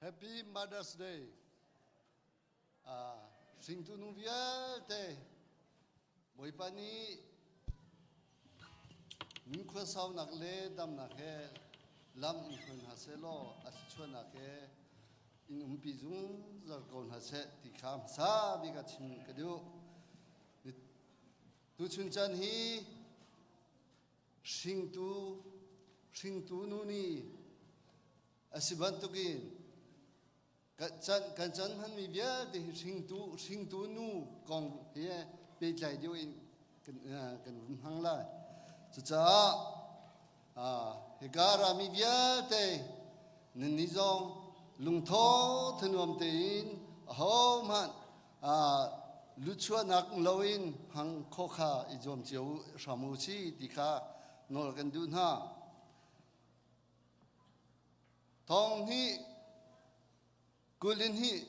Happy Mother's Day. Hringtu nu vialte Bawipa nih nunkhua saunak le damnak he lam in hruai hna seh law a thluachuahnak he in umpi zungzal ko hna seh ti kha hmasa bik ah chim ka duh. Tuchun caan hi hringtu hringtu nu nih a si bantukin kan chan hmanmi vialte hi hringtu hringtu nu kong he pehtlai deuh in kan vun hmang lai. Cucaah hika rami vialte nannih zong lungtho thanuam tein ahohmanh luchuahnak loin hmang khawh kha i zuam cio hram u si ti kha nawl kan duh hna. Thong hnih kul in hnih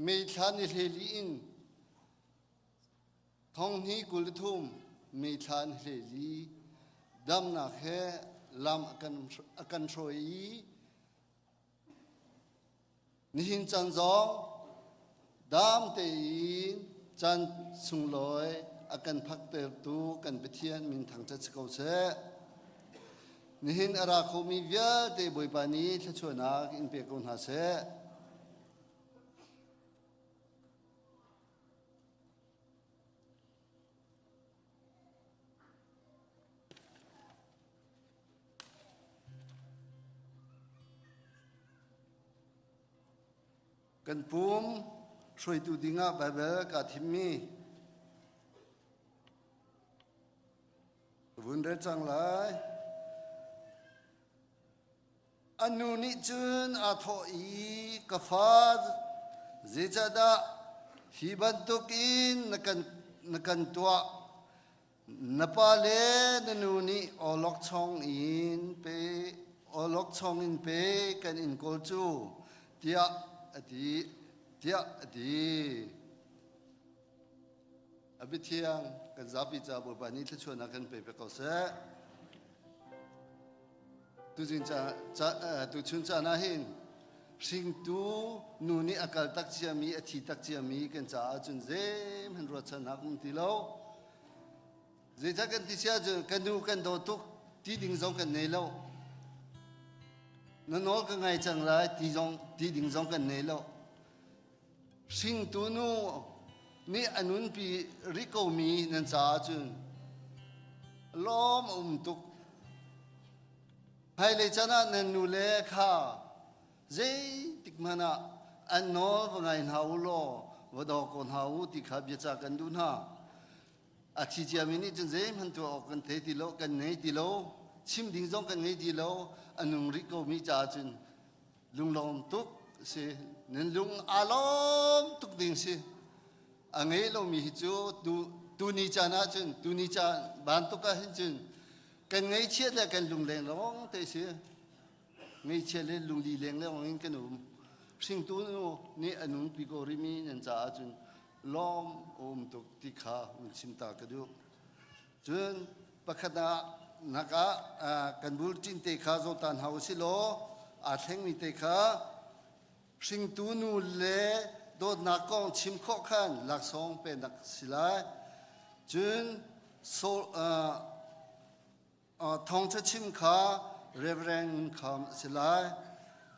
May thla ni hleli in thong hnih 23 May thla ni hleli damnak he lam a kan hruai i Nihin caan zong dam tein caan sunglawi a kan phaktertu kan Pathian min thangṭhat si ko seh. Nihin a ra khomi vialte Bawipa nih thluachuahnak in pe ko hna seh. Kan pum hruaitu dingah Baibal kaa thimmi vun rel cang lai. A nu nih cun aa thawh i ka fa zeicahdah hi bantukin na kan tuah Na pa le na nu nih awlokchong in pe awlokchong in pe kan in kawl cu tiah a ti tiah a ti. A biathiang kan zapi ca Bawipa nih thluachuahnak kan pe pek ko seh. Tuzing ca, ca tuchun caan ah hin hringtu nu nih a kal tak ciami a thi tak ciami kan caah cun zeihmanh ruahchannak um ti lo. Zeicah kan ti si ahcun kan nu kan daw tuk ti ding zong kan nei lo. Na nawl ka ngai cang lai ti zong ti ding zong kan nei lo. Hringtu nu nih a nunpi rih komi nan caah cun lawm a um tuk. Hmailei chan ah nan nule kha zeitik hmanh ah an nawl va ngai hna u law va daw ko hna u ti kha biacah kan duh hna. A thi ciami nih cun zeihmanh tuah awk kan thei ti lo, kan ngei ti lo, chim ding zong kan ngei ti lo, a nung rih komi caah cun lunglawm tuk si nan lung aa lawm tuk ding si a ngei lomi hi cu tu tuni caan ah cun tuni caan bantuk ah hin cun kan ngaihchiat le kan lungleng lawng te si ngaihchiat le lungli leng leng in kan um hringtu nu nih a nung pi ko rimi nan caah cun lawm um tuk ti kha hun chim ta ka duh Cun pakhat ah nak ah kan bulletin te kha zohta hna u sih law aa thlengmi te kha hringtu nu le dawtnak kong chim khawh khan laksawng penak si lai. Cun thawngṭha chim kha Reverend Ngun Kham a si lai.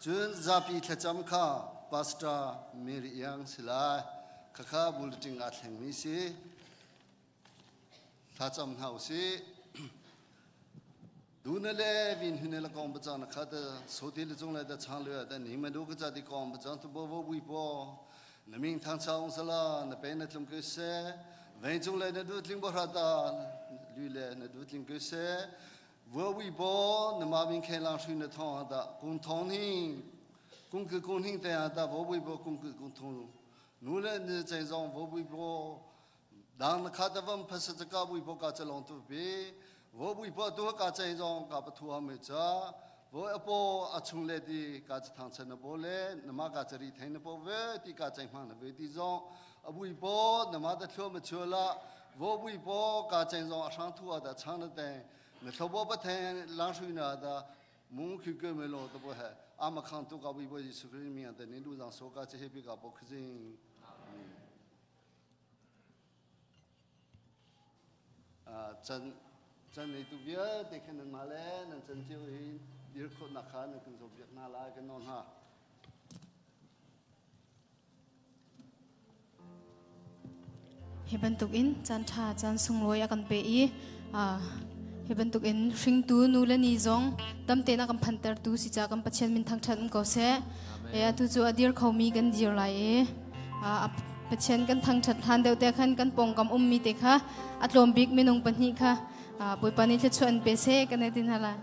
Cun zapi thlacam kha Pastor Mary Iang si lai. Khakha bulletin aa thlengmi si. Thlacam hna usih. Duna le vin hune la kong bachang na kha ta soti le chung le da chang le da ni ma du ka cha ti kong bachang tu bo bo bui po na ming thang cha ong sala na pe na tlung ke se veng chung le na du tling bo hra ta lui le na du tling ke se wo bui bo na ma bing khe lang shui na thong da kung thong ni kung ke kung hing te da wo bui bo kung ke kung thong nu le ni cheng zong wo bui bo Dang na kha tavam phasa ka bui po ka chalong tu pi vo bui po tu ka chai zong ka pathu ha me cha vo apo a chung le ti ka thang chan na bo le nama ka chari thai na po ve ti ka chai hmang na ve ti zong a bui po nama ta thlo ma chula vo bui po ka chai zong a hrang thu a da chang na te na thlo bo pa the lang shui na da. Mung khi ke me lo to bo he ama khang tu ka bi bo Jesu Christ mi ante ni lu jang so ka che he bi ka bo khjing. Chan chan nei tu vialte khan nan ma le nan chan cio hi dir khawt nak kha nan kan zo biak na lai kan nawl hna. Hi bantukin caan ṭha caan sunglawi a kan pe i hi bantukin hringtu nu le ni zong tam tein a kan phantertu si ca kan Pathian min thangṭhat um ko seh. E atu cu a dir khomi kan dir lai i Pathian kan thangṭhat hlan deuh te khan kan pawngkam ummi te kha a tlawm bik minung pahnih kha Bawipa nih thluachuah an pe seh kan i ti hna lai.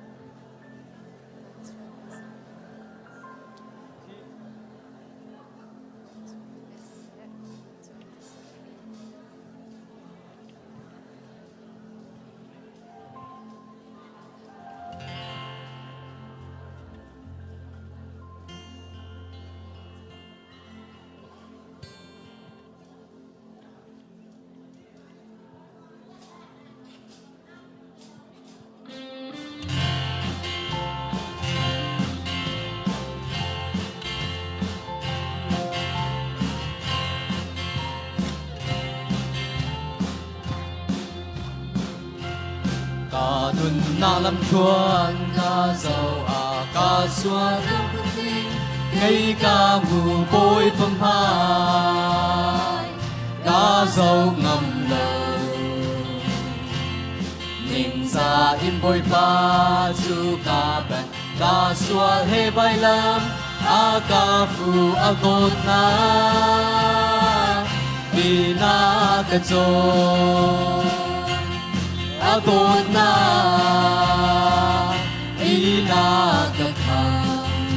Ka nunnak lamthluan ka zoh ah ka sual kei ka ngu bawi pamhmai ka zoh ngam lo. Ningza in Bawipa cu ka banh, ka sual he vailam a ka fu a dawtnak tina ka cawn. A dawtnak ina ka kham.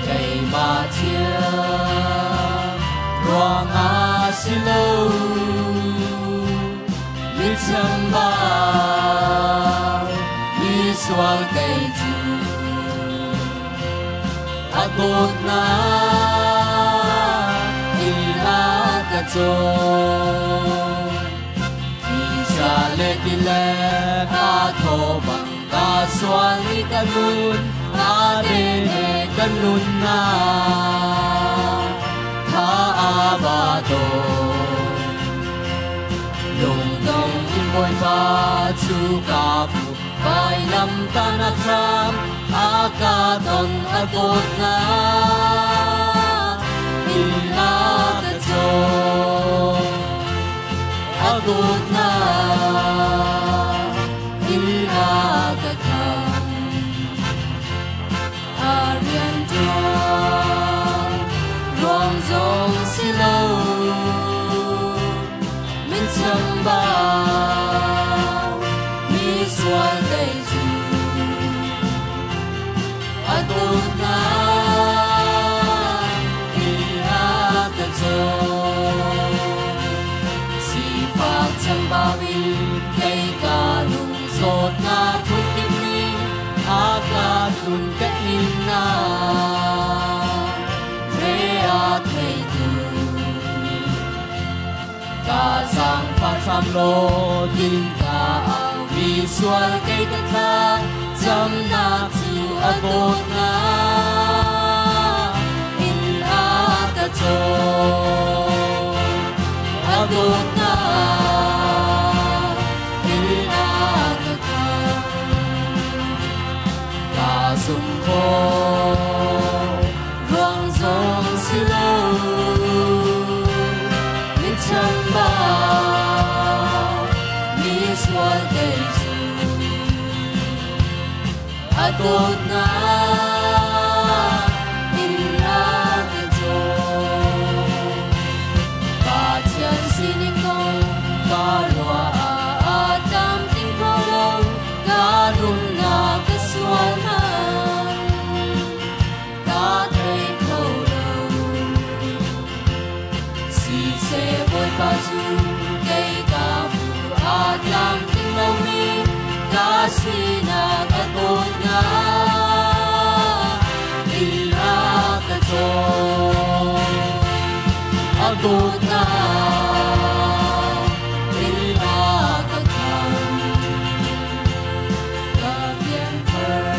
Keimah thiam ruangah si lo, mi chambau mi sual kei cu a dawtnak in a ka cawn. Thisa le ti le a thaw bang ka sual i ka nun a te he ka nunnak tha a ba tawn. Lungdong in Bawipa cu ka phu vailam tanak hram a ka ton a dawtnak in a ka cawn. A dawtnak in a ka kham. A rian ṭuan ruang zong si lo, min chambau mi sual kei cu a dawtnak in a ka cawn. Sifak chambau in kei ka nung zawtnak phunkip ning a ka tlun ka innak re a theitu ka zaangfah hram law din ka au mi sual kei ka thla camnak cu a dawtnak in a ka cawn. A dawtnak in a ka kham. Ka zumh khawh ruang zong si lo, mi chambau mi sual kei cu a dawtnak in a ka cawn. Pathian sining kong ka ruah ah a tlamtling kho lo, ka rumnak ka sual hmanh ka thei kho lo. Siseh Bawipa cu kei ka fu a tlamtling lomi ka sinak a dawtnak in a ka cawn. A dawtnak in a ka kham. Ka pianthar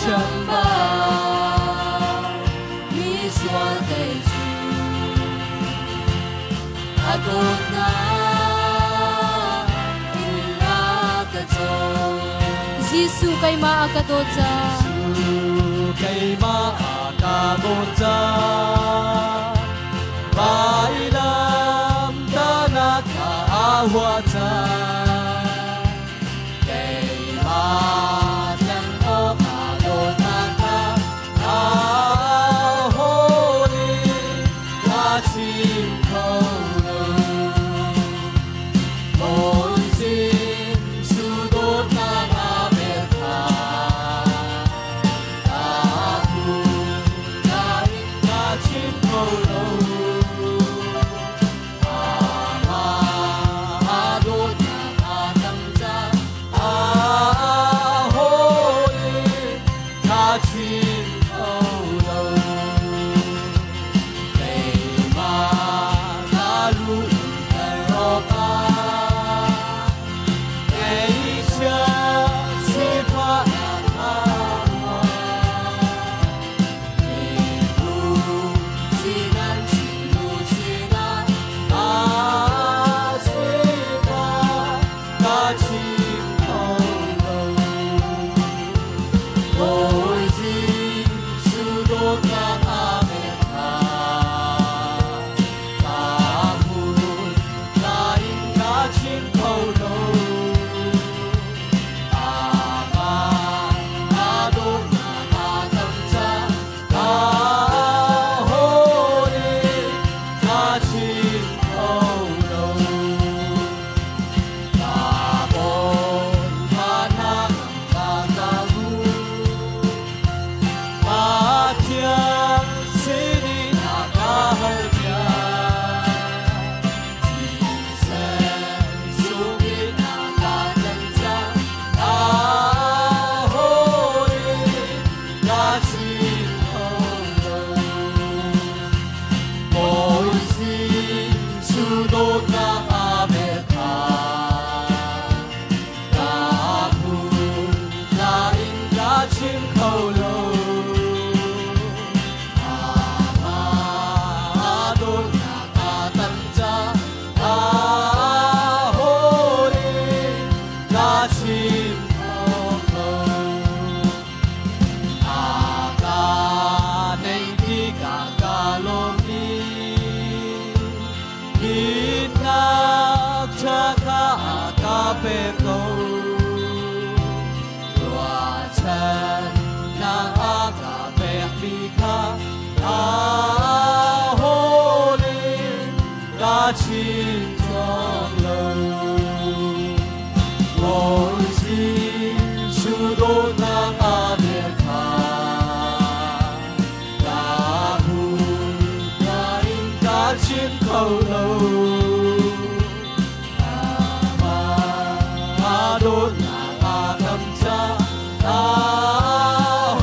Chambau mi sual kei cu a dawtnak in a ka cawm. Jesuh keimah a ka dawt ca. Jesuh keimah a ka dawt ca. Vailam tanak kha a huah ca. Keimah tlanh awk a dawtnak kha a hawl i ka chim kho lo. Bawi Jesuh dawtnak a vel kha ka hmu nain ka chim kho lo. Amah a dawtnak a tam ca a hawl i ka chim kho lo. Keimah ka lu umter awkah ngeihchia sifahnak a ruah. Mibu sinan lu sinah a sifah ka chim kho lo. Bawi Jesuh dawtnak a vel kha ka hmu nain ka chim kho lo. Amah a dawtnak a tam ca a hawl i ka chim kho lo. Ka Bawipa hna ka ka hu. Pathian sinin a ka hal piak. Thisen sungin a ka tlanh ca a hawl i ka chim kho lo. Bawi Jesuh dawtnak a vel kha ka hmu nain ka chim kho lo. Amah a dawtnak a tam ca a hawl i ka chim kho lo. A ka neih tikah ka lawm i Hitnak ṭha kha a ka pek ko. Ruahchannak a ka pekmi kha a hawl i ka chim cawk lo. Bawi Jesuh dawtnak a vel kha ka hmu nain ka chim kho lo. Amah a dawtnak a tam ca a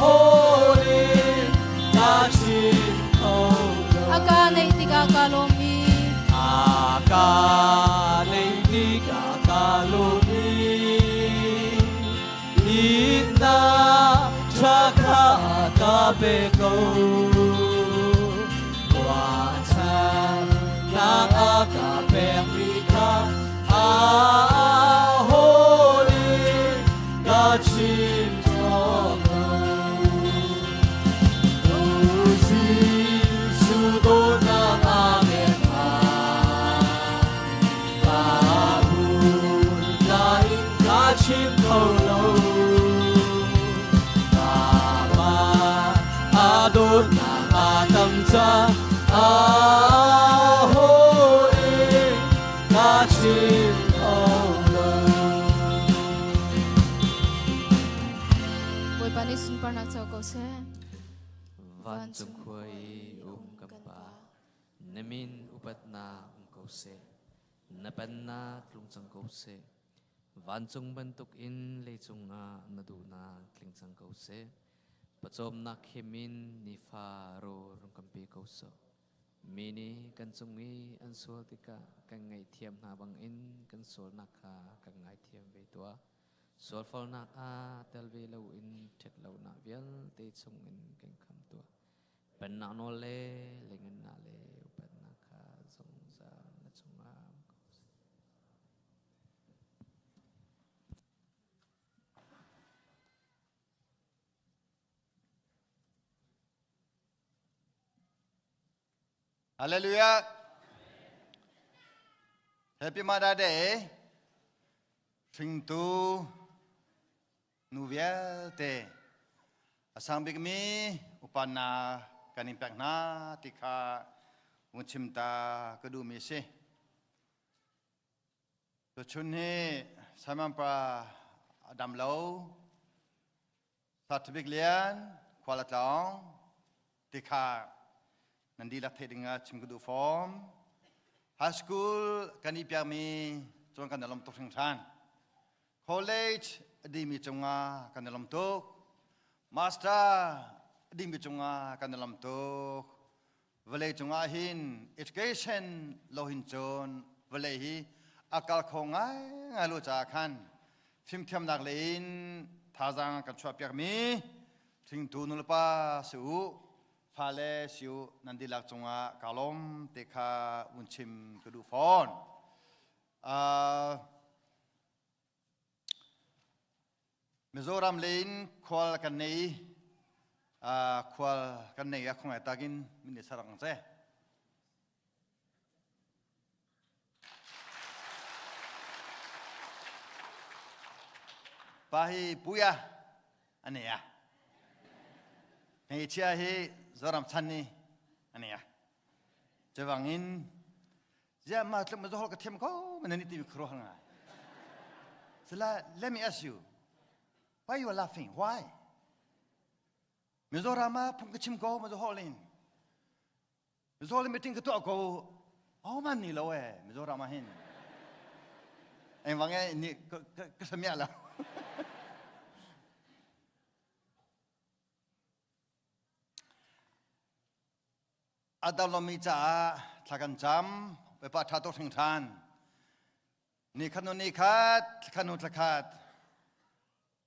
hawl i ka chim kho lo. A ka neih tikah ka lawm i A ka neih tikah ka lawm i Ihnak ṭha kha a ka pe ko. Ruahchannak a ka pekmi kha a hawl i ka chim cawk lo. Jesuh dawtnak a vel kha ka hmu nain ka chim kho lo. Amah a dawtnak a tam ca a hawl i ka chim kho lo. Bawipa nih sunparnak co ko seh. Vancung khua i um kan Pa, na min upatnak um ko seh. Na pennak tlung cang ko seh. Vancung bantukin leicung ah na duhnak tling cang ko seh. Pawcawmnak him in nifa rawl rung kan pe ko sawh. Mi nih kan cung i an sual tikah kan ngaihthiam hna bangin kan sualnak kha kan ngaithiam ve tuah. Sualfolnak ah tel ve loin ṭhatlonak vialte chungin kan kham tuah. Pennak nawl le lengennak le upatnak kha zungzal na cungah um ko seh. Hallelujah. Happy Mother Day. Hringtu nu vialte a sang bikmi upanna kan in pek hna ti kha vung chim ta ka duhmi a si. Tuchun hi Simon pa a dam lo Sathabik Lian khual a tlawng ti kha nan dihlak theih dingah chim ka duh fawm. High school kan i piakmi cun kan i lawm tuk hringhran. College a dihmi cungah kan i lawm tuk. Master a dihmi cungah kan i lawm tuk. Vawlei cungah hin education lo hin cun vawlei hi a kal kho ngaingai lo caah khan fimthiamnak lei in thazaang kan chuahpiakmi hringtu nulepa si u fale si u nan dihlak cungah kaa lawm te kha vun chim ka duh fawn. Mizoram lei in khual kan nei khual kan nei a khongai takin min sarang che. Pa hi puya ane a. Hmeichhia hi Zoram chan ni ane a. Cawangin ziah ma tluk ma zohol ka thiam ko man ni ti mi khro hang ai. Sala let me ask you why you are laughing why Mizoram ah phung ka chim ko ma zohol in Mizoram meeting ka tuah ko oh man ni lo eh Mizoram ah hin eng wang eh ni ka samia la A dam lomi caah thla kan cam, Bawipa ṭha tuk hringhran. Ni khat hnu ni khat, thla khat hnu thla khat,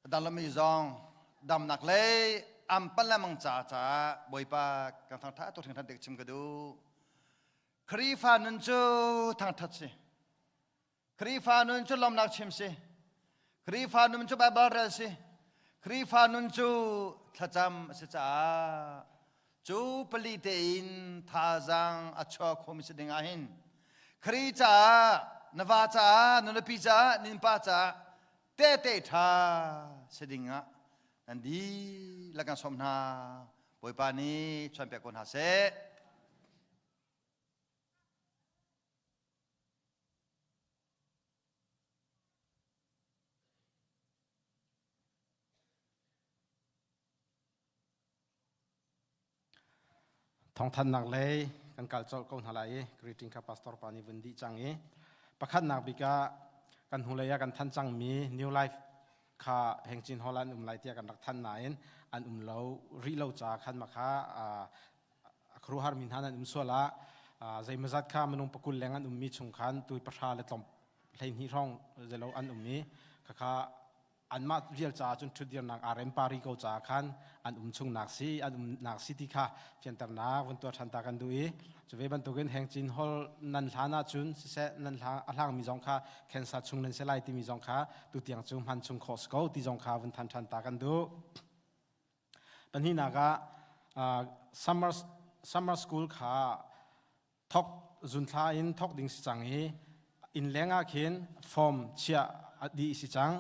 a dam lomi zong damnak lei am pan lengmang ca caah Bawipa kan thangṭhat tuk hringhran ti chim ka duh. Khrihfa nun cu thangṭhat si. Khrihfa nun cu lawmnak chim si. Khrihfa nun cu Baibal rel si. Khrihfa nun cu thlacam a si caah cu pali tein thazaang a chuah khomi si ding ah hin Khrih caah na va caah na nupi caah ninpa caah tehte ṭha si ding ah nan dihlak kan sawm hna. Bawipa nih chuanpiak ko hna seh. Thawngthannak lei kan kal colh ko hna lai i greeting kha pastor pa nih vun dih cang i pakhatnak bik ah kan hnulei ah kan than cangmi New Life kha Hengcin Hall an um lai tiah kan rak than nain an um lo rih lo ca khan ma kha a khuaruahhar mi hna nan um sual ah zeimawzat kha minung pakul leng an ummi chung khan tui pahra le tlawm 12 hrawng zelo an um i khakha anmah vial caah cun ṭhutdirnak aa rem pari ko caah khan an um chungnak si an umnak si ti kha fianternak vun tuah ṭhan ta kan duh i cu ve bantukin hengcin hall nan hlan ahcun siseh nan hla a hlangmi zong kha cancer chung nan si lai timi zong kha tutiang cu hman chung khawh si ko ti zong kha vun than ṭhan ta kan duh. Pahnihnak ah summer summer school kha thok zunthla in thok ding si cang i inn leng ah khin form chiah a dih si cang.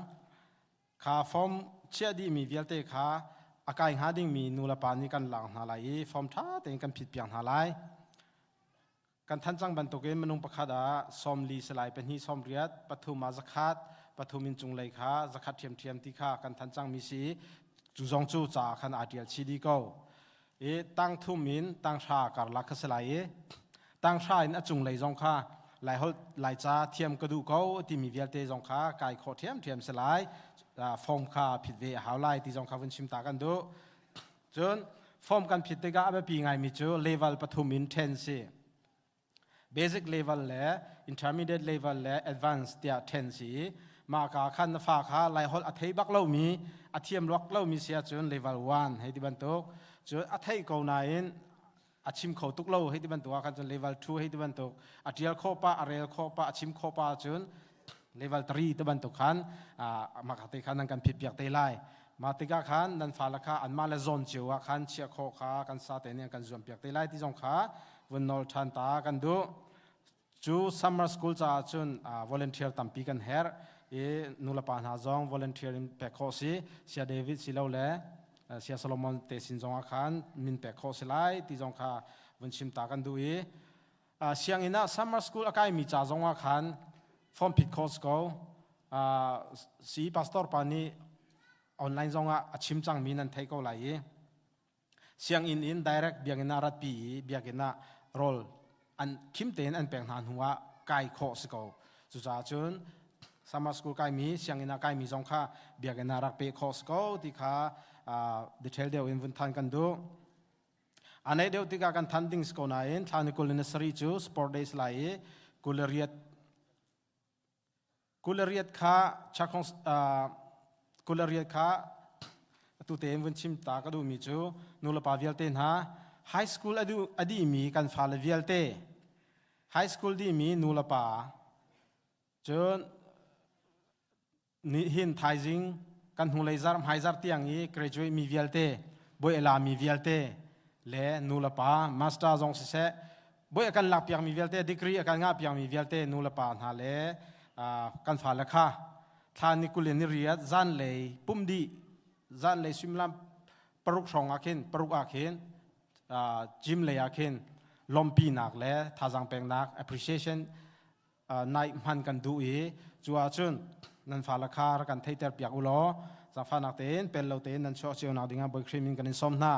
Kha form chiah dihmi vialte kha a kai hnga dingmi nu le pa nih kan lak hna lai i form ṭha tein kan phit piak hna lai. Kan thanh cang bantukin minung pakhat ah 40 salai pahnih 80 pathum ah zakhat pathum in cunglei kha zakhat ṭhiamṭhiam ti kha kan thanh cangmi si i cu zong cu ca khan aa ṭial chih dih ko. I tang thum in tang hra karlak kha si lai i tang hra in a cunglei zong kha Laiholh Laica thiam ka duh ko timi vialte zong kha kai khawh ṭhiamṭhiam si lai. Form kha phit ve a hau lai ti zong kha vun chim ta kan duh. Cun form kan phit tikah a biapi ngaimi cu level pathum in ṭhen si. Basic level le intermediate level le advanced tiah ṭhen si. Mah ka khan na fa kha Laiholh a thei bak lomi, a thiam luak lomi si ahcun level 1 hei ti bantuk. Cun a theih ko nain a chim kho tuk lo hei ti bantuk ah khan cun level 2 hei ti bantuk. A tial khawh pah, a rel khawh pah, a chim khawh pah ahcun level 3 ti bantuk khan mah kha te khan nan kan phit piak te lai. Mah tikah khan nan fale kha anmah le zawn cio ah khan chiah khawh kha kan sa te nih an kan zuam piak te lai ti zong kha vun nawl ṭhan ta kan duh. Cu summer school caah cun volunteer tampi kan herh i nulepa hna zong volunteer in pek khawh si. Sia David silole Sia Solomon te sin zong ah khan min pek khawh si lai ti zong kha vun chim ta kan duh i sianginn ah summer school a kaimi ca zong ah khan form phit khawh si ko. Si pastor pa nih online zong ah a chim cangmi nan thei ko lai i sianginn in direct biakinn ah ratpi i biakinn ah rawl an khim tein an pek hna hnu ah kai khawh si ko. Cucaah cun summer school kaimi sianginn ah kaimi zong kha biakinn ah rak pe khawh si ko ti kha detail deuh in vun than kan duh. A nei deuh tikah kan than ding si ko nain thla ni 20 na sarih cu sport days lai i 28 28 kha chakhong 28 kha atu tein vun chim ta ka duhmi cu nulepa vialte hna high school a duh a dihmi kan fale vialte high school dihmi nulepa cun Nihin thaizing kan hnulei zarh hmaizarh tiang i graduate mi vialte, bawi a la mi vialte le nu le pa master zong siseh bawi a kan lakpiak mi vialte degree a kan ngahpiak mi vialte nu le pa hna le kan fale kha thla ni 20 ni riat zanlei pum dih zanlei suimilam 6 hrawng ah khin 6 ah khin gym lei ah khin lawmhpinak le thazaang peknak appreciation naih hman kan duh i cu ahcun nan fale kha rak kan theihter piak u law zaangfahnak tein pel lo tein nan chuah cio nak dingah Bawi Khrih min kan in sawm hna.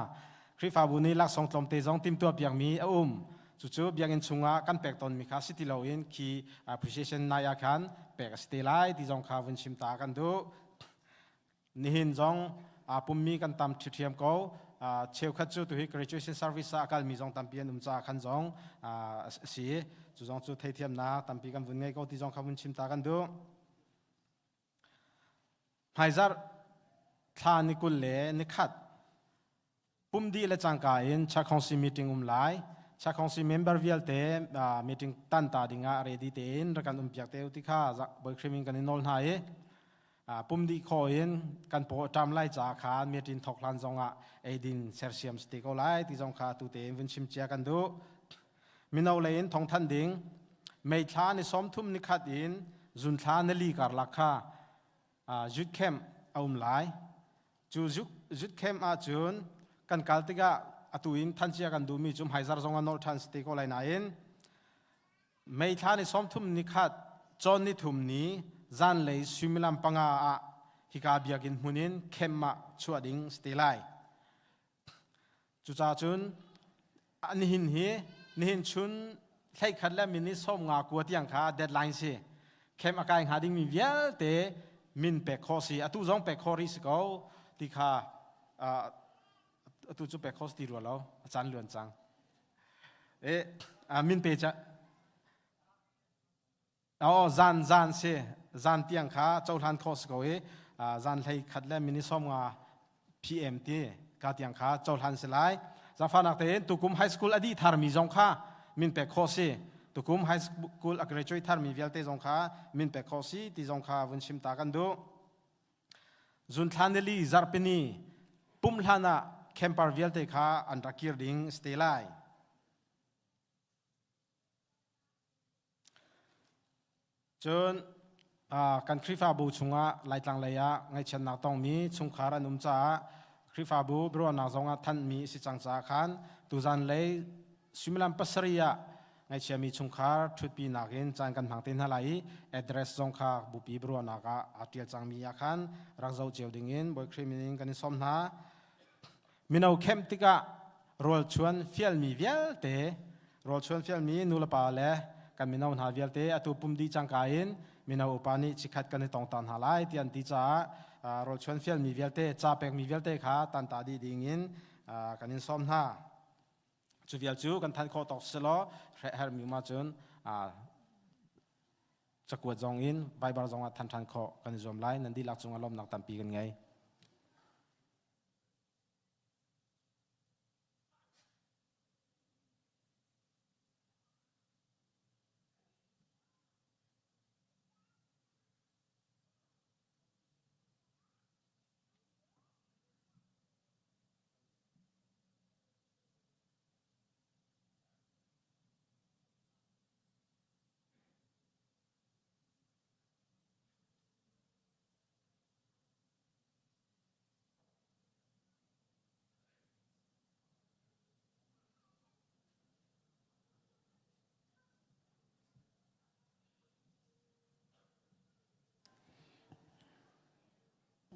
Khrihfabu nih laksawng tlawmte zong timhtuah piakmi a um. Cucu biakinn chungah kan pek tawnmi kha si ti loin khi appreciation night ah khan pek a si te lai ti zong kha vun chim ta kan duh. Nihin zong aa pummi kan tam ṭhiṭhiam ko. Cheukhat cu tuhi graduation service ah a kalmi zong tampi an um caah khan zong a si. Cu zong cu theithiamnak tampi kan vun ngei ko ti zong kha vun chim ta kan duh. Hmaizarh thla ni 20 le ni khat Pum dih le cangka in Chakhongsi meeting um lai. Chakhongsi member vialte meeting tan ta dingah ready tein rak kan um piak te u ti kha Bawi Khrih min kan i nawl hna i pum dih kho in kan paw ṭam lai ca kha meeting thok hlan zongah eidin sersiam si te ko lai ti zong kha tu tein vun chim cia kan duh. Mino lei in thongthan ding May thla ni 30 ni khat in June thla ni li karlak kha youth camp a um lai. Cu youth camp ahcun kan kal tikah atu in thancia kan duhmi cu hmaizar zong ah nolh ṭhan si te ko lai nain May thla ni 30 ni khat cawn ni thum ni zanlei suimilam 5 ah hika biakinn hmun in camp ah chuah ding si te lai. Cucaah cun nihin hi nihin chun 11 le minute 59 tiang kha deadline si. Camp a kai hnga dingmi vialte min pek khawh si. Atu zong pek khawh rih si ko ti kha atu cu pek khawh si ti rua lo. A caan luan cang. E, min pe ca Aw zan zan si zan tiang kha cohlan khawh si ko i zan 11 le minute 50 PM ti ka tiang kha cohlan si lai. Zaangfahnak tein tukum high school a dih tharmi zong kha min pek khawh si. Tukum high school a graduate tharmi vialte zong kha min pek khawh si ti zong kha vun chim ta kan duh. Zunthla nili zarhpini pumh hlan ah camper vialte kha an rak kir ding si te lai. Cun kan Khrihfabu chungah Laitlang lei ah ngaihchiatnak tongmi chungkhar an um caah Khrihfabu biaruahnak zongah thanhmi a si cang caah khan tuzan lei suimilam 7 ah ngaihchiami chungkhar ṭhutpinak in caan kan hmang te hna lai i address zong kha bupi biaruahnak ah aa ṭial cangmi ah khan rak zoh cio dingin Bawi Khrih min in kan in sawm hna. Mino kemh tikah rawlchuan fialmi vialte rawlchuan fialmi nulepa le kan mino hna vialte atu pum dih cangka in mino upa nih chikkhat kan i tong ta hna lai ti an ti caah rawlchuan fialmi vialte ca pekmi vialte kha tanta dih ding in kan in sawm hna. Cu vial cu kan thanh khawh tawk si law hermi ma cun. Cakuat zong in Viber zong ah than ṭhan khawh kan i zuam lai. Nan dihlak cungah lawmnak tampi kan ngei.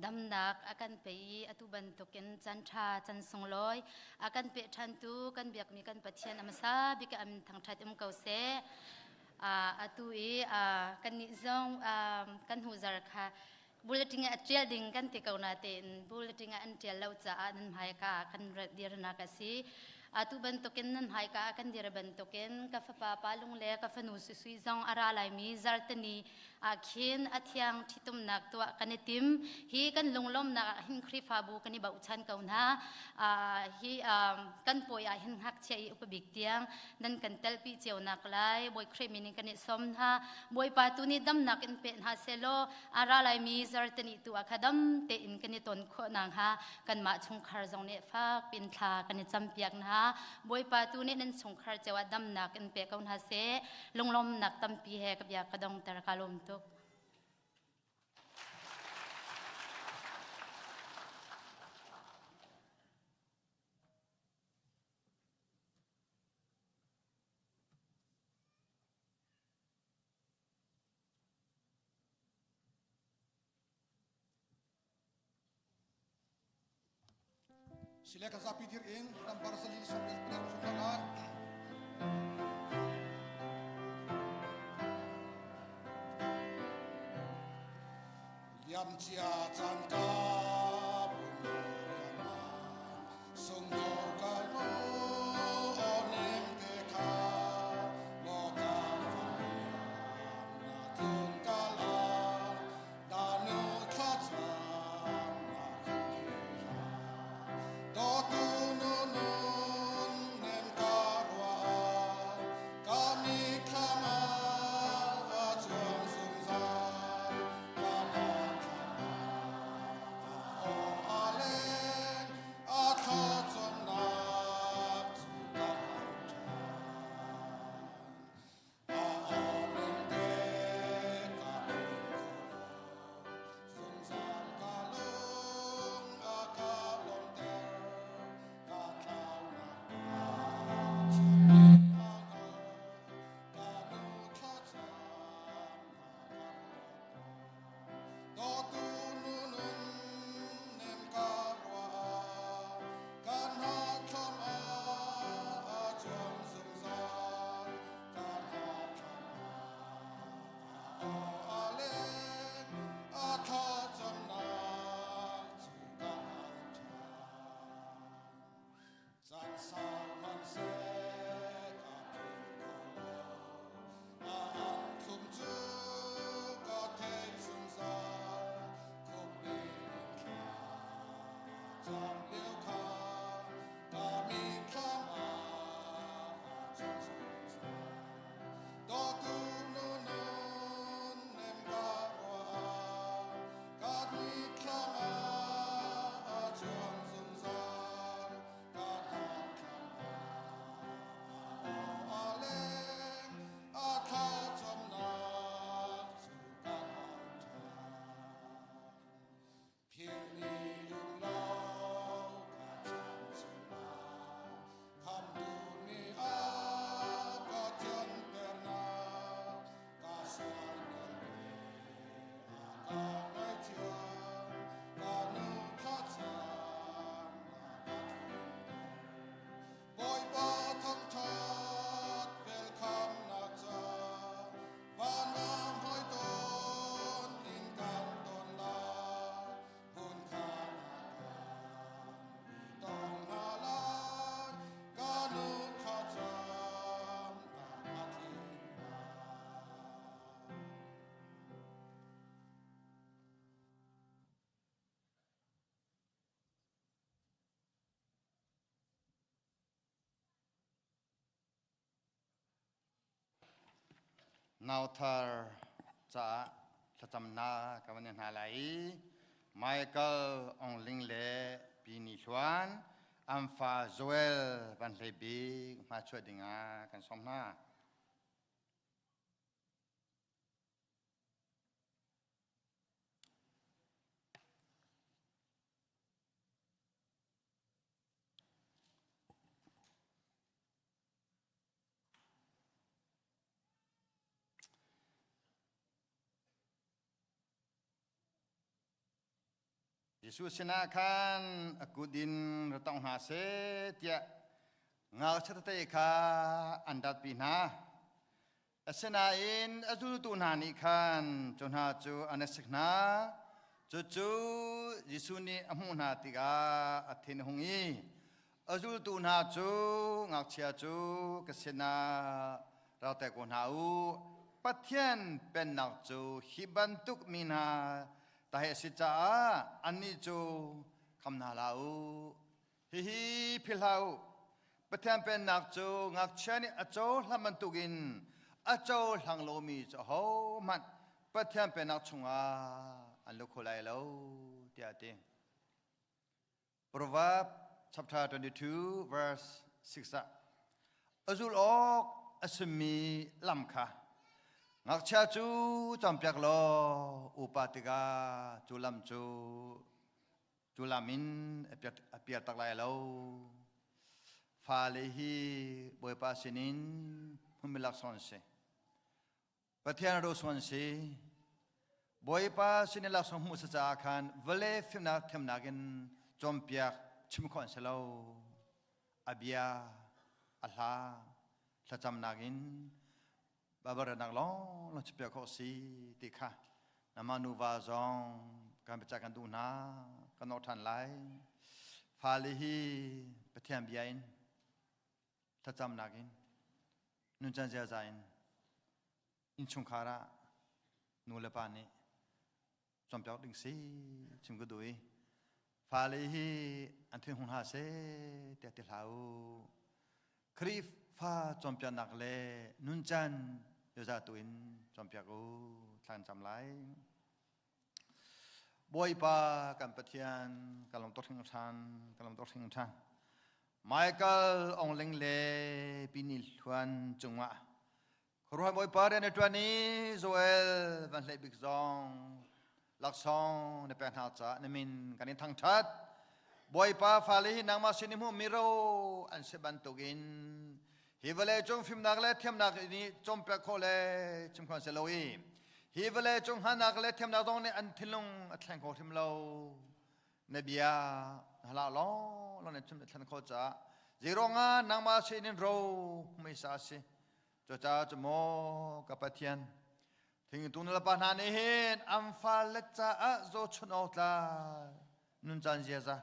Damnak a kan pe i atu bantukin can ṭha can sunglawi a kan pe ṭhantu kan biakmi kan Pathian a hmasa bik ah min thangṭhat um ko seh. Atu i kannih zong kan hnu-zar kha bulletin ah ṭial ding kan ti ko natein bulletin ah an ṭial lo caah nan hmaika ah kan dirnak a si. Atu bantukin nan hmaika ah kan dir bantukin ka fapa Palung le ka fanu Susui zong a ra laimi zarteni ah khin a thiang ṭhitumnak tuah kan i tim. Hi kan lunglawmnak ah hin Khrihfabu kan i bochan ko hna. Hi kan pawi ah hin ngakchia i upa bik tiang nan kan telpi cio nak lai Bawi Khrih min in kan i sawm hna. Bawipa tu nih damnak in pe hna sehlaw a ra laimi zarteni tu ah kha dam tein kan i ton khawh nakhnga kanmah chungkhar zong nih fak pin thla kan i campiak hna. Bawipa tu nih nan chungkhar cio ah damnak in pe ko hna seh. Lunglawmnak tampi he ka bia ka dongter ka lawm tuk. Sile ka zapi dir in rambar sali som el pek chung lai. Liam cia caan ka sung no ka lo nem te kha lo ka na tlun ka la Danu thlacam na Dawtu nu nun nem ka rua ka mi thlam a chuang zungzal ka na thlam. Nauthar caah thlacamnak ka van hna lai i Michael Ong Ling le Pi Ni Hluan an fa Joel Van Hlei Bik hmachuah dingah kan sawm hna. Jesuh sinah khan a kut in ra tong hna seh tiah ngakchia tete kha an ratpi hna. Asinain a zultu hna nih khan cu hna cu an sik hna. Cucu Jesuh nih a hmuh hna tikah a thin a hung i a zultu hna cu ngakchia cu ka sinah rak te ko hna u. Pathian pennak cu hi bantuk mi hna ta hi a si caah annih cu kham hna hlah u. Hihi philh hlah u. Pathian Pennak cu ngakchia nih a cohlan bantukin a cohlang lomi cu ahohmanh Pathian Pennak chungah an lut kho lai lo tiah a ti. Proverb chapter 22 verse 6 ah a zulh awk a simi lam kha ngakchia cu cawnpiak law upa tikah cu lam cu Cu lam in a pial tak lai lo. Fale hi Bawipa sinin hmunmi laksawng an si. Pathian rosuan si. Bawipa sinin laksawng hmuh sa caah khan vawlei fimnak thiamnak in cawnpiak chim khawh an si lo. A bia, a hla, thlacamnak in Baibal lawng lawng chimpiak khawh si ti kha nama nuva zong kan biacah kan duh hna kan nawr ṭhan lai. Fale hi Pathian bia in thlacamnak in nuncan ziaza in innchungkhar ah nu le pa nih cawnpiak ding si chim ka duh i fale hi an thin hung hna seh tiah ti hlah u. Khrihfa cawnpiaknak le nuncan ziaza tu in cawnpiak u thla kan cam lai. Bawipa kan Pathian kan lawm tuk hringhran kan lawm tuk hringhran. Michael Ong Ling le Pini Hluan cungah Khuaruahhar Bawipa rian na ṭuan i Joel van hleih bik zong laksawng na pek hna caah na min kan in thangṭhat. Bawipa fale hi nangmah sin i hmuhmi ro an si bantukin hi vawlei cung fimnak le thiamnak nih cawmpiak khawh le chim khawh an si lo i hi vawlei cung hngalhnak le thiamnak zong nih an thinlung a thleng kho hrim lo. Na bia na hlah lawng lawng na chim na thlen khawh caah zeiruangah nangmah sin in ro hmui sa a si. Cucaah cu maw ka Pathian, thingtu nulepa hna nih hin an fale caah zohchunh awk tlak nuncan ziaza,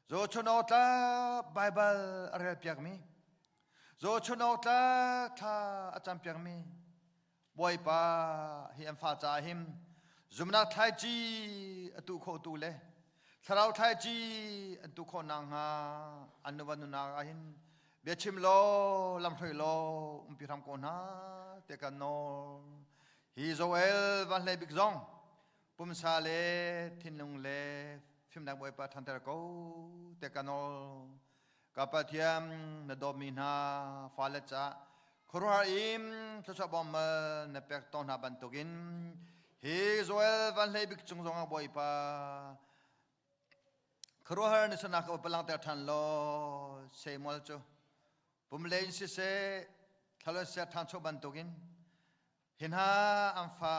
zohchunh awk tlak Baibal a relpiakmi, zohchunh awk tlak thla a campiakmi Bawipa hi an fa caah hin zumnak thlaici a tuh khawhtu le thlarau thlaici an tuh khawh nakhnga an nuva nunak ah hin biachim law lamhruai law umpi hram ko hna te kan nawl. Hi Joel van hlei bik zong pumsa le thinlung le fimnak Bawipa ṭhanter ko te kan nawl. Ka Pathian na dawtmi hna fale ca khuaruahhar in thluachuah bawm na pek tawn hna bantukin hi Joel van hlei bik cung zongah Bawipa khuaruahhar na sunak ka palangter ṭhan law Samuel cu pum le in siseh thlalon ser ṭhancho bantukin Hi hna an fa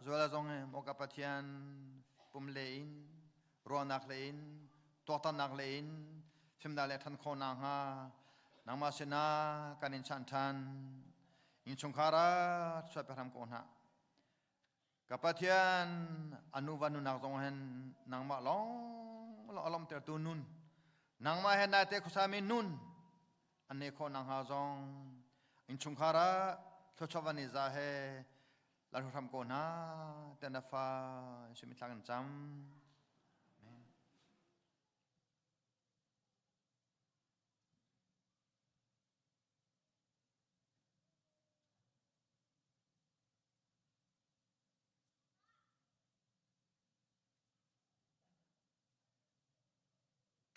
Joel zong hi maw ka Pathian pum le in ruahnak le in tuaktannak le in fimnak le ṭhan khawh nakhnga nangmah sinah kan in chanh ṭhan. Innchungkhar ah chuah pe hram ko hna. Ka Pathian a nuva nunak zong hin nangmah lawng lawng a lawmhtertu nun nangmah he naite khuasami nun an ne khawh nakhnga zong innchungkhar ah thluachuah van i za he lan hram ko hna tiah na fa simi thla kan cam. Amen.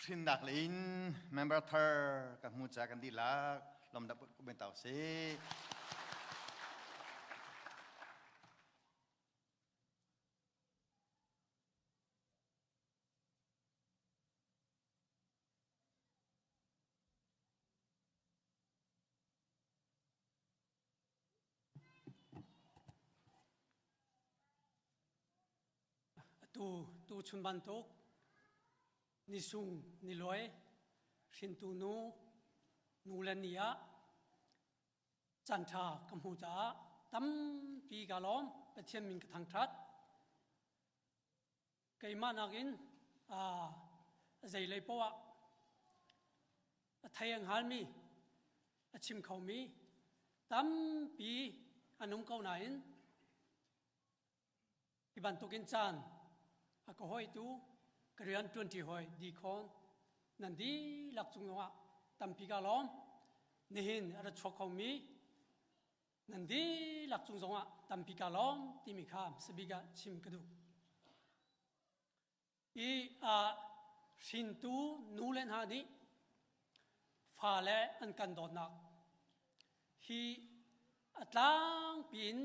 Hrinnak le in member thar kan hmu ca kan dihlak lomdak ben tau si. Atu tuchun bantuk nisung niluai hrintu nu nu le ni ah caan ṭha ka hmu caah tampi ka lawm. Pathian min ka thangṭhat. Keimah nakin zeilei poah ah a thei a hngalmi, a chim khomi tampi an um ko nain hi bantukin caan a ka hawitu ka rian ṭuanṭi hawi dikhawn nan dihlak cung zongah tampi ka lawm. Nihin a ra chuak khomi nan dihlak cung zongah tampi ka lawm timi kha sabik ah chim ka duh. I a hrintu nu le hna nih fale an kan dawtnak hi a tlangpi in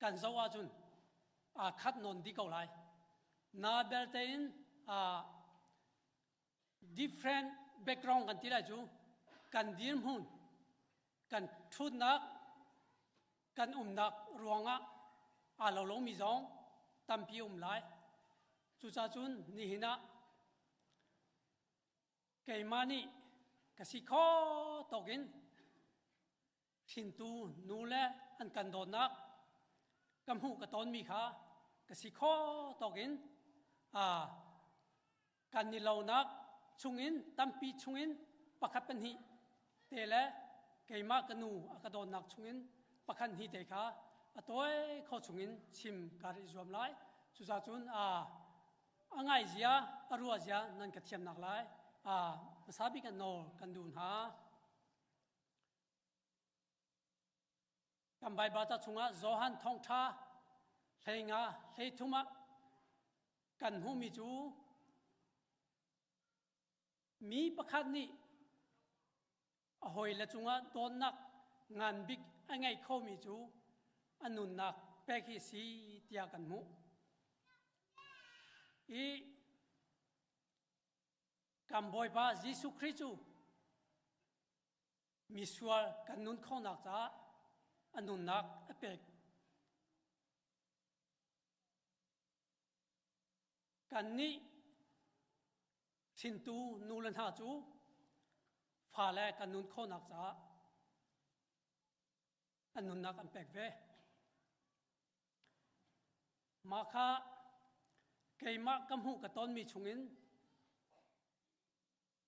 kan zoh ahcun aa khat nawn dih ko lai. Na belte in different background kan ti lai cu kan dirhmun kan ṭhutnak kan umnak ruangah aa lo lomi zong tampi um lai. Cucaah cun nihin ah keimah nih ka si kho tawk in hrintu nu le an kan dawtnak ka hmuh ka tawnmi kha ka si kho tawk in kan i lonak chungin tampi chungin pakhat pahnih te le keimah ka nu a ka dawtnak chungin pakhat hnih te kha a tawi kho chungin chim ka ri zuam lai. Cucaah cun a a ngai zia a ruah zia nan ka thiamnak lai a hmasa bik an nawl kan duh hna. Kan Baibal ca chungah Johan thawngṭha 15 13 ah kan hmuhmi cu mi pakhat nih a hawile cungah dawtnak ngan bik a ngei khomi cu a nunnak pek hi si tiah kan hmuh. I kan Bawipa Jesuh Khrih cu misual kan nun khonak caah a nunnak a pek. Kannih hrintu nu le hna cu fale kan nun khonak caah an nunnak an pek ve. Mah kha keimah ka hmuh ka tonmi chungin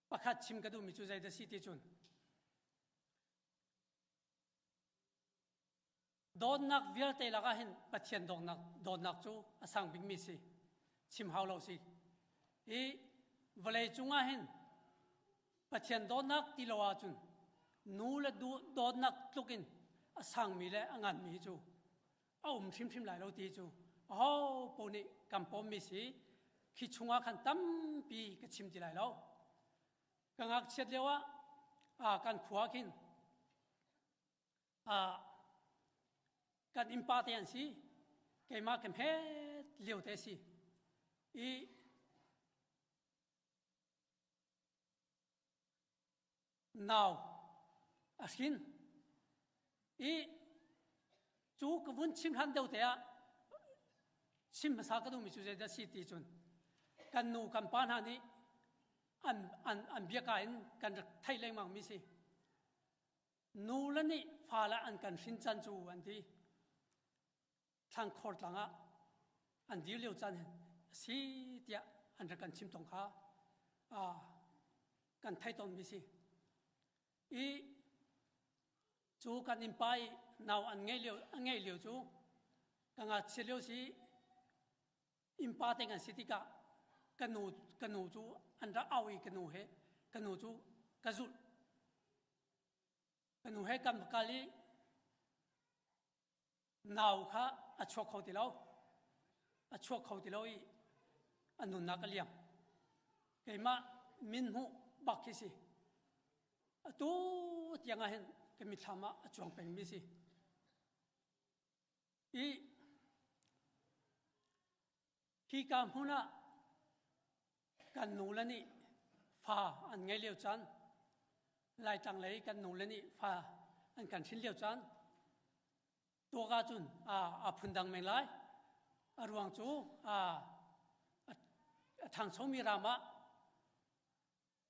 pakhat chim ka duhmi cu zei dah si ti cun dawtnak vialte lakah hin Pathian dawtnak dawtnak cu a sang bikmi si chim hau lo si i vawlei cungah hin Pathian dawtnak ti lo ahcun nu le dawtnak tluk in a sangmi le a nganmi cu a um hrimhrim lai lo ti cu aho paoh nih kan pawmmi si khi chungah khan tampi ka chim ti lai lo. Ka ngakchiat lio ah kan khua khin kan innpa te an si keimah ka hmet lio te si i nau a hrin i cu ka vun chim hlan deuh te ah chim hmasa ka duhmi cu zeidah si ti cun kan nu kan pa hna nih an an an biaka in kan rak theih lengmang mi si nu le nih fa le an kan hrin can cu an ti thlangkhor tlang ah an dir lio caan a si tiah an rak kan chim tong kha kan thei tawnmi si. I cu kan innpa i nau an ngeih lio an ngeih lio cu ka ngakchia lio si innpa te kan si tikah ka nu ka nu cu an rak au i ka nu he ka nu cu ka zulh ka nu he kan kal i Nau kha a chuak kho ti lo. A chuak kho ti lo i a nunnak a liam. Keimah min hmuh bak khi si. Atu tiang ah hin ka mithlam ah a cuang pengmi si. I hi ka hmun ah kan nu le nih fa an ngei lio caan Laitlang lei kan nu le nih fa an kan hrin lio caan tuak ahcun a a phundang men lai. A ruang cu a a ṭhangchomi ram ah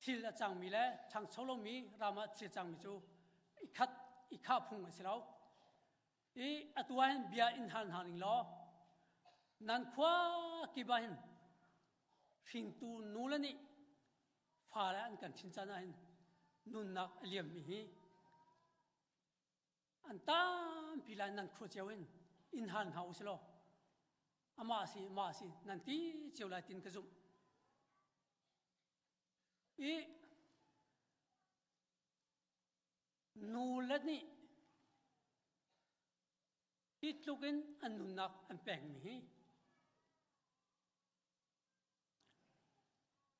thil a cangmi le ṭhangcho lomi ram ah thil cangmi cu i khat i khah phung a si lo. I atu ah hin bia in hal hna ning law nan khua kip ah hin hringtu nu le nih fale an kan thin caan ah hin nunnak a liammi hi an tampi lai nan khua cio in in hal hna u silaw amah si mah si nan ti cio lai tin ka zumh. I nu le nih hi tluk in an nunnak an pekmi hi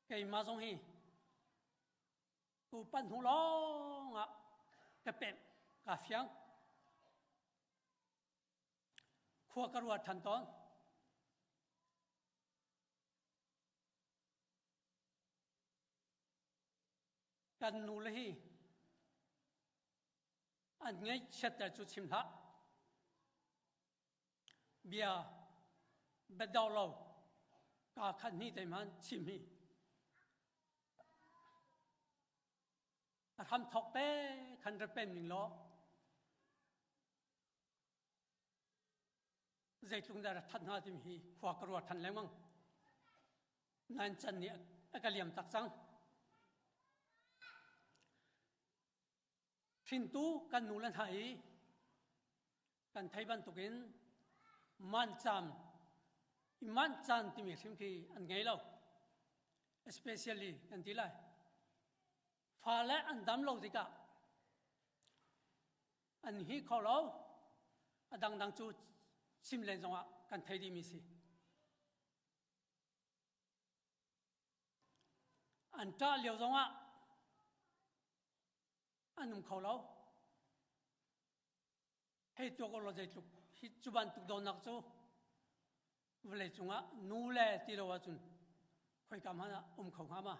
keimah zong hi tu pan hnu lawng ah ka pemh ka fiang khua ka ruat than tawn Kan nu le hi an ngaihchiatter cu chim hlah. Bia biado lo kaa khat hni te hmanh chim hi a hram thawk te khan rak pem ning law zeitluk dah rak that hnga timi hi khua ka ruat than lengmang. Nain can nih a ka liam tak cang. Hrintu kan nu le hna i kan thei bantukin man cam i man caan timi hrim khi an ngei lo. Especially kan ti lai. Fale an dam lo tikah an hi kho lo a dangdang cu chim len zongah kan thei dihmi si an ṭah lio zongah an um kho lo hei tuak lo zeitluk hi cu bantuk dawtnak cu vawlei cungah nu le ti lo ahcun khoika hmanh ah um kho hnga ma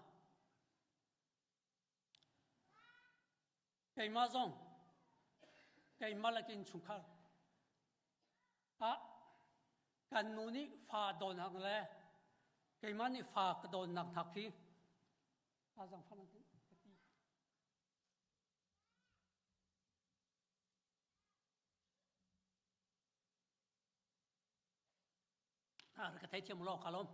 Keimah zong keimah le ka innchungkhar ah kan nu nih fa dawnak le keimah nih fa ka dawtnak hna khi a zangfah ka ti. Ka theithiam law ka lawm.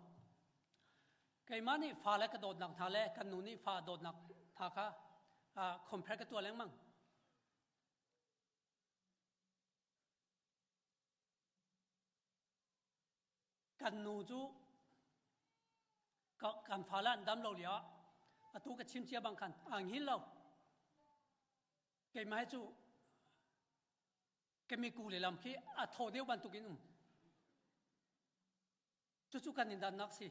Keimah nih fa le ka dawtnak hna le kan nu nih fa dawtnak hna kha compare ka tuah lengmang. Kan nu cu kan fa le an dam lo lio ah atu ka chim cia bang khan aa hngil lo. Keimah hi cu kemiku le lam khi a thaw deuh bantukin um cucu kan in dannak si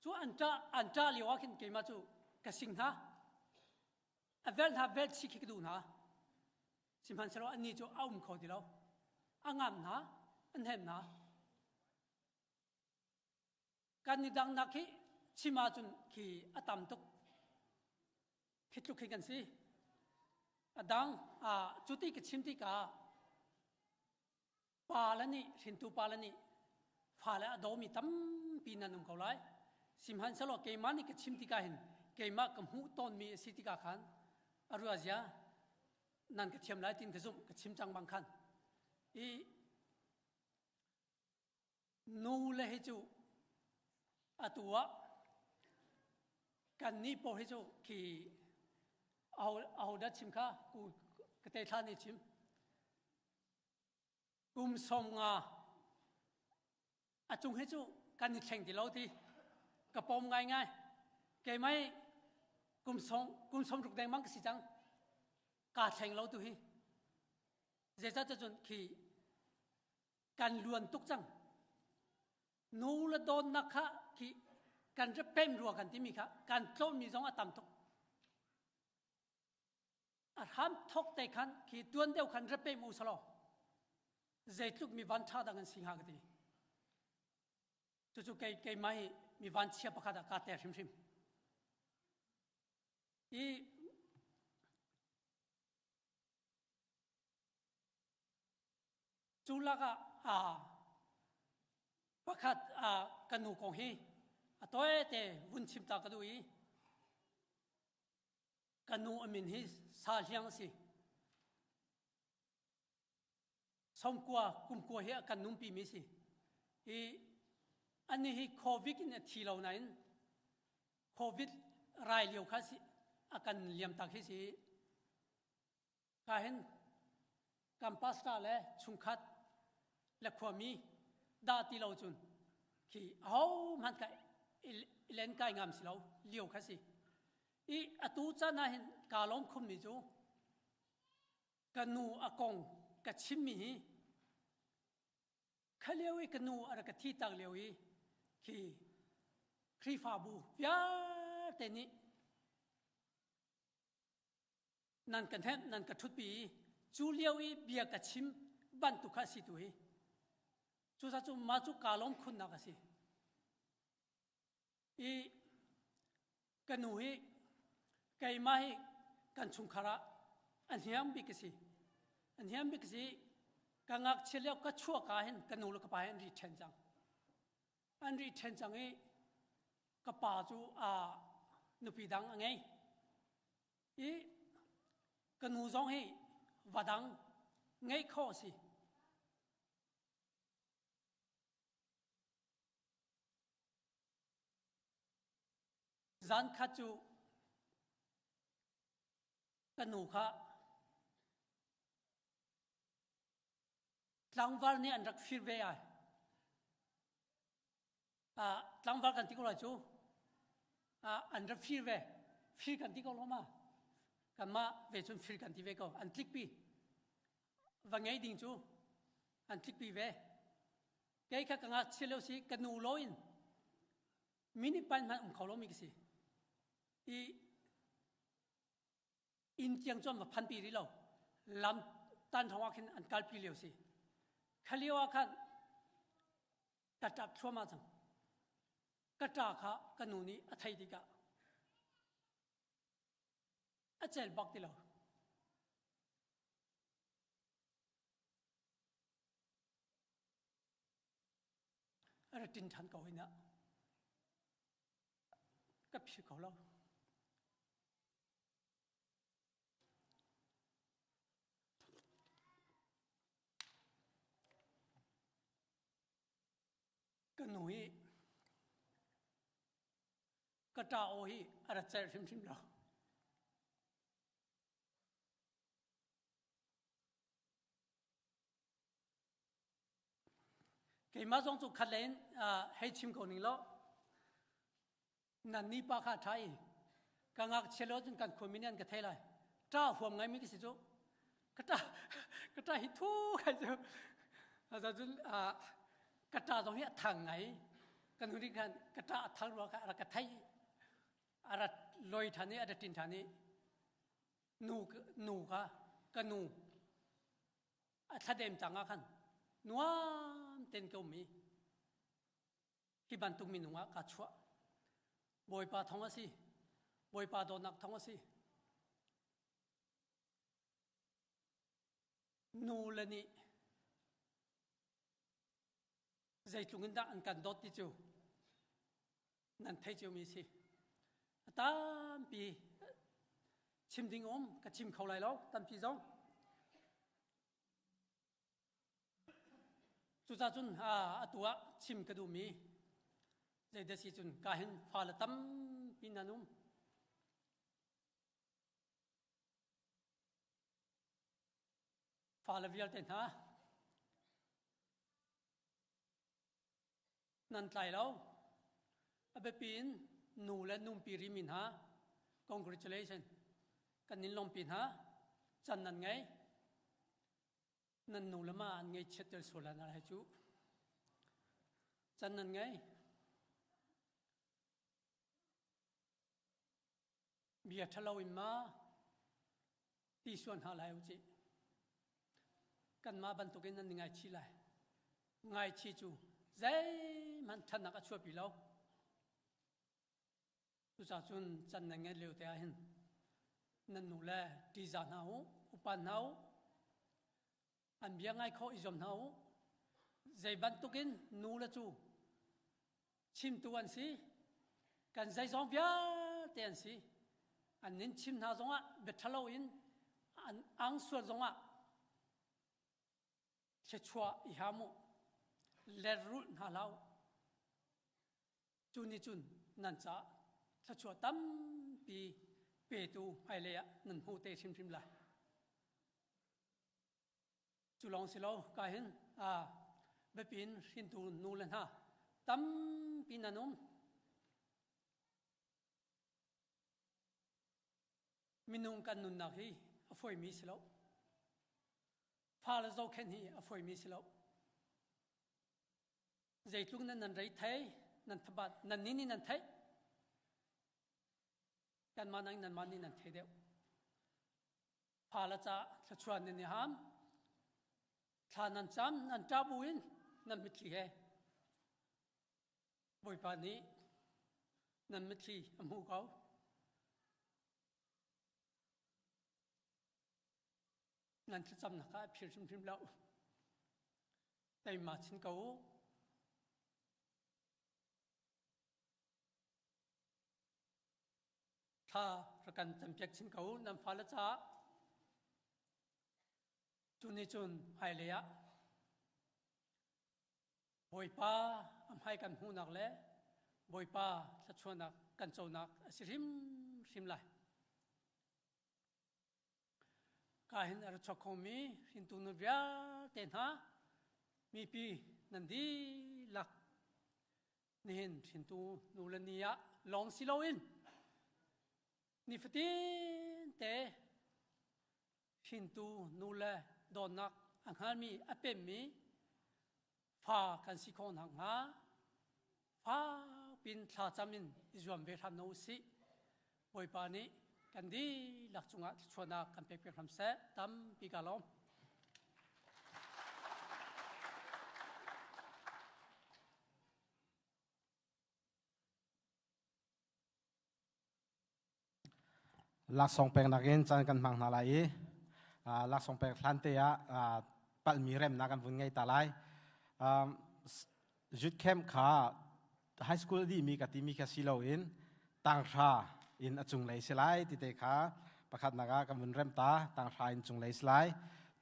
cu an ṭah an ṭah lio ah khin keimah cu ka sing hna a vel hna vel chi khi ka duh hna sihmanhsehlaw annih cu a um kho ti lo a ngam hna an hem hna kan i dangnak hi chim ahcun khi a tam tuk khi tluk khi kan si a dang cu ti ka chim tikah pa le nih hrintu pa le nih fale a dawmi tampi nan um ko lai sihmanhsehlaw keimah nih ka chim tikah hin keimah ka hmuh tawnmi a si tikah khan a ruazia nan ka thiam lai tin ka zumh ka chim cang bang khan i Nu le hi cu atu ah kannih pawl hi cu khi aho dah chim kha ku ka te thla nih chim kum som nga a cung hi cu kan i thleng ti lo ti ka pom ngai ngai keimai kum som kum som ruk dengmang ka si cang kaa thleng lo tu hi zeicah cun khi kan luan tuk cang. Nu le dawtnak kha khi Kan ra pem rua kan timi kha kan tlawmmi zong a tam tuk. A hram thok te khan khi tuan deuh khan ra pem u salo. Zeitluk mi van tha dang an si hnga ka ti. Cucu kei keimah hi mi vanchia pakhat ah kaa tel hrimhrim. I cu lakah aa pakhat aa ka nu kong hi a tawite vun chim ta ka duh i ka nu a min hi Sa Hliang a si. Songkua kumkua hi a kan numpi mi si. I ani hi COVID in a thi lo nain COVID rai lio kha si a kan liam tak hi si. Ka hin kan pastor le chungkhat le khuami dah ti lo cun khi aho hmanh ka ilen kai ngam si lo lio kha si. I atu caan ah hin kaa lawm khum mi cu ka nu a kong ka chimmi hi kha lio i ka nu a rak ka thi tak lio i khi Khrihfabu vialte nih nan ka hnemh nan ka ṭhutpi i cu lio i bia ka chim bantuk kha a si tu hi cucaah cu mah cu kaa lawm khunnak a si I ka nu hi keimah hi kan chungkhar ah a hniang bik a si. A hniang bik a si. Ka ngakchia lio ka chuah ka hin ka nu le ka pa hi an ri ṭhen cang. An ri ṭhen cang i ka pa cu a nupi dang a ngei. I ka nu zong hi va dang ngeih khawh a si. Zan khat cu ka nu kha tlangval nih an rak fir ve ai. Ah, tlangval kan ti ko lai cu. Ah, an rak fir ve. Fir kan ti ko lo ma. Kanmah ve cun fir kan ti ve ko. An tlikpi. Va ngei ding cu an tlikpi ve. Kei kha ka ngakchia lio si ka nu lo in minute pan hmanh um kho lomi ka si. I inn tiang cu an va phanpi rih lo. Lam tan thong ah khin an kalpi lio si. Kha lio ah khan ka ṭap thluahmah cang. Ka ṭa kha ka nu nih a theih tikah a cel bak ti lo. A ra ṭin ṭhan ko hin ah ka philh kho lo. Ka nu hi ka ṭa aw hi a ra celh hrimhrim lo. Keimah zong cu khat lei in hei chim ko ning law nan ni pa kha ṭha i ka ngakchia lo cun kan khuami nih an ka thei lai. Ṭa huam ngaimi ka si cu. Ka ṭa ka ṭa hi thu kai cu. Cun ka ṭa zong hi a thang ngai. Kan hun khan ka ṭa a thang rua kha a rak ka thei. A rat loi ṭhan i a rat ṭin ṭhan i nu nu kha ka nu a thladem tang ah khan nuam ten ka um i hi bantuk minung ah kaa chuah. Bawipa thong a si. Bawipa dawtnak thong a si. Nu le nih zeitluk in dah an kan dawt ti cu nan thei ciomi si. A tampi chim ding um ka chim kho lai lo tampi zong. Cucaah cun atu ah chim ka duhmi zeidah si cun ka hin fale tampi nan um. Fale vialte hna nan tlai lo. A biapi in nu le numpi rimi hna congratulation kan in lawmpi hna can nan ngei nan nu le ma an ngei chiat tel sual na lai cu can nan ngei. Bia ṭhalo in ma ti sual hna lai u cih. Kanmah bantukin nan i ngaichih lai. Ngaichih cu zeihmanh ṭhatnak a chuahpi lo. Cucaah cun can nan ngeih lio te ah hin nan nu le ṭihzah hna u, upa hna u, an bia ngai khawh i zuam hna u. Zei bantukin nu le cu chimtu an si, kan zeizong vialte an si. An nin chim hna zongah bia ṭhalo in an ang sual zongah thluachuah i ham u, lerulh hna hlah u. Cu nih cun nan caah thluachuah tampi petu hmailei ah nan hmuh te hrimhrim lai. Cu lawng si lo, ka hin a biapi in hrintu nu le hna tampi nan um. Minung kan nunnak hi a fawi si lo. Fale zohkhenh hi a fawi si lo. Zeitluk nan nan rei thei, nan thabat, nan ni nih nan theih. Kanmah nang nanmah nih nan thei deuh. Fale ca thluachuah nan i ham. Thla nan cam, nan ṭah buin nan mitthli he. Bawipa nih nan mitthli a hmuh ko. Nan thlacamnak ah a phir hrimhrim lo. Teima chin ko u. Thla rak kan campiak chin ko u nan fale caah. Cu nih cun hmailei ah Bawipa a hmai kan hmuhnak le Bawipa thluachuahnak kan conak a si hrimhrim lai. Ka hin a ra chuak khomi hrintu nu vialte hna mipi nan dihlak nihin hrintu nu le ni ah lawng si loin nifatin te hrintu nu le dawtnak a hngalmi a pemmi fa kan si khawh nakhnga fakpin thlacam in i zuam ve hram hna usih. Bawipa nih kan dihlak cungah thluachuahnak kan pek piak hram seh. Tampi ka lawm. Laksawng peknak in caan kan hmang hna lai i laksawng pek hlan te ah palhmi remnak kan vun ngei ta lai. Youth camp kha high school dihmi ka timi kha si loin tanghra in a cunglei si lai ti te kha pakhatnak ah kan vun rem ta tanghra in cunglei si lai.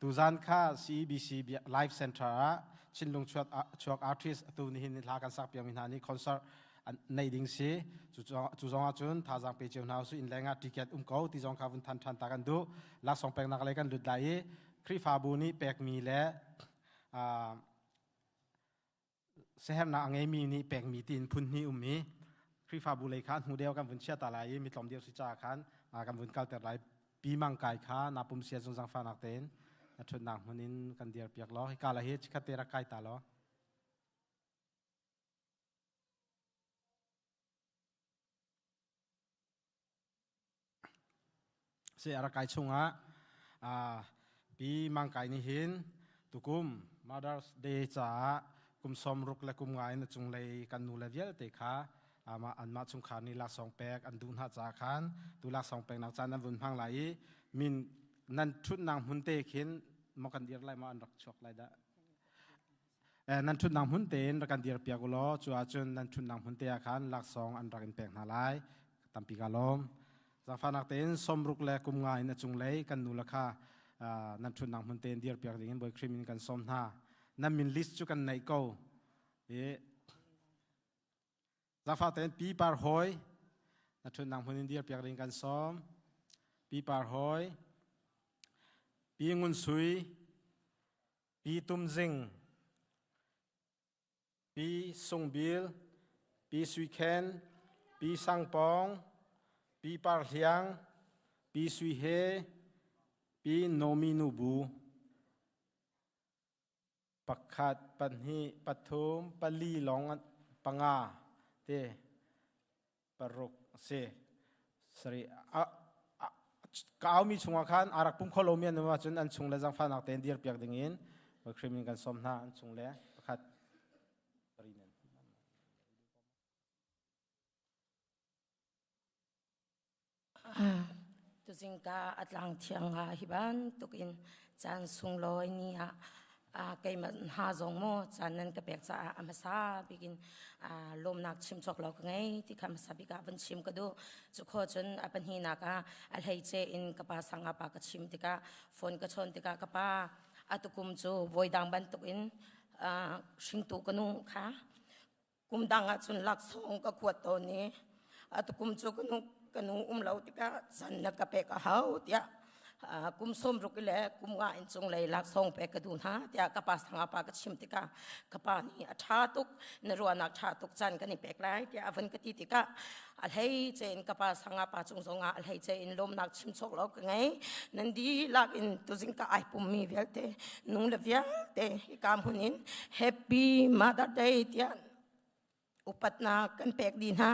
Tuzan kha CEBC Life Center ah Chinlung chuak chuak artist atu nihin hla kan sak piakmi hna nih concert an neih ding si cu zong ah cun thazaang pe cio hna usih inn leng ah ticket um ko ti zong kha vun than than ta kan duh laksawng peknak lei kan lut lai i Khrihfabu nih pekmi le sehernak a ngeimi nih pekmi tiin phun hnih um i Khrihfabu lei kha hnu deuh kan vun chia ta lai i mi tlawm deuh si caah khan kan vun kalter lai pi mang kai kha na pum sia zung zangfahnak tein na ṭhutnak hmun in kan dir piak law hika la hi chikhat te rak kai ta law Si a rak kai chungah pi Mangkai nih hin tukum Mother's Day caah kum 60 le kum nga in a cunglei kan nu le vialte kha anmah chungkhar nih laksawng pek an duh hna caah khan tu laksawng peknak caan an vun hmang lai i min nan ṭhutnak hmun te khin maw kan dir lai maw an rak chuak lai dah Nan ṭhutnak hmun tein rak kan dirpiak u law cu ahcun nan ṭhutnak hmun te ah khan laksawng an rak in pek hna lai. Tampi ka lawm. Zaangfahnak tein 60 le kum nga in a cunglei kan nu le kha nan ṭhutnak hmun tein dirpiak ding in Bawi Khrih min kan sawm hna. Nan min list cu kan neih ko. I zaangfah tein Pi Par Hawi na ṭhutnak hmun in dirpiak ding kan sawm. Pi Par Hawi, Pi Ngun Sui, Pi Tum Zing, Pi Sung Bil, Pi Sui Khen, Pi Sang Pawng, Pi Par Hliang, Pi Sui He, Pi Nomi Nu Bu. Pakhat, pahnih, pathum, pali lawng panga te paruk a si. Sorry, ka aumi chungah khan a rak pum kho lomi an um ahcun an chung le zangfahnak tein dir piak ding in Khrih min kan sawm hna an chung le pakhat. Tuzingka a tlang thiang ah hi bantukin caan sunglawi ni ah keimah hna zong maw caan nan ka pek caah a hmasa bikin lawmnak chim cawk lo ka ngei ti kha hmasa bik ah van chim ka duh. Cu kho cun a pahnihnak ah a hleice in ka pa sangah pa ka chim tikah phone ka chawn tikah ka pa atukum cu voidang bantukin hringtu ka nu kha Kum dang ah cun laksawng ka kuat tawn i atukum cu ka nu ka nu um lo tikah can na ka pek a hau tiah kum sawmruk le kum nga in cunglei laksawng pek ka duh hna tiah ka pa sangah pa ka chim tikah ka pa nih a ṭha tuk na ruahnak ṭha tuk caan kan i pek lai tiah a van ka ti tikah a hlei ce in ka pa sangah pa cung zongah a hlei ce in lawmnak chim chawk lo ka ngei nan dihlak in tuzing ka ai pummi vialte nung le vialte hika hmun in happy mother day tiah upatnak kan pek dih hna.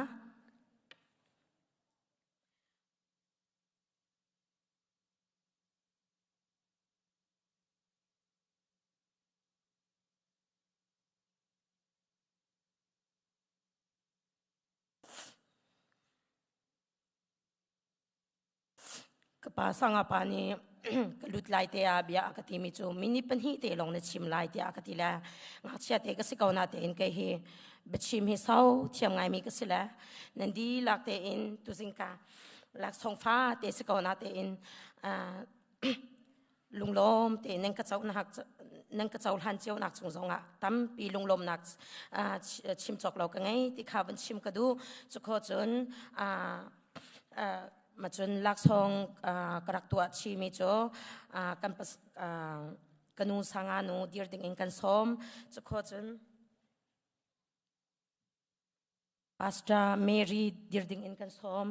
Ka pa sangapa nih ka lut lai te ah bia a ka timi cu minute pahnih te lawng na chim lai tiah a ka ti le ngakchia te ka si ko na tein kei hi biachim hi sau thiam ngaimi ka si le nan dihlak tein tuzing ka laksawng fa te si ko na tein lunglawm te nan ka co nan ka cohlan cio nak chung zongah tampi lunglawmnak chim cawk lo ka ngei ti kha van chim ka duh cu kho cun ma cun laksawng ka rak tuah chimi cu kan ka nu sanga nu dir ding in kan sawm cu kho cun Pastor Mary dir ding in kan sawm.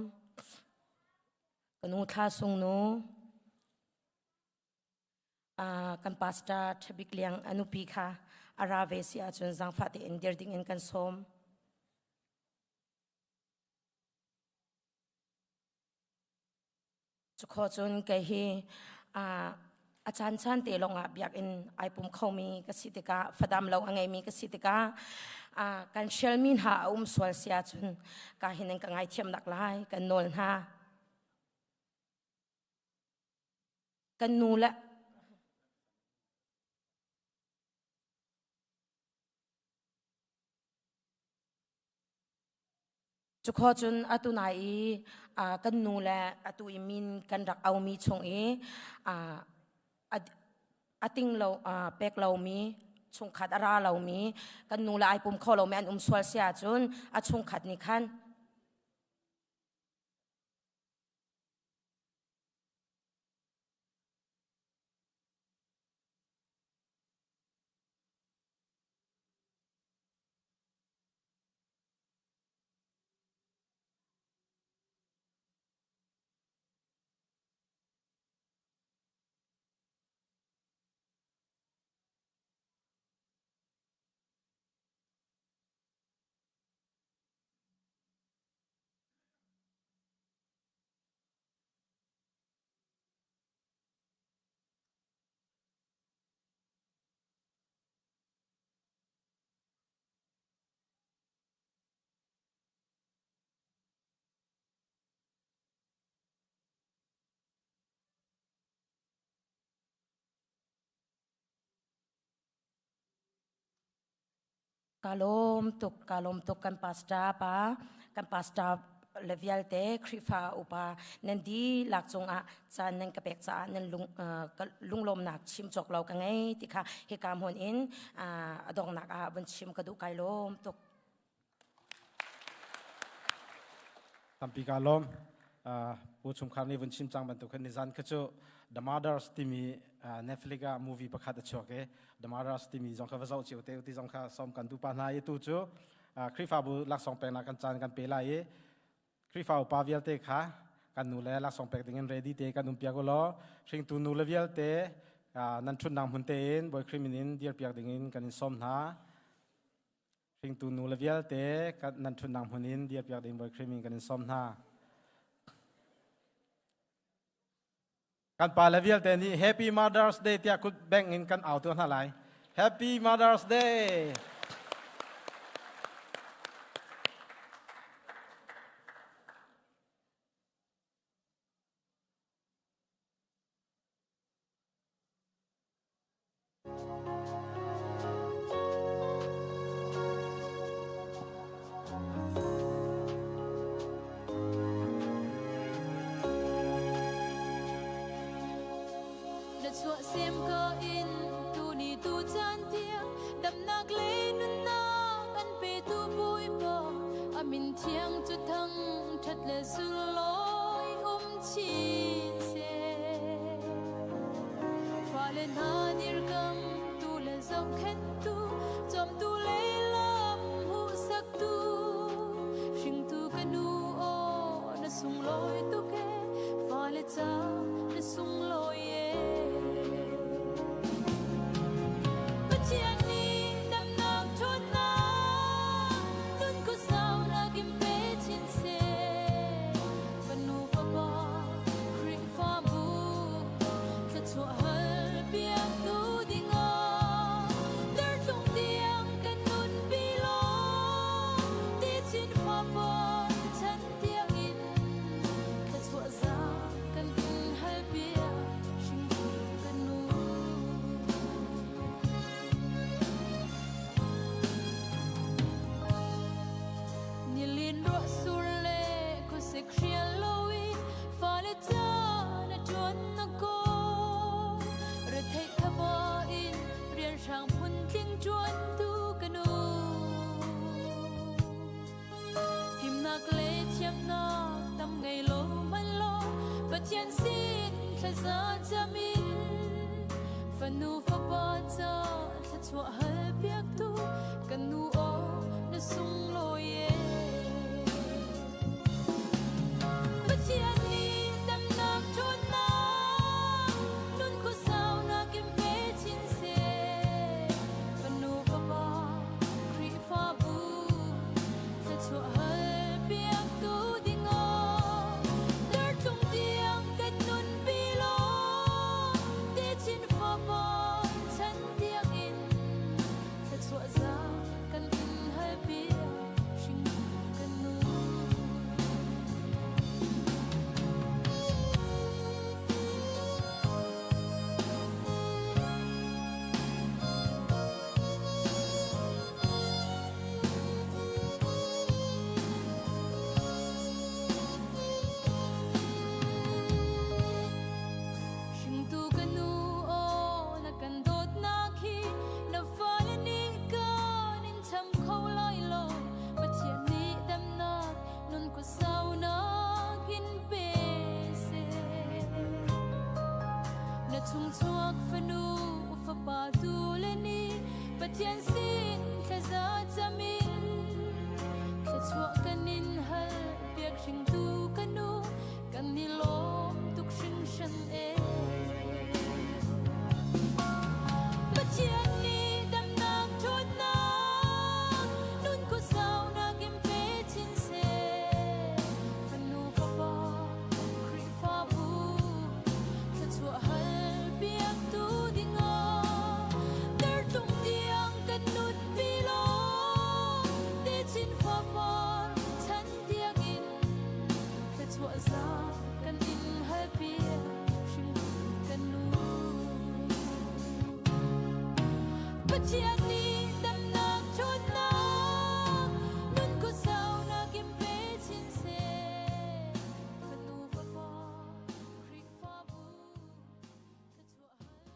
Ka nu Thla Sung nu, kan pastor Ṭhabik Liang a nupi kha a ra ve si ahcun zaangfah tein dir ding in kan sawm. Cukho cun kei hi a caan caan te lawngah biakinn ai pum khomi ka si tikah fadam lo a ngeimi ka si tikah kan hrialmi hna a um sual si ahcun ka hin in ka ngaithiam nak lai kan nawl hna. Kan nu le Cukho cun atu nai i kan nu le atu i min kan rak aumi chung i a ting lo pek lomi chungkhat a ra lomi kan nu le ai pum kho lomi an um sual si ahcun a chungkhat nih khan Ka lawm tuk, ka lawm tuk kan pastor pa, kan pastor le vialte Khrihfa upa nan dihlak cungah caan nan ka pek caah nan lung lunglawmnak chim cawk lo ka ngei ti kha hika hmun in a donghnak ah vun chim ka duh kai lawm tuk. Tampi ka lawm. Pu chungkhar nih vun chim cang bantuk khan nizan kha cu The Mothers timi Netflix ah movie pakhat a chuak i The Mothers timi zong kha va zoh cio te ti zong kha som kan duh pa hna i tu cu Khrihfabu laksawng peknak kan caan kan pe lai i Khrihfa upa vialte kha kan nu le laksawng pek dingin ready te kan um piak u law hringtu nu le vialte nan ṭhutnak hmun tein Bawi Khrih min in dir piak dingin kan in sawm hna. Hringtu nu le vialte nan ṭhutnak hmun in dir piak ding Bawi Khrih min kan in sawm hna. Kan pa le vialte nih Happy Mother's Day tiah kut beng in kan au tu hna lai. Happy Mother's Day! Na chuah sem ka in tu ni tu caan tiang damnak le nunnak an petu Bawipa a min thiang cu thang ṭhat le sunglawi um chin seh. Fale hna dirkam tu le zohkhenhtu cawmtu le lam hmuhsaktu hringtu ka nu aw na sunglawi tuk e fale ca na sunglawi e. Pathian nih damnak ṭhawnnak nun khuasaunak in pe chin seh. Fanu fapa Khrihfabu thluachuah hal piaktu dingah dartlung tiang kan nunpi law techin fapa chan tiangin thluachuah za kan in hal piak hringtu kan nu. Nilin ruah sur le khuasik hrial loin fale ca na ṭuan na kawl. Retheih thaba in rianhrang phuntling ṭuantu ka nu. Fimnak le thiamnak tam ngei lo hmanh law Pathian sin thlaza cam in fanu fapa ca thluachuah hal piaktu kan nu aw na sunglawi e. Pathian nih damnak ṭhawnnak nun khuasaunak in pe chin seh. Fanu fapa Khrihfabu thluachuah hal piaktu dingah dartlung tiang kan nunpi law techin fapa chan tiangin thluachuah za kan in hal piak hringtu kan nu. Hringtu ka nu aw na kan dawtnak hi na fale nih kan in cham kho lai lo Pathian nih damnak nun khuasaunak in pe seh. Na chungchuak fanu fapa tu le nih Pathian sin thlaza cam in thluachuah kan in hal piak hringtu ka nu kan i lawm tuk hringhran e. Pathian nih damnak ṭhawnnak nun khuasaunak in pe chin seh. Fanu fapa Khrihfabu thluachuah hal piaktu dingah dartlung tiang kan nunpi law techin fapa chan tiangin thluachuah za kan in hal piak hringtu kan nu. Pathian nih damnak ṭhawnnak nun khuasaunak in pe chin seh. Fanu fapa Khrihfabu thluachuah hal.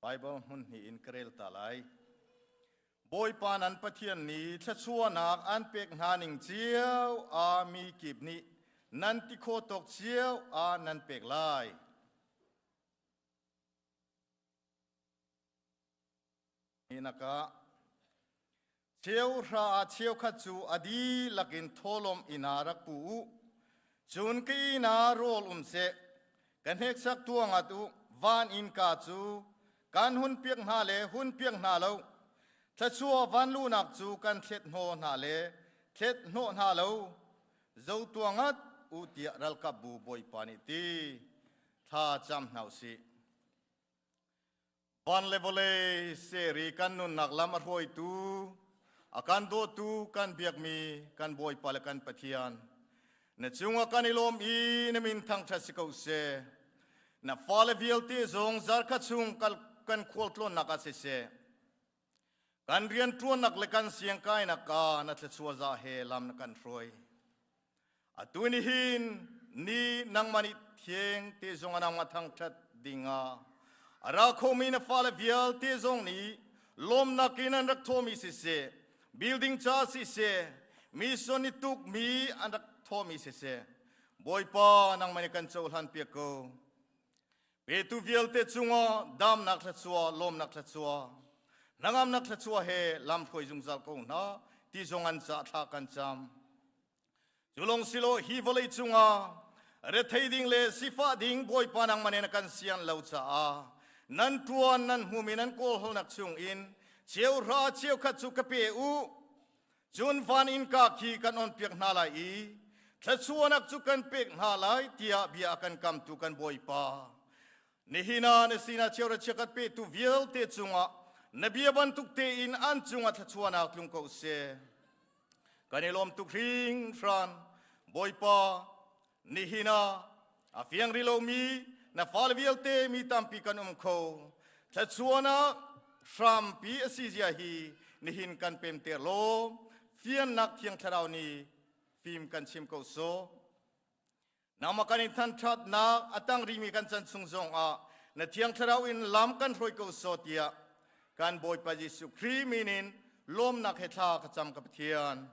Bible hmun hnih in ka rel ta lai. Bawipa nan Pathian nih thluachuahnak an pek hna ning cio ah mi kip nih nan ti khawh tawk cio ah nan pek lai. Hinaka cheu hra ah cheukhat cu a dihlak in thawlawm inn ah rak pu u. Cun ka inn ah rawl um seh, ka hneksak tuangat u, van innka cu kan hun piak hna le hun piak hna lo. Thluachuah vanluhnak cu kan thlet hnawh hna le thlet hnawh hna lo. Zo tuangat u tiah ralkapbu Bawipa nih ti thla cam hna u sih. Van le vawlei seri kan nunnak lam a hruaitu, a kan dawtu kan biakmi kan Bawipa le kan Pathian, na cungah kan i lawm i na min thangṭhat si ko seh. Na fale vialte zong zarkhat chung kan khualtlawnnak ah siseh, kan rianṭuannak le kan siangkainak ah na thluachuah za he lam na kan hruai. Atu ni hin ni nangmah nih thiang te zong nangmah thangṭhat dingah a ra khomi na fale vialte zong nih lawmnak in an rak thawmi siseh, building ca siseh, mission i tukmi an rak thawmi siseh, Bawipa nangmah nih kan cohlan piak ko. Petu vialte cungah damnak thluachuah, lawmnak thluachuah, hnangamnak thluachuah he lam hruai zungzal ko hna ti zong an ca thla kan cam. Cu lawng silo hi vawlei cungah rethei ding le sifah ding Bawipa nangmah nih na kan sian lo caah nan tuan nan hmumi nan kawlhawlnak chung in cheuhra cheukhat cu ka pe u. Cun van innka khi kan on piak hna lai i thluachuahnak cu kan pek hna lai tiah bia a kan kamtu kan Bawipa. Nihin ah na sinah cheuhra cheukhat petu vialte cungah na bia bantuk tein an cungah thluachuahnak tlung ko seh. Kan i lawm tuk hringhran. Bawipa, nihin ah a fiang rih lomi na fale vialte mi tampi kan um kho. Thluachuahnak hrampi a si zia hi nihin kan pemter law fiannak Thiang Thlarau nih fim kan chim ko sawh. Nangmah kan in thanṭhatnak a tang rihmi kan chan chung zongah na Thiang Thlarau in lam kan hruai ko sawh tiah kan Bawipa Jesuh Khrih min in lawmnak he thla ka cam ka Pathian.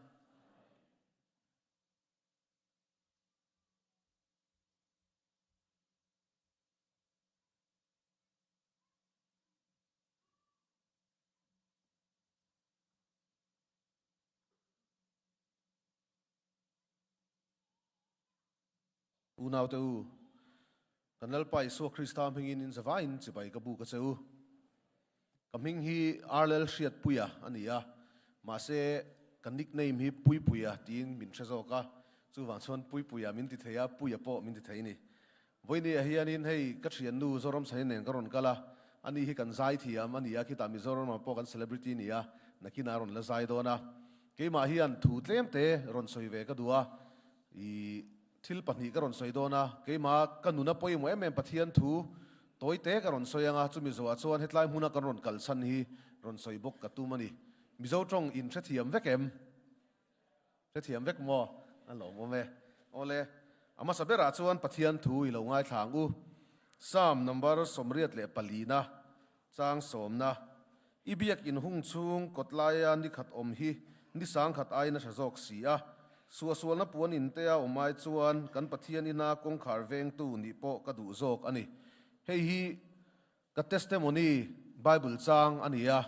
Unau te u, kan Lalpa Isua Krista hmingin in zavai in chibai ka bu ka che u. Ka hming hi Arlel Hriat Puia a ni a, mahse ka nickname hi Puipuia tiin min hre zawk a, chuvang chuan Puipuia min ti thei a, Puia pawh min ti thei ni. Vawiini ah hianin hei ka thiannu Zoram Sahin nen ka rawn kal a, ani hi kan zai thiam a ni a, khitah Mizoram ah pawh kan celebrity ni a, nakin a rawn la zai dawn a. Keimah hian thu tlem te rawn sawi ve ka duh a, i Thil pahnih ka rawn sawi dawn a, keimah ka nun a pawimawh em em Pathian thu tawi te ka rawn sawi ang a, chumi zawhah chuan hetlai hmuna kan rawn kalchhan hi rawn sawi bawk ka tum a ni. Mizo tawng in hrethiam vek em? Hrethiam vek maw? A lawmawm e. Awle, a hmasa berah chuan Pathian thu i lo ngaithla ang u. Psalm number 84 na, chang sawmna, I biak in hung chung kawtlaia ni khat awm hi ni sangkhat aiin a tha zawk si a. Suahsualna puan in tea awm ai chuan kan Pathian ina kawngkhar vengtu nih pawh ka duh zawk a ni. Hei hi ka testimony Bible chang a ni a,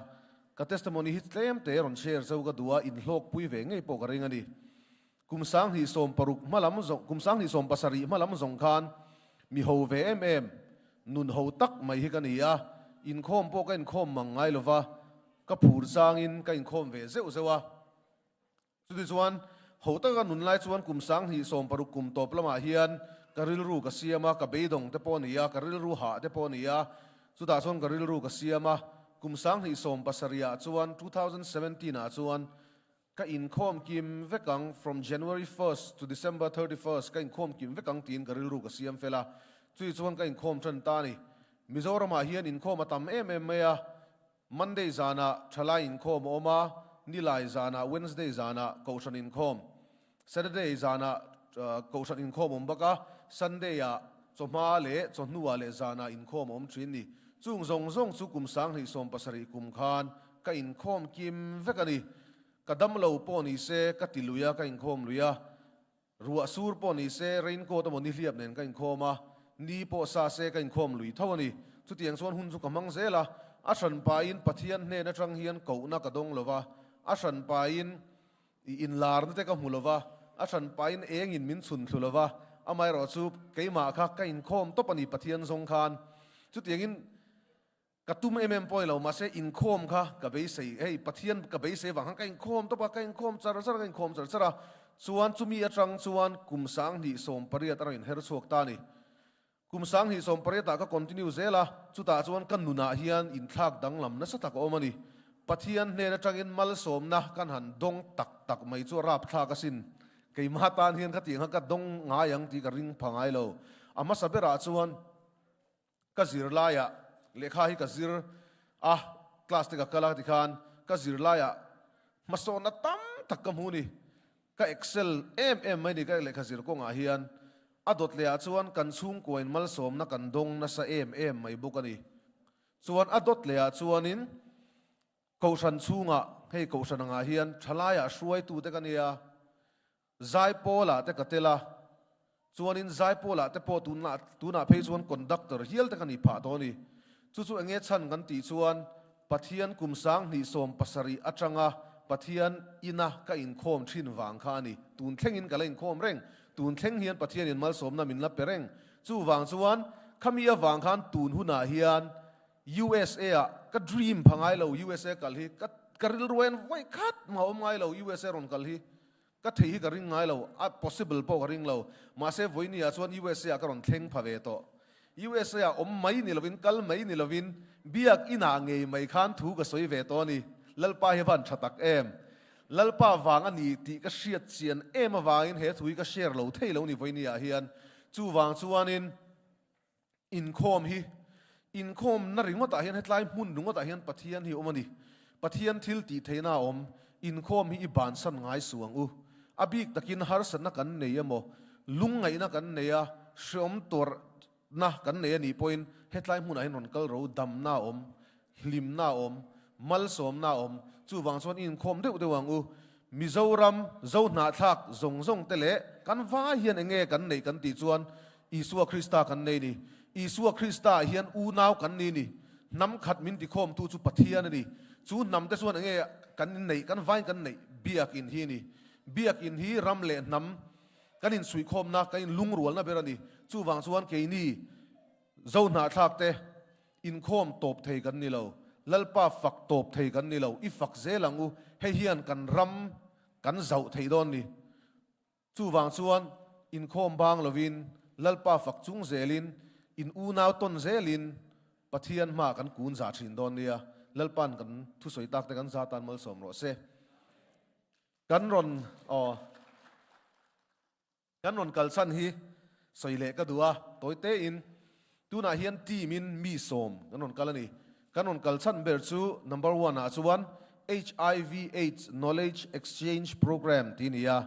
ka testimony hi tlem te rawn share cheu ka duh a, inhlawkpui ve ngei pawh ka ring a ni. Kum 2060 hmalam zawng, kum 2070 hmalam zawng khan mi ho ve em em, nun ho tak mai hi ka ni a, inkhawm pawh ka inkhawm mang ngai lo va, ka phur changin ka inkhawm ve zeuh zeuh a. Chutichuan, ho taka nun lai chuan kum 2060 kum tawp lamah hian ka rilru ka siam a, ka beidawng te pawh a ni a, ka rilru hah te pawh a ni a, chutah chuan ka rilru ka siam a, kum 2070 ah chuan, 2017 ah chuan, Ka inkhawm kim vek ang, from January first to December 31st ka inkhawm kim vek ang tiin ka rilru ka siam fel a, chui chuan ka inkhawm tan ta a ni. Mizoramah hian inkhawm a tam em em mai a, Monday zanah thalai inkhawm a awm a, Nilai zanah, Wednesday zanah Kohhran inkhawm, Saturday zanah Kohhran inkhawm a awm bawk a, Sunday ah chawhma leh chawhnuah leh zanah inkhawm a awm thin ni. Chung zawng zawng chu kum 2017 kum khan ka inkhawm kim vek a ni. Ka damlo pawh ni se ka ti lui a, ka inkhawm lui a. Ruah sur pawh ni se raincoat emaw nihliap nen ka inkhawm a, ni pawh sa se ka inkhawm lui tho a ni. Chutiang chuan hun chu ka hmang zel a, a hran pahin Pathian hnen atang hian kohna ka dawng lo va, a hran pahin i inlarna te ka hmu lo va, a hran pahin engin min chhun thlu lo va, amaherawh chu keimah kha ka inkhawm tawp a ni Pathian zawng khan. Chutiangin. Ka tum em em pawh i lo, mahse inkhawm kha ka beisei, hei Pathian ka beisei vang khan ka inkhawm tawp a, ka inkhawm char char a, ka inkhawm char char a, chuan chumi atang chuan kum 2018 a rawn inher chhuak ta a ni. Kum 2018 ah ka continue zel a, chutah chuan ka nunah hian inthlak danglam nasa tak a awm a ni. Pathian hnen atangin malsawmna kan han dawng tak tak mai chu a rapthlak asin. Keimah tan hian khatiang kha ka dawng ngai ang tih ka ring pha ngai lo. A hmasa berah chuan. Ka zirlaiah lehkha hi ka zir a, class te ka kal a tikhan ka zirlaiah hmasawnna tam tak ka hmu ni. Ka excel em em mai ni ka lehkha zir kawngah hian. A dawt lehah chuan kan chhungkuain malsawmna kan dawng nasa em em mai bawk a ni. Chuan a dawt lehah chuanin Kohhran chhungah hei Kohhran angah hian thalaiah hruaitute ka nia. Zaipawlah te ka tel a, chuanin Zaipawlah te pawh tunah tunah phei chuan conductor hial te ka nih phah tawh a ni. Chu chu enge chhan kan tih chuan Pathian kum 2017 atanga Pathian ina ka inkhawm thin vang kha a ni. Tun thlengin ka la inkhawm reng. Tun thleng hian Pathianin malsawmna min la pe reng. Chuvang chuan khami avang khan tun hunah hian USA ah ka dream pha ngai lo USA kal hi ka ka rilru en vawi khat mah awm ngai lo USA rawn kal hi. Ka thei hi ka ring ngai lo, a possible pawh ka ring lo. Mahse vawiini ah chuan USA ah ka rawn thleng pha ve tawh. USA ah awm mai ni lovin, kal mai ni lovin, biak inah ngei mai khan thu ka sawi ve tawh a ni. Lalpa hi van tha tak em? Lalpa vang a ni tih ka hriat chian em avangin he thu hi ka share lo thei lo ni vawiini ah hian. Chuvang chuanin. Inkhawm hi, inkhawmna ringawtah hian hetlai hmun ringawtah hian Pathian hi a awm a ni. Pathian thil tih theihna a awm. Inkhawm hi i bansan ngai suh ang u. A bik takin harsatna kan nei emaw, lungngaihna kan nei a, hreawm tuarna kan nei a nih pawhin hetlai hmunah hian rawn kal ro damna a awm, hlimna a awm, malsawmna a awm. Chuvang chuan i inkhawm deuh deuh ang u. Mizoram Zohnahthlak zawng zawng te leh kan vai hian enge kan neih kan tih chuan Isua Krista kan nei ni. Isua Krista ah hian unau kan ni ni. Hnam khat min tikhawmtu chu Pathian a ni. Chu hnam te chuan enge kan inneih, kan vain kan neih biakinn hi a ni. Biakinn hi ram leh hnam kan insuihkhawmna, kan inlungrualna ber a ni. Chuvang chuan keini Zohnahthlak te inkhawm tawp thei kan ni lo. Lalpa fak tawp thei kan ni lo. I fak zel ang u. Hei hian kan ram kan zauh thei dawn ni. Chuvang chuan inkhawm bang lovin, Lalpa fak chung zelin, in unau tawn zelin Pathian hmaah kan kun zah thin dawn nia. Lalpa'n kan thusawi tak te kan za tan malsawm rawh se. Kan rawn aw kan rawn kal chhan hi sawi leh ka duh a, tawi tein tunah hian team in mi sawm kan rawn kal a ni. Kan rawn kal chhan ber chu number one ah chuan HIV AIDS Knowledge Exchange Program tih a ni a.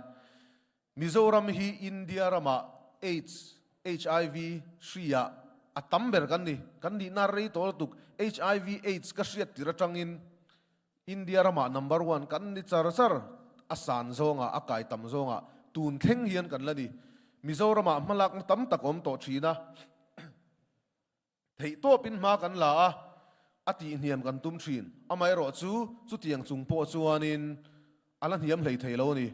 Mizoram hi India ramah AIDS, HIV, hri ah a tam ber kan ni. Kan nihna rei tawh lutuk. HIV AIDS ka hriat tir atangin India ramah number one kan ni char char. A san zawngah, a kai tam zawngah tun thleng hian kan la ni. Mizoramah hmalakna tam tak awm tawh thin a. Theihtawpin hma kan la a, a tihhniam kan tum thin. Amaherawh chu, chutiang chung pawh chuanin a la hniam hlei thei lo a ni.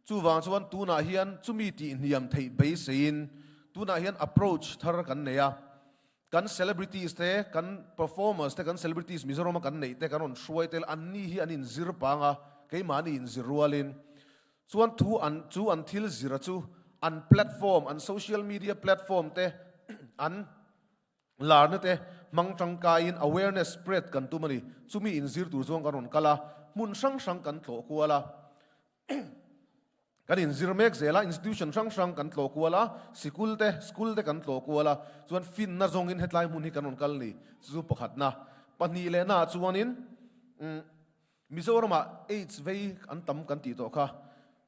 Chuvang chuan tunah hian chumi tihhniam theih beiseiin tunah hian approach thar kan nei a. Kan celebrities te, kan performers te, kan celebrities Mizorama kan neih te kan rawn hruai tel, anni hi an inzir pang a, keimahni inzir rualin. Chuan thu an chu an thil zira chu an platform, an social media platform te an larna te hmang tangkaiin awareness spread kan tum a ni. Chumi inzir tur chuan kan rawn kal a, hmun hrang hrang kan tlawh kual a, kan inzir mek zel a, institution hrang hrang kan tlawh kual a, sikul te, school te kan tlawh kual a, chuan finna zawngin hetlai hmun hi kan rawn kal ni. Chu chu pakhatna. Pahnih lehnaah chuanin umm. Mizoramah AIDS vei an tam kan tih tawh kha.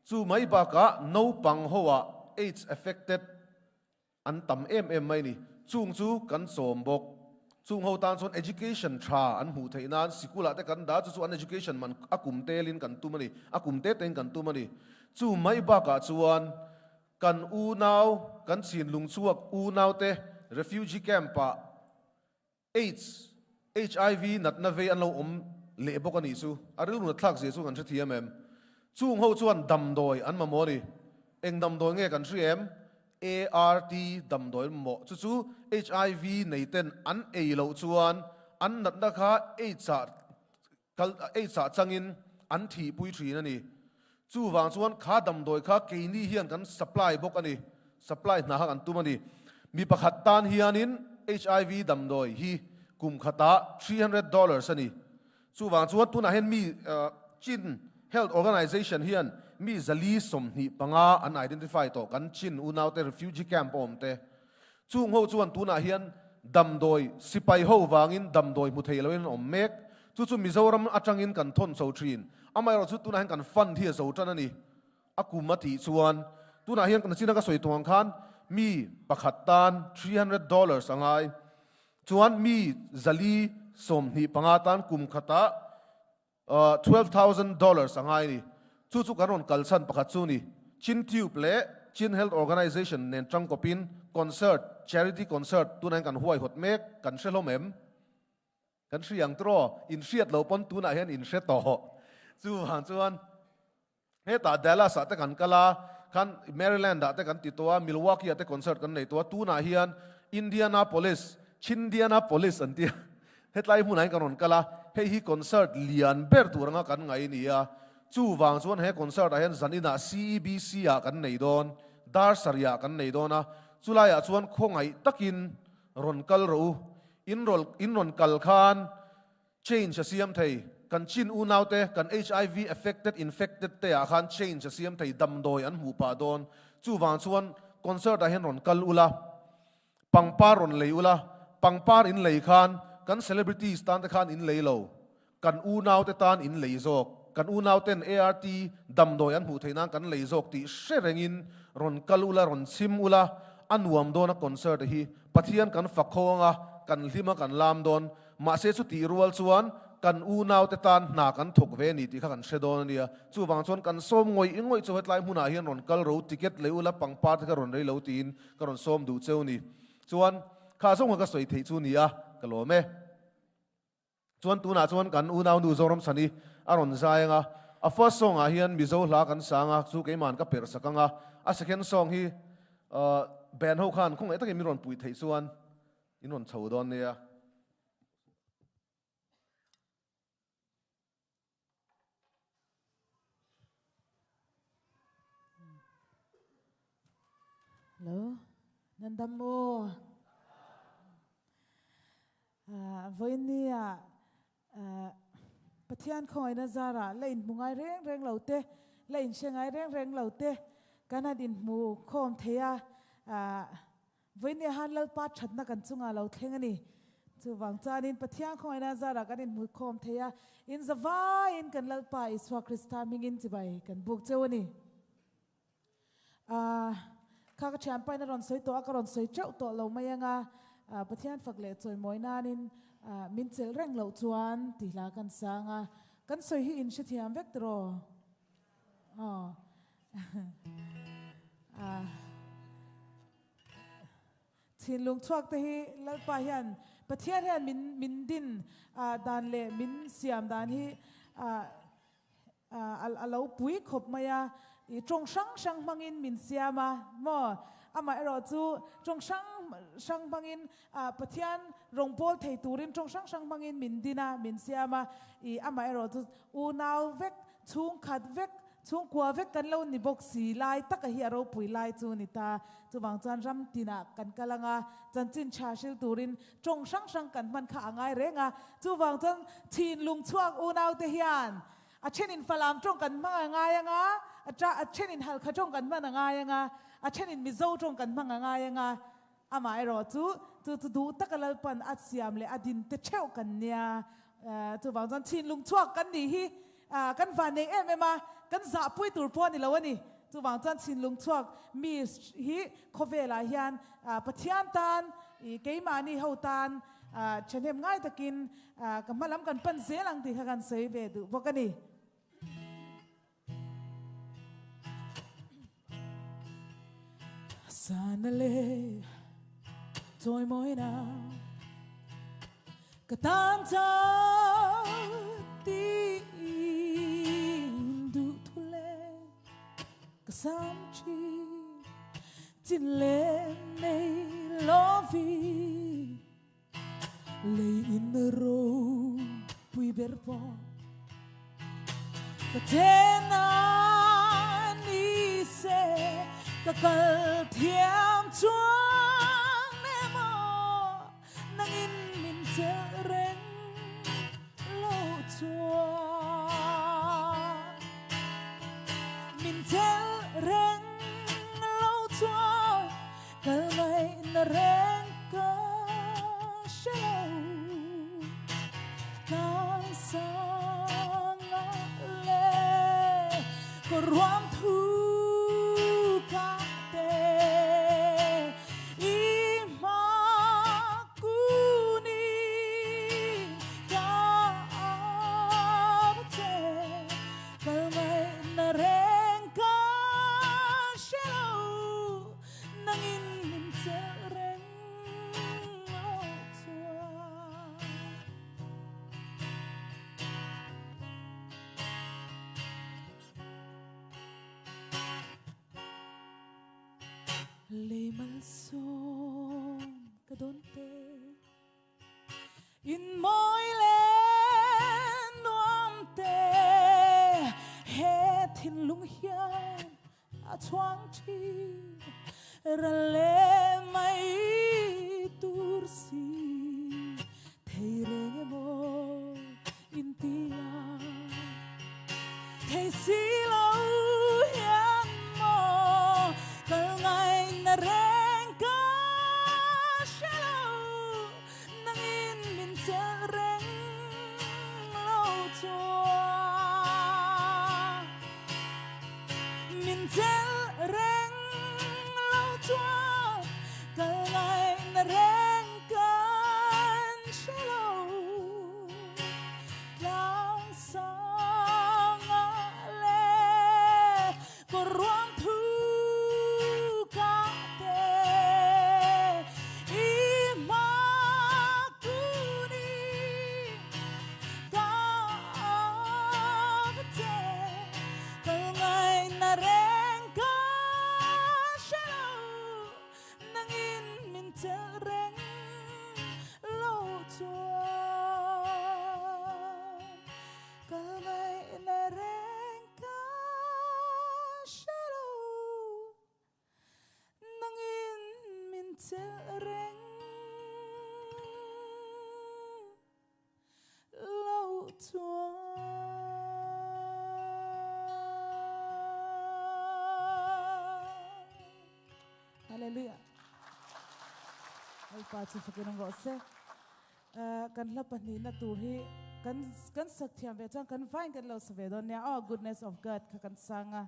Chu mai bakah naupang hoah AIDS affected an tam em em mai ni. Chung chu kan chawm bawk. Chung ho tan chuan education tha an hmuh theih nan sikul ah te kan dah, chu chu an education man a kum telin kan tum a ni, a kum te tein kan tum a ni. Chu mai bakah chuan kan unau, kan chinlung chhuak unau te refugee camp ah AIDS, HIV natna vei an lo awm leh bawk a nih chu. A rilru nat thlak zia chu kan hrethiam em? Chung ho chuan damdawi an mamawh a ni. Eng damdawi nge kan hria em? ART damdawi an mamawh. Chu chu HIV nei ten an ei loh chuan an natna kha AIDS ah kal AIDS ah changin an thihpui thin a ni. Chuvang chuan kha damdawi kha keini hian kan supply bawk a ni, supply hna kha kan tum a ni. Mi pakhat tan hianin HIV damdawi hi kum khatah $300 a ni. Chuvang chuan tunah hian mi Chin Health Organization hian mi 425 an identify tawh kan Chin unaute refugee camp a awm te. Chung ho chuan tunah hian damdawi sipai ho vangin damdawi hmu thei loin an awm mek. Chu chu Mizoram atangin kan thawn chho thin. Amaherawh chu tunah hian kan fund hi a zo tan a ni. A kum a tih chuan tunah hian nachina ka sawi tung ang khan mi pakhat tan $300 a ngai. Chuan mi 425 tan kum khatah $12,000 a ngai a ni. Chu chu kan rawn kal chhan pakhat chu ni. Chin Tube leh Chin Health Organization nen tangkawpin concert, charity concert tunah hian kan huaihawt mek, kan hre hlawm em? Kan hri ang tiraw? In hriat loh pawn tunah hian in hre tawh. Chuvang chuan hetah Dallas ah te kan kal a, khan Maryland ah te kan ti tawh a, Milwaukee ah te concert kan nei tawh a, tunah hian Indianapolis, Chindianapolis an ti a, Hetlai hmunah hian kan rawn kal a, hei hi concert lian ber tur anga kan ngaih a ni a. Chuvang chuan he concert ah hian zaninah CEBC ah kan nei dawn, dar sarih ah kan nei dawn a, chulaiah chuan khawngaih takin rawn kal rawh u. In rawl in rawn kal khan change a siam thei, kan chin unaute, kan HIV affected, infected te ah khan change a siam thei, damdawi an hmuh pah dawn. Chuvang chuan concert ah hian rawn kal ula. Pangpar rawn lei ula, pangpar in lei khan kan celebrities tan te khan in lei lo, kan unau te tan in lei zawk, kan unau ten ART damdawi an hmuh theih nan kan lei zawk tih hre rengin rawn kal ula, rawn chim ula, a nuam dawn a concert hi Pathian kan fak kho anga, kan hlim a kan lam dawn, mahse chutih rual chuan kan unau te tan hna kan thawk ve a ni tih kha kan hre dawn a nia. Chuvang chuan kan sawm ngawih ngawih chu hetlai hmunah hian rawn kal ro, ticket lei ula, pangpar te kha rawn rei lo tiin Ka rawn sawm duh cheu ni. Chuan, kha zawng kha ka sawi theih chu ni a, ka lawm e. Chuan tunah chuan kan unau nu Zoram Chhani a rawn zai ang a, a first song ah hian Mizo hla kan sang a, chu keima'n ka perh sak ang a, a second song hi band ho khan khawngaih takin min rawn puih theih chuan in rawn chho dawn nia. Hello, nan dam maw? Voin ni ah Pathian khawngaihna zarah la inhmu ngai reng reng lo te, la inhre ngai reng reng lo te kan han inhmu khawm thei a. Vawiin ni han Lalpa thatna kan chungah lo thleng a ni. Chuvang chuanin Pathian khawngaihna zarah kan inhmukhawm thei a, in zavaiin kan Lalpa Isua Krista hmingin chibai kan buk cheu a ni. Ahh, kha ka thianpain a rawn sawi tawh a, ka rawn sawi teuh tawh lo mai anga, Pathian fak leh chawimawi nanin min chelh reng loh chuan ti hla kan sang a, kan sawi hi in hrethiam vek tiraw? Aw. Thinlung chhuak te hi Lalpa hian Pathian hian min min din dan leh min siam dan hi a lo pui khawp mai a, i tawng hrang hrang hmangin min siam a maw? Amaherawh chu tawng hrang hrang hmangin Pathian rawngbâwl thei turin tawng hrang hrang hmangin min din a, min siam a, i amaherawh chu unau vek Chhungkhat vek, chhungkua vek kan lo ni bawk si lai taka hi a ropui lai chu ni ta. Chuvang chuan ram tinah kan kal ang a, chanchin tha hril turin tawng hrang hrang kan hman kha a ngai reng a. Chuvang chuan thinlung chhuak unaute hian a thenin Falam tawng kan hmang a ngai ang a, a thenin Halkha tawng kan hman a ngai ang a, a thenin Mizo tawng kan hmang a ngai ang a. Amaherawh chu, chu chu duh taka Lalpan a siam leh a din te theuh kan nia. Chuvang chuan thinlung chhuak kan nih hi kan van nei em em a, kan zahpui tur pawh a ni lo a ni. Chuvang chuan thinlung chhuak mi hi khawvelah hian Pathian tan, keimahni ho tan. Ṭhahnem ngai takin ka hmalam kan pan zel ang ti kha kan sawi ve duh bawk a ni. Sana le chawimawi na ka tan ca tiin duh thu le ka sam ṭhi chin le nei lovi lei in ro pui ber po ka tena ni se ka kal thiam chuang ne mo nangin min cel reng lo chuan min cel reng lo chuan kal ngai na reng ka hre lo tlang sang le ko ruam thu ka te i ma ku ni ka che kal ngai na reng ka hre lo nangin min cel reng lo chuan. Lei malsawm ka don te In mawi le nuam te he thinlung hian a chuang ṭhin ral le mei tur si thei reng emaw in tia thei si lo hian maw kal ngai na reng ka hre lo nangin min chelh reng lo chuan min chelh reng lo chuan kal ngai na reng kan hre lo tlang sang ah le ko ruang thu ka te i ma ku ni ka te kal ngai na reng ka hre lo nangin min chelh reng lo chuan kal ngai na reng ka hre lo nangin min chelh reng lo chuan. Hallelujah. Lalpa chu fakin ang rawh se. Kan hla pahnihna tur hi kan kan sak thiam ve chuan kan vain kan lo sa ve dawn nia. Oh, goodness of God kha kan sang a.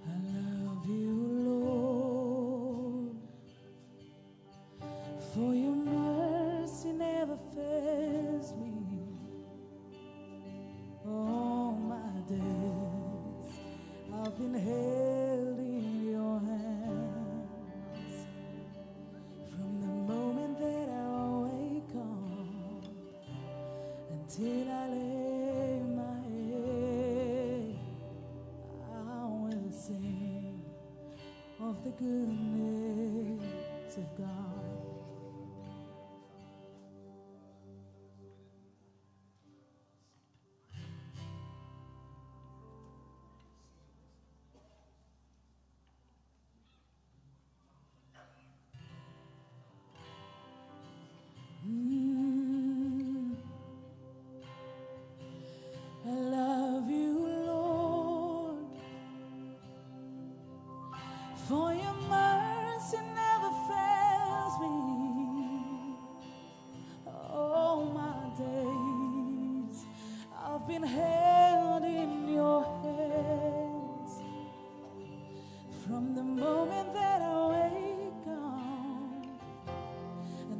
I love you, Lord, for your mercy never fails me. All my days I've been held in your hands. From the moment that I wake up until I lay my head, I will sing of the goodness of God.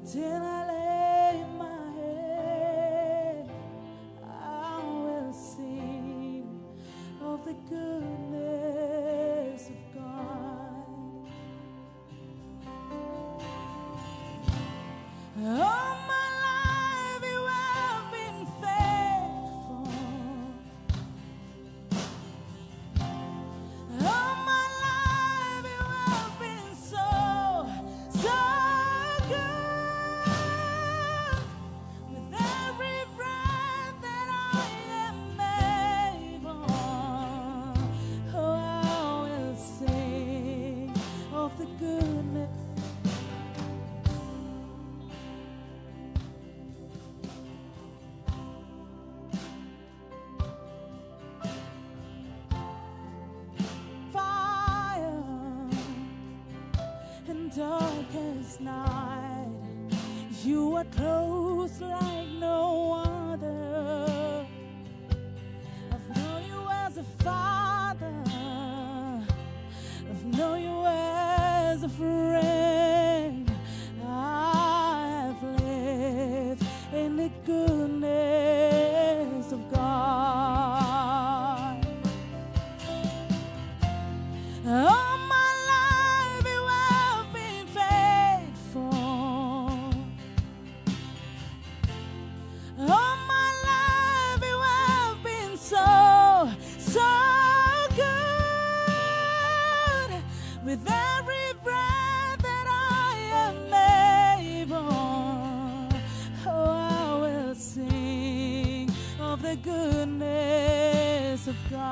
Till I lay my head, I will sing of the goodness of God. All my life you have been faithful. All my life you have been so, so good. With every breath that I am able, oh, I will sing of the goodness. Fire and darkest night, you are close like no other. I've known you as a father, I've known you as a friend. I have lived in the goodness of God. All my life you have been faithful. All my life you have been so, so good. With every breath that I am able, oh, I will sing of the goodness of God.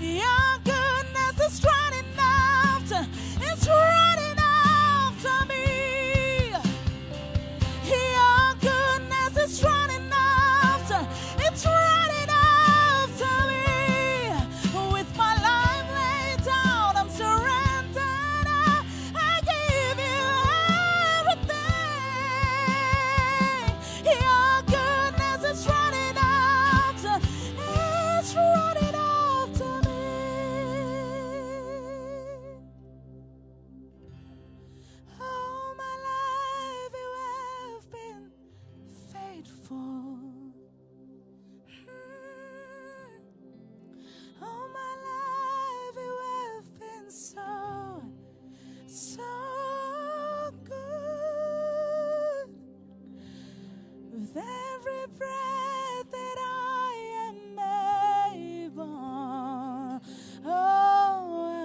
Your goodness is running after, it's running after me. Your goodness is running after, it's running after me. With my life laid down, I'm surrendered. I give you everything. Your goodness is running after, it's running after me. All my life you have been faithful. All my life you have been so, so good. With every breath that I am able, oh, I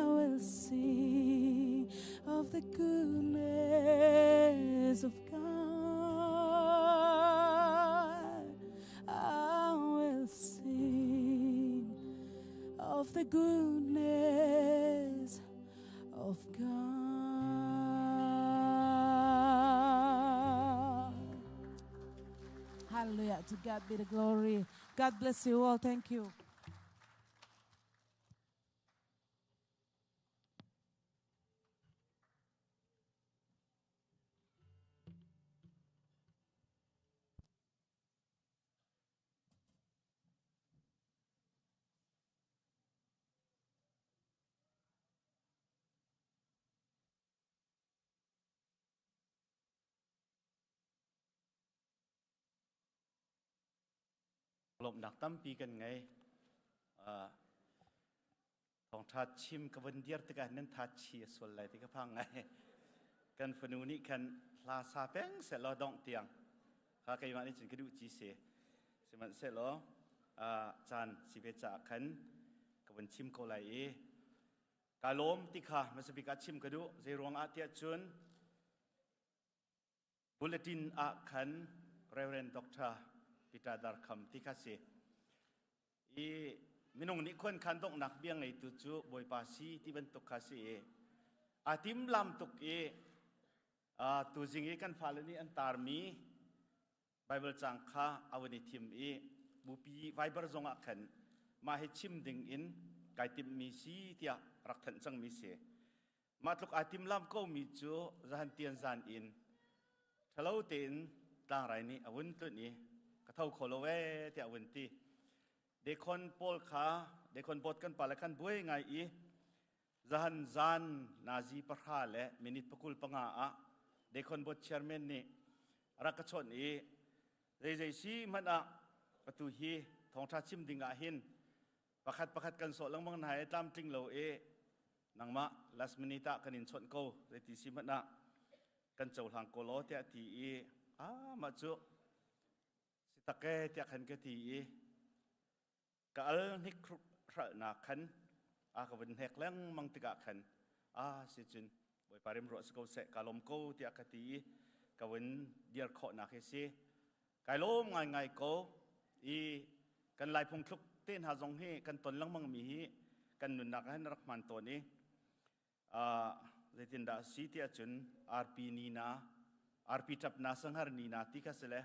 will sing of the goodness of God. I will sing of the goodness of God. Hallelujah. To God be the glory. God bless you all. Thank you. Lawmhnak tampi kan ngei. Thawngṭha chim ka vun dir tikah nan tha chi a sual lai ti ka phang ngai. Kan fanu nih khan hla sa peng sehlaw dongh tiang kha keimah nih cun ka duh ci si. Sihmanhsehlaw caan si ve caah khan ka vun chim ko lai i ka lawm ti kha hmasa bik ah chim ka duh. Zei ruang ah tiah cun Bulletin ah khan Reverend Dr. Peter Darkham ti kha si. I minung nih khuan khan donghnak bia ngeitu cu Bawipa si ti bantuk kha si i aa timlam tuk i tuzing i kan fale nih an tarmi Bible cang kha a vun i thim i bupi Viber zong ah khan mah hi chim ding in kai timhmi si tiah rak thanh cangmi si. Mah tluk aa timlam komi cu zahan tian zan in ṭhalo tein tlangrai nih a vun tlunh i ka tho kho lo ee tiah a vun ti. Dekhon pawl kha dekhon bot kan pale khan buai ngai i. Zahan zan nazi pahra le minute pakul panga ah Dekhon Board Chairman nih rak ka chawnh i zeizei si hmanh ah atu hi thawngṭha chim ding ah hin pakhat pakhat kan sawh lengmang hna i tlamtling lo i nangmah last minute ah kan in chawnh ko zeiti si hmanh ah kan cohlang ko law tiah ti i ah mah cu si tak e tiah khan ka ti i ka al hnik hralhnak khan a ka vun hnek lengmang tikah khan a si cun Bawipa rem ruah si ko seh ka lawm ko tiah ka ti i ka vun dir khawhnak hi si. Kai lawm ngaingai ko i kan Lai phungthluk te hna zong hi kan ton lengmang mi hi kan nunnak ah hin rak hman tawn i zeitindah si tiah cun arpi ni na arpi ṭap na sanghar ni na ti kha si le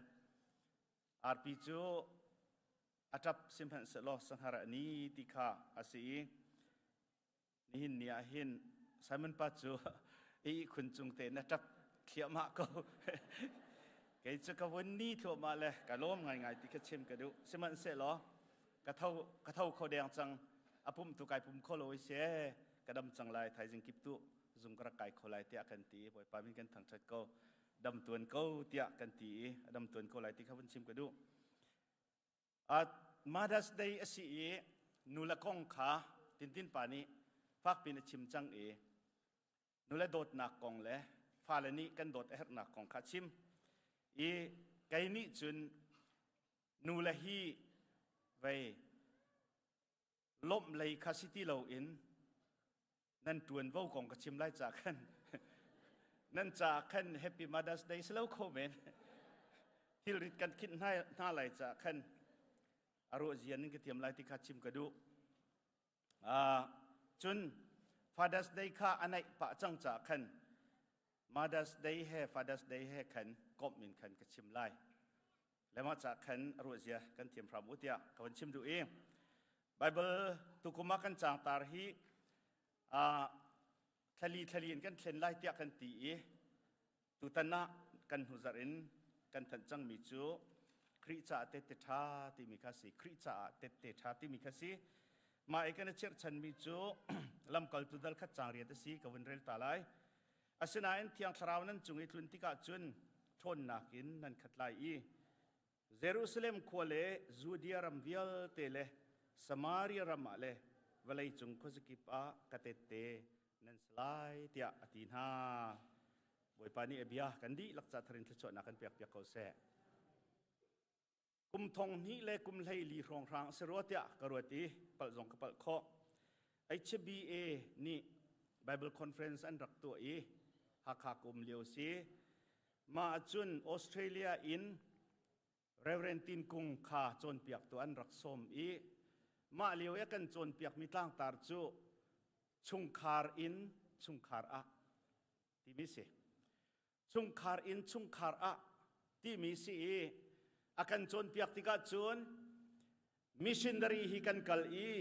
arpi cu a ṭap sihmanhsehlaw sanghar a ni ti kha a si i Nihin ni ah hin Simon pa cu i ihkhun cung te na ṭap thliahmah ko. Kei cu ka vun ni thluahmah le ka lawm ngaingai ti kha chim ka duh. Sihmanhsehlaw ka tho ka tho kho deng cang. A pum tu kai pum kho lo i se ka dam cang lai thaizing kip tu zung ka rak kai kho lai tiah kan ti. Bawipa min kan thangṭhat ko. Dam tuan ko tiah kan ti i a dam tuan ko lai ti kha vun chim ka duh. Mother's Day a si i nule kong kha Tintin pa nih fakpi in a chim cang i nule dawtnak kong le fale nih kan dawt a herhnak kong kha a chim. I kei nih cun nule hi vei lawmh lei kha si ti loin nan ṭuanvo kong ka chim lai ca khan nan ca khan Happy Mother's Day si lo kho men thilrit kan khinh hna lai ca khan a ruah zian in ka thiam lai ti kha chim ka duh. Cun Father's Day kha a naih pah cang ca khan Mother's Day he Father's Day he khan komh in khan ka chim lai. Le mah ca khan a ruah zia kan thiam hram u tiah ka van chim duh i Bible tukum ah kan cangtar hi thlali thlali in kan thlen lai tiah kan ti i tutan ah kan hnuzarh in kan thanh cangmi cu Khrih caah tette ṭha timi kha si Khrih caah tette ṭha timi kha si mah i kan i chirhchanmi cu lamkaltu dal khat cang riat a si ka vun rel ta lai Asinain Thiang Thlarau nan cung i tlun tikah cun ṭhawnnak in nan khat lai i Jerusalem khua le Judea ram vialte le Samaria ram ah le vawleicung khuazakip ah ka tette nan si lai tiah a ti hna. Bawipa nih a bia kan dihlak ca thar in thluachuahnak kan pekpiak ko seh. Kum thong hnih le kum 14 hrawnghrang a si rua tiah ka ruat i palh zong ka palh khawh. HBA nih Bible Conference an rak tuah i Hakha ka um lio si. Mah ahcun Australia in Reverend Tin Kung kha cawnpiaktu an rak sawm i mah lio i a kan cawnpiakmi tlangtar cu chungkhar in chungkhar ah timi si. Chungkhar in chungkhar ah timi si i a kan cawnpiak tikah cun missionary hi kan kal i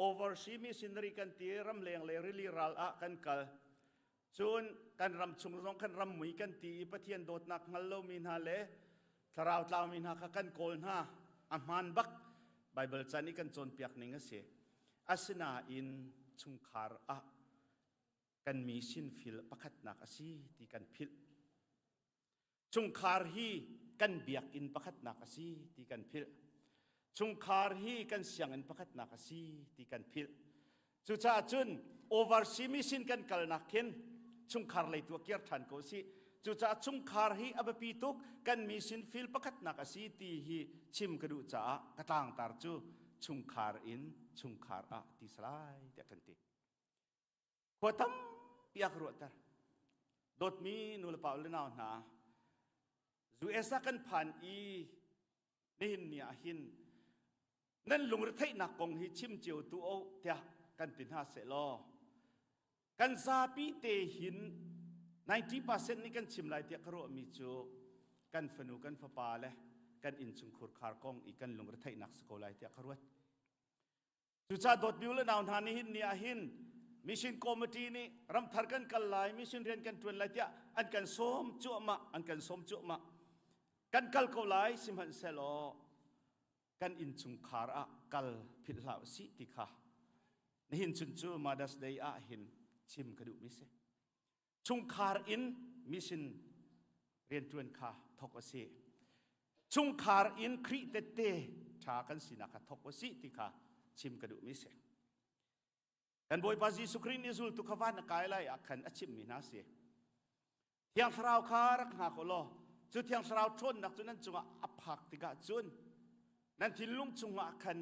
overseas missionary kan ti ramleng le rili ral ah kan kal cun kan ram chung zong kan ram mui kan ti i Pathian dawtnak hngal lomi hna le thlarau tlaumi hna kha kan kawl hna a hmaan bak Bible chan i kan cawnpiak ning a si asinain chungkhar ah kan mi sinfil pakhatnak a si ti kan philh. Chungkhar hi kan biakinn pakhatnak a si ti kan philh. Chungkhar hi kan sianginn pakhatnak a si ti kan philh. Cucaah cun overseas mission kan kalnak khin chungkhar lei tu kir ṭhan ko si. Cucaah chungkhar hi a biapi tuk kan mission field pakhatnak a si ti hi chim ka duh caah ka tlangtar cu chungkhar in chungkhar ah ti salai tiah kan ti. Khua tampi a ka ruahter. Dawtmi nulepa le nau hna, US ah kan phan i nihin ni ah hin nan lungretheihnak kong hi chim cio tu o tiah kan ti hna seh law kan zapi te hin 90% nih kan chim lai tiah ka ruahmi cu kan fanu kan fapa le kan innchungkhur khar kong i kan lungretheihnak si ko lai tiah ka ruat. Cucaah dawtmi u le nau hna nihin ni ah hin mission committee nih ramthar kan kal lai, mission rian kan ṭuan lai tiah an kan sawm cuahmah, an kan sawm cuahmah. Kan kal ko lai sihmanhsehlaw kan innchungkhar ah kal philh hlah usih ti kha. Nihin chun cu Mother's Day ah hin chim ka duhmi si. Chungkhar in mission rianṭuan kha thawk a si. Chungkhar in Khrih tette ṭha kan sinak kha thawk a si ti kha chim ka duhmi si. Kan Bawipa Jesuh Khrih nih zultu kha van a kai lai ah khan a chimmi hna si. Thiang Thlarau kha rak hngak u law cu Thiang Thlarau ṭhawnnak cu nan cungah a phak tikah cun nan thinlung chungah khan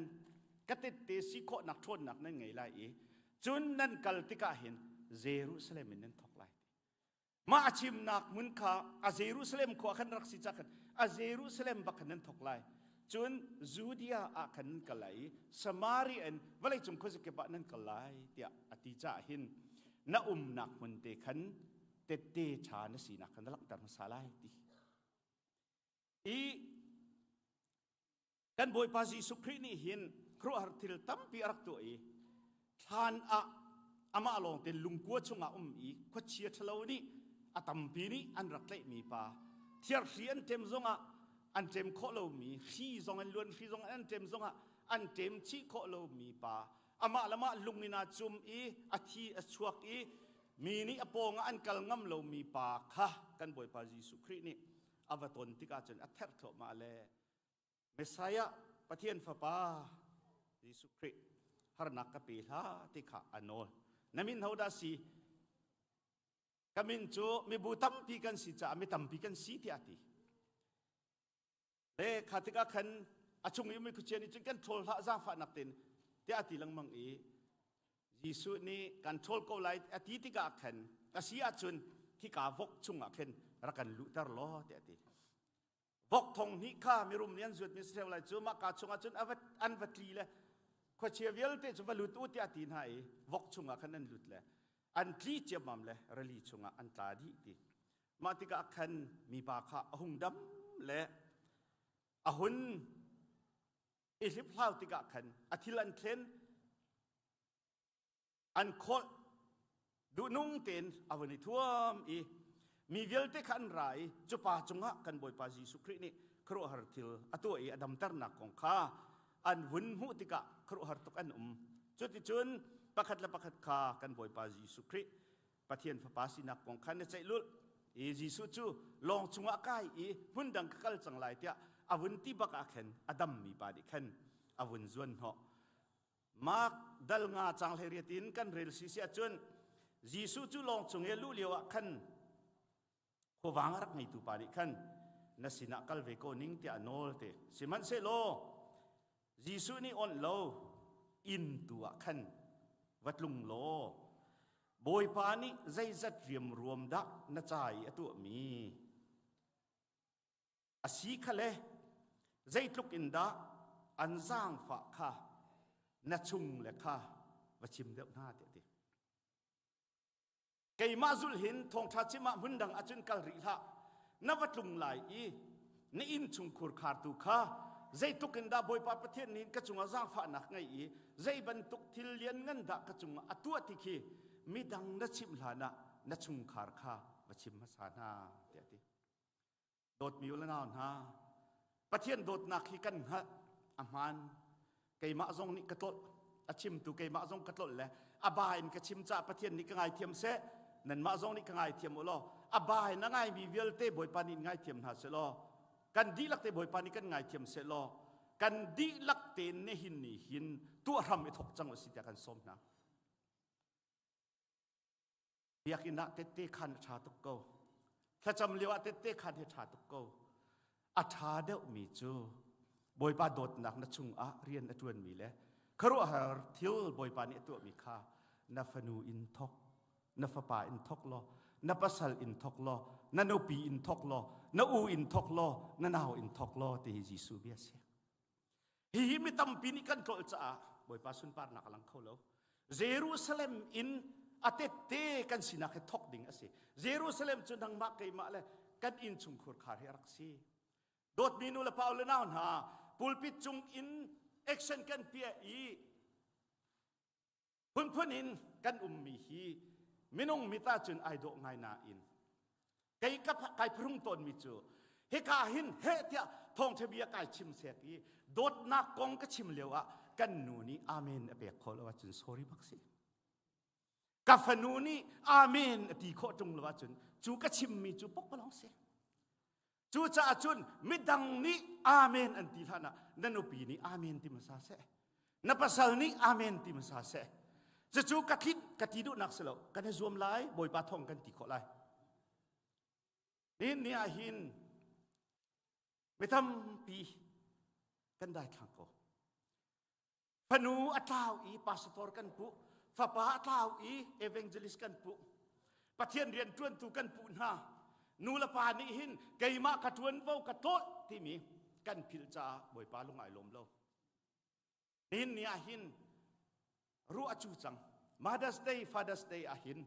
ka tette si khawhnak ṭhawnnak nan ngei lai i cun nan kal tikah hin Jerusalem in nan thawk lai. Mah a chimnak hmun kha a Jerusalem khua khan rak si ca khan a Jerusalem bak khan nan thawk lai. Cun Judea ah khan nan kal lai i Samaria in vawleicung khuazakip ah nan kal lai tiah a ti caah hin na umnak hmun te khan tette ṭha na sinak kha na langhter hmasa lai ti. I kan Bawipa Jesuh Khrih nih hin khuaruahhar thil tampi a rak tuah i thlan ah amah lawng te lungkua chungah um i khuachia ṭhalo nih a tampi nih an rak tlaihmi pa thiarhri an ṭem zongah an ṭem khawh lomi hri zong an luan hri zong an ṭem zongah an ṭem chih khawh lomi pa amah le mah lung in aa cum i a thi a chuak i mi nih a pawng ah an kal ngam lomi pa kha kan Bawipa Jesuh Khrih nih a va ton tikah cun a therh thluahmah le Messiah Pathian Fapa Jesuh Khrih harnak ka pe hlah ti kha a nawl. Na min ho dah si? Ka min cu mibu tampi kan si caah mi tampi kan si tiah a ti. Le kha tikah khan a chung i ummi khuachia nih cun kan ṭhawl hlah zaangfahnak tein tiah a ti lengmang i Jesuh nih kan ṭhawl ko lai a ti tikah khan a si ahcun khika vok chungah khin rak kan luhter law tiah a ti. Vok thong hnih kha mirum nih an zuatmi si lai cu mah ka chungah cun an va tli le khuachia vialte cu va lut u tiah a ti hna i vok chungah khan an lut le an tli ciammam le rili chungah an tla dih ti. Mah tikah khan mipa kha a hung dam le a hun i hliphlau tikah khan a thil an thlen an khawlh duhnung tein a vun i thuam i mi vialte kha an ra i cu pa cungah kan Bawipa Jesuh Khrih nih khuaruahhar thil a tuah i a damternak kong kha an vun hmuh tikah khuaruahhar tuk an um. Cuticun pakhat le pakhat kha kan Bawipa Jesuh Khrih Pathian Fapa sinak kong kha na ceih lulh i Jesuh cu lawng chungah kai i hmun dang ka kal cang lai tiah a vun ti bak ah khan a dammi pa nih khan a vun zuan hnawh. Mark dal nga cang hlei riat in kan rel si si ahcun Jesuh cu lawng chung i luh lio ah khan khuavang a rak ngeitu pa nih khan na sinah kal ve ko ning tiah a nawl te. Sihmanhsehlaw Jesuh nih onh lo inn tu ah khan va tlung law Bawipa nih zeizat riamruam dah na ca i a tuahmi a si kha le zeitluk in dah an zaangfah kha na chung le kha va chim deuh hna tiah a ti. Keimah zulh hin thawngṭha chim ah hmun dang ahcun kal rih hlah. Na va tlung lai i na inn chungkhur khartu kha zeitluk in dah Bawipa Pathian nih ka cungah zaangfahnak ngei i zei bantuk thil lianngan dah ka cungah a tuah ti khi midang na chimh hlanah na chungkhar kha va chim hmasa hna tiah a ti. Dawtmi u le nau hna, Pathian dawtnak hi kan hngalh a hmaan. Keimah zong nih ka tlolh, a chimtu keimah zong ka tlolh le a ba in ka chim caah Pathian nih ka ngaithiam seh, nanmah zong nih ka ngaithiam u law, a ba in a ngaimi vialte Bawipa nih in ngaithiam hna seh law, kan dihlak te Bawipa nih kan ngaithiam seh law, kan dihlak tein nihin ni hin tuah hram i thawk cang u si tiah kan sawm hna. Biakinn ah tette khan a ṭha tuk ko. Thlacam lio ah tette khan hi ṭha tuk ko. A ṭha deuhmi cu Bawipa dawtnak na chungah rian a ṭuanmi le khuaruahhar thil Bawipa nih a tuahmi kha na fanu in thawk, na fapa in thawk law, na pasal in thawk law, na nupi in thawk law, na u in thawk law, na nau in thawk law ti hi Jesuh bia a si. Hihi mi tampi nih kan tlolh caah Bawipa sunparnak a lang kho lo. Jerusalem in a tette kan sinak hi thok ding a si. Jerusalem cu nangmah keimah le kan inn chungkhur khar hi a rak si. Dawtmi nu le pa le nau hna pulpit cung in action kan piah i Phunphun in kan ummi hi minung mit ahcun ai dawh ngai nain kei ka kai phrung tawnmi cu hika hin heh tiah thawngṭha bia kai chim sek i dawtnak kong ka chim lio ah kan nu nih amen a pek khawh lo ahcun sorry bak si. Ka fanu nih amen a ti khawh ṭung lo ahcun cu ka chimmi cu pokpalawng si. Cucaah cun midang nih amen an ti hlan ah na nupi nih amen ti hmasa seh. Na pasal nih amen ti hmasa seh. Cucu ka tlit ka ti duhnak si lo. Kan i zuam lai, Bawipa thawng kan ti khawh lai. Nihin ni ah hin mi tampi kan daithlang ko. Fanu a tlau i pastor kan puh, fapa a tlau i evangelist kan puh, Pathian rian ṭuantu kan puh hna. Nu le pa nih hin keimah ka ṭuanvo ka tlawlh timi kan philh caah Bawipa lung ai lawm lo. Nihin ni ah hin ruah a cu cang. Mother's Day, Father's Day ah hin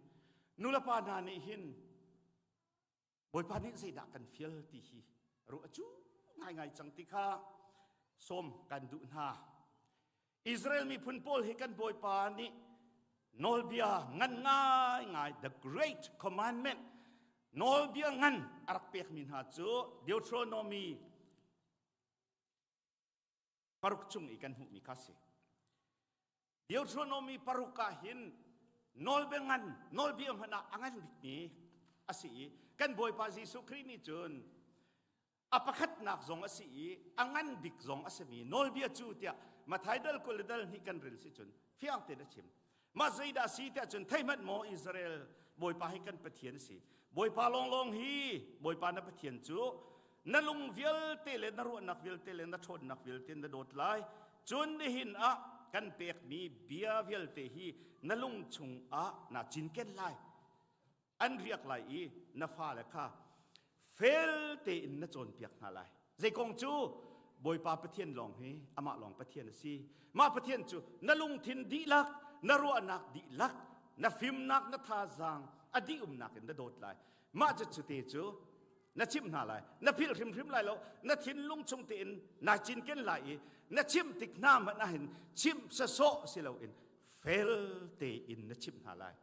nu le pa hna nih hin Bawipa nih zeidah kan fial ti hi ruah cu ngaingai cang ti kha sawm kan duh hna. Israel miphun pawl hi kan Bawipa nih nawlbia ngan ngaingai the great commandment nawlbia ngan a rak pekmi hna cu Deuteronomy paruk chung i kan hmuhmi kha si. Deuteronomy paruk ah hin nawlbia ngan nawlbia hmanh ah a ngan bikmi a si i kan Bawipa Jesuh Khrih nih cun a pakhatnak zong a si i a ngan bik zong a simi nawlbia cu tiah Matthai dal kul le dal hnih kan rel si cun fiang tein a chim. Mah zeidah si tiah cun thei hmanh maw Israel Bawipa hi kan Pathian a si. Bawipa lawnglawng hi Bawipa na Pathian cu na lung vialte le na ruahnak vialte le na ṭhawnnak vialte na dawt lai. Cun nihin ah kan pekmi bia vialte hi na lung chungah naa cinken lai. An riak lai i na fale kha fel tein na cawnpiak hna lai. Zei kong cu Bawipa Pathian lawng hi amah lawng Pathian a si. Mah Pathian cu na lungthin dihlak, na ruahnak dihlak, na fimnak, na thazaang a dihumnak in na dawt lai. Mah cu cute cu na chimh hna lai. Na philh hrimhrim lai lo. Na thinlung chung tein naa cinken lai i na chimh tik hna hmanh ahhin chimh sasawh si loin fel tein na chimh hna lai.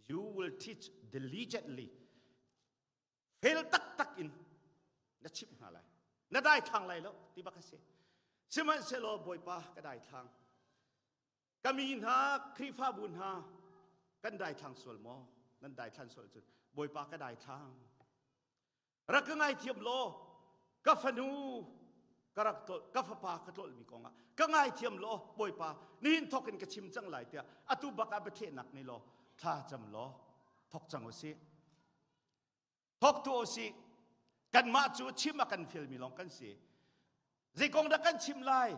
You will teach diligently. Fel taktak in na chimh hna lai. Na daithlang lai lo ti bak a si. Sihmanhsehlaw Bawipa ka daithlang. Ka mi hna, Khrihfabu hna, kan daithlang sual maw? Nan daithlan sual cun Bawipa ka daithlang. Rak ka ngaithiam law ka fanu ka rak tlolh ka fapa ka tlolhmi kongah ka ngaithiam law Bawipa nihin thawk in ka chim cang lai tiah atu bak ah biathlehnak ni law thla cam law thawk cang u sih. Thawk tu u sih. Kanmah cu chim a kan fialmi lawng kan si. Zei kong dah kan chim lai?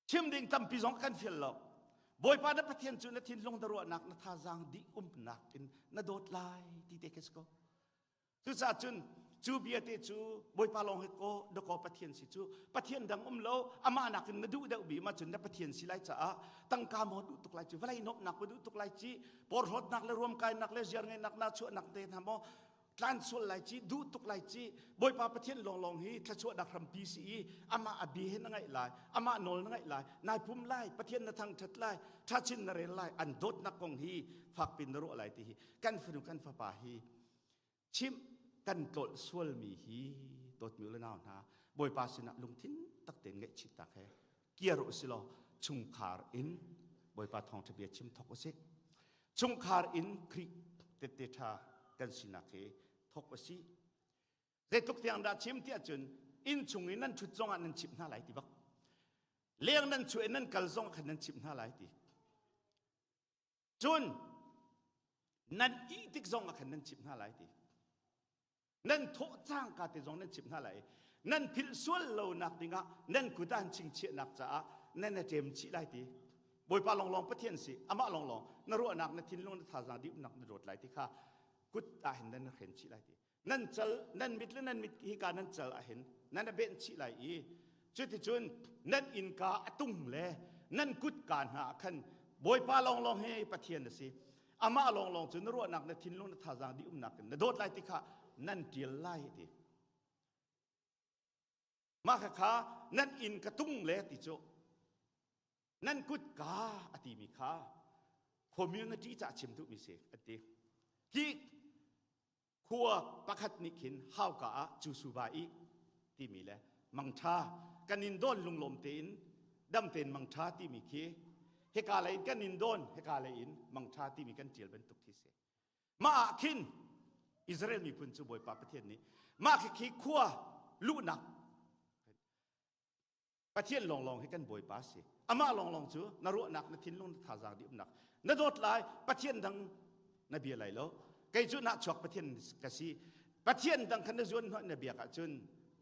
Chim ding tampi zong kan fial lo. Bawipa na Pathian cu na thinlung na ruahnak na thazaang dih umnak in na dawt lai ti te khi si ko. Cucaah cun cu bia te cu Bawipa lawng hi ko dakaw Pathian si cu Pathian dang um lo amah nakin na duh deuh bi ma cun na Pathian si lai caah tangka maw duh tuk lai ci vawlei nuamhnak maw duh tuk lai ci porhlawtnak le ruamkainak le ziarngeihnak na chuahnak te hna maw tlan sual lai ci duh tuk lai ci Bawipa Pathian lawnglawng hi thluachuahnak hrampi si i amah a bia he na ngaih lai amah nawl na ngaih lai nai pum lai Pathian na thangṭhat lai ṭhachin na rel lai an dawtnak kong hi fakpin na ruah lai ti hi kan fanu kan fapa hi chimh kan tlolh sualmi hi dawtmi u le nau hna Bawipa sinah lungthin tak tein ngaihchih tak he kiar u si law chungkhar in Bawipa thawngṭha bia chim thok u sih chungkhar in Khrih tette ṭha kan sinak hi thok u sih zeitluk tiang dah chim tiah cun inn chung in nan ṭhut zongah nan chimh hna lai ti bak leng nan chuah in nan kal zong khan nan chimh hna lai ti cun nan ih tik zong ah khan nan chimh hna lai ti nan thawh cangka te zong nan chimh hna lai nan philh sual lo nak dingah nan kut ah an chingchiahnak caah nan a ṭem chih lai ti Bawipa lawnglawng Pathian si amah lawnglawng na ruahnak na thinlung na thazaang dihnak na dawt lai ti kha kut ah hin nan hren chih lai ti nan cal nan mit le nan mit hi ka nan cal ah hin nan a benh chih lai i cuticun nan innka a tung le nan kutka hna ah khan Bawipa lawnglawng hi Pathian a si amah lawnglawng cu na ruahnak na thinlung na thazaang dih umnak in na dawt lai ti kha nan ṭial lai ti Mah khakha nan inn ka tung le ti cu nan kutka a timi kha community ca chim duhmi si an ti. Hi khua pakhat nih khin hauka ah cu suba i timi le Mangtha kan in don lunglawm tein dam tein mangtha timi khi hika lei in kan in don hika lei in mangtha timi kan tial bantuk khi si. Mah ah khin Israel miphun cu Bawipa Pathian nih mah khi khi khua luhnak Pathian lawnglawng hi kan Bawipa si. Amah lawnglawng cu na ruahnak, na thinlung, na thazaang dih umnak. Na dawt lai, Pathian dang na bia lai lo. Kei cu nahchuak Pathian ka si. Pathian dang khan na zuan hnawh na biak ahcun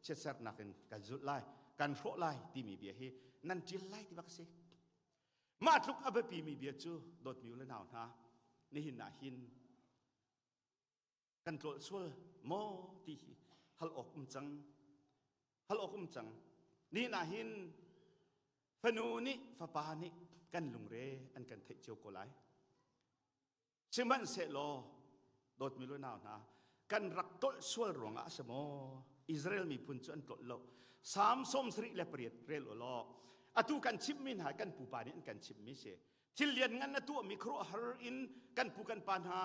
chiatsernak in kan zulh lai, kan hrawh lai timi bia hi nan ṭil lai ti bak si. Mah tluk a biapimi bia cu dawtmi u le nau hna, nihin ah hin kan tlawlh sual maw ti hi hal awk um cang hal awk um cang ni na hin fanu nih fapa nih kan lungre an kan theih cio ko lai sihmanhsehlaw dawtmi lu nau hna kan rak tolh sual ruangah a si maw Israel miphun cu an tlolh lo Salm 78 rel u law atu kan chimmi hna kan pupa nih an kan chimmi si Thil lianngan a tuahmi khuaruahhar in kan pu kan pa hna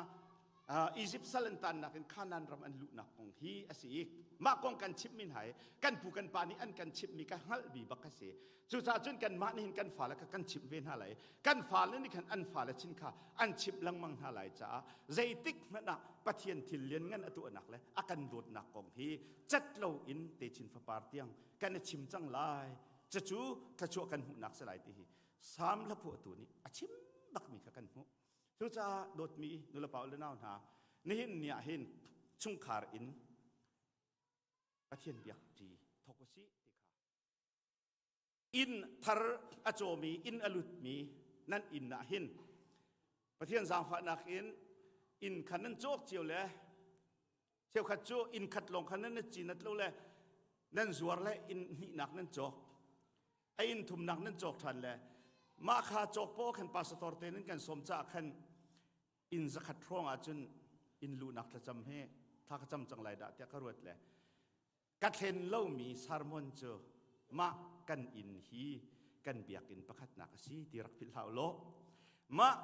Egypt sal an tannak in Canaan ram an luhnak kong hi a si i mah kong kan chimmi hna hi kan pu kan pa nih an kan chimhmi ka hngalhmi bak a si. Cucaah cun kanmah nih hin kan fale kha kan chimh ve hna lai. Kan fale nih khan an fale chin kha an chimh lengmang hna lai caah zeitik hmanh ah Pathian thil lianngan a tuahnak le a kan dawtnak kong hi cat loin techin fapar tiang kan i chim cang lai. Cucu thluachuah kan hmuhnak si lai ti hi Salm hlaphuahtu nih a chim bakmi kha kan hmuh. Cucaah dawtmi nulepa le nau hna, nihin ni ah hin chungkhar in Pathian biak ṭi thawk u sih ti kha. Inn thar a cawmi, inn a lutmi nan inn ah hin Pathian zaangfahnak in inn kha nan cawk cio le cheukhat cu inn khat lawng kha nan cinat lo le nan zuar le inn hnihnak nan cawk. A inn thumnak nan cawk ṭhan le mah kha cawk paw khan pastor te nan kan sawm caah khan inn zakhat hrawng ahcun inn luhnak thlacam hi thla ka cam cang lai dah tiah ka ruat le ka thlen lomi sermon cu mah kan inn hi kan biakinn pakhatnak a si ti rak philh hlah u law mah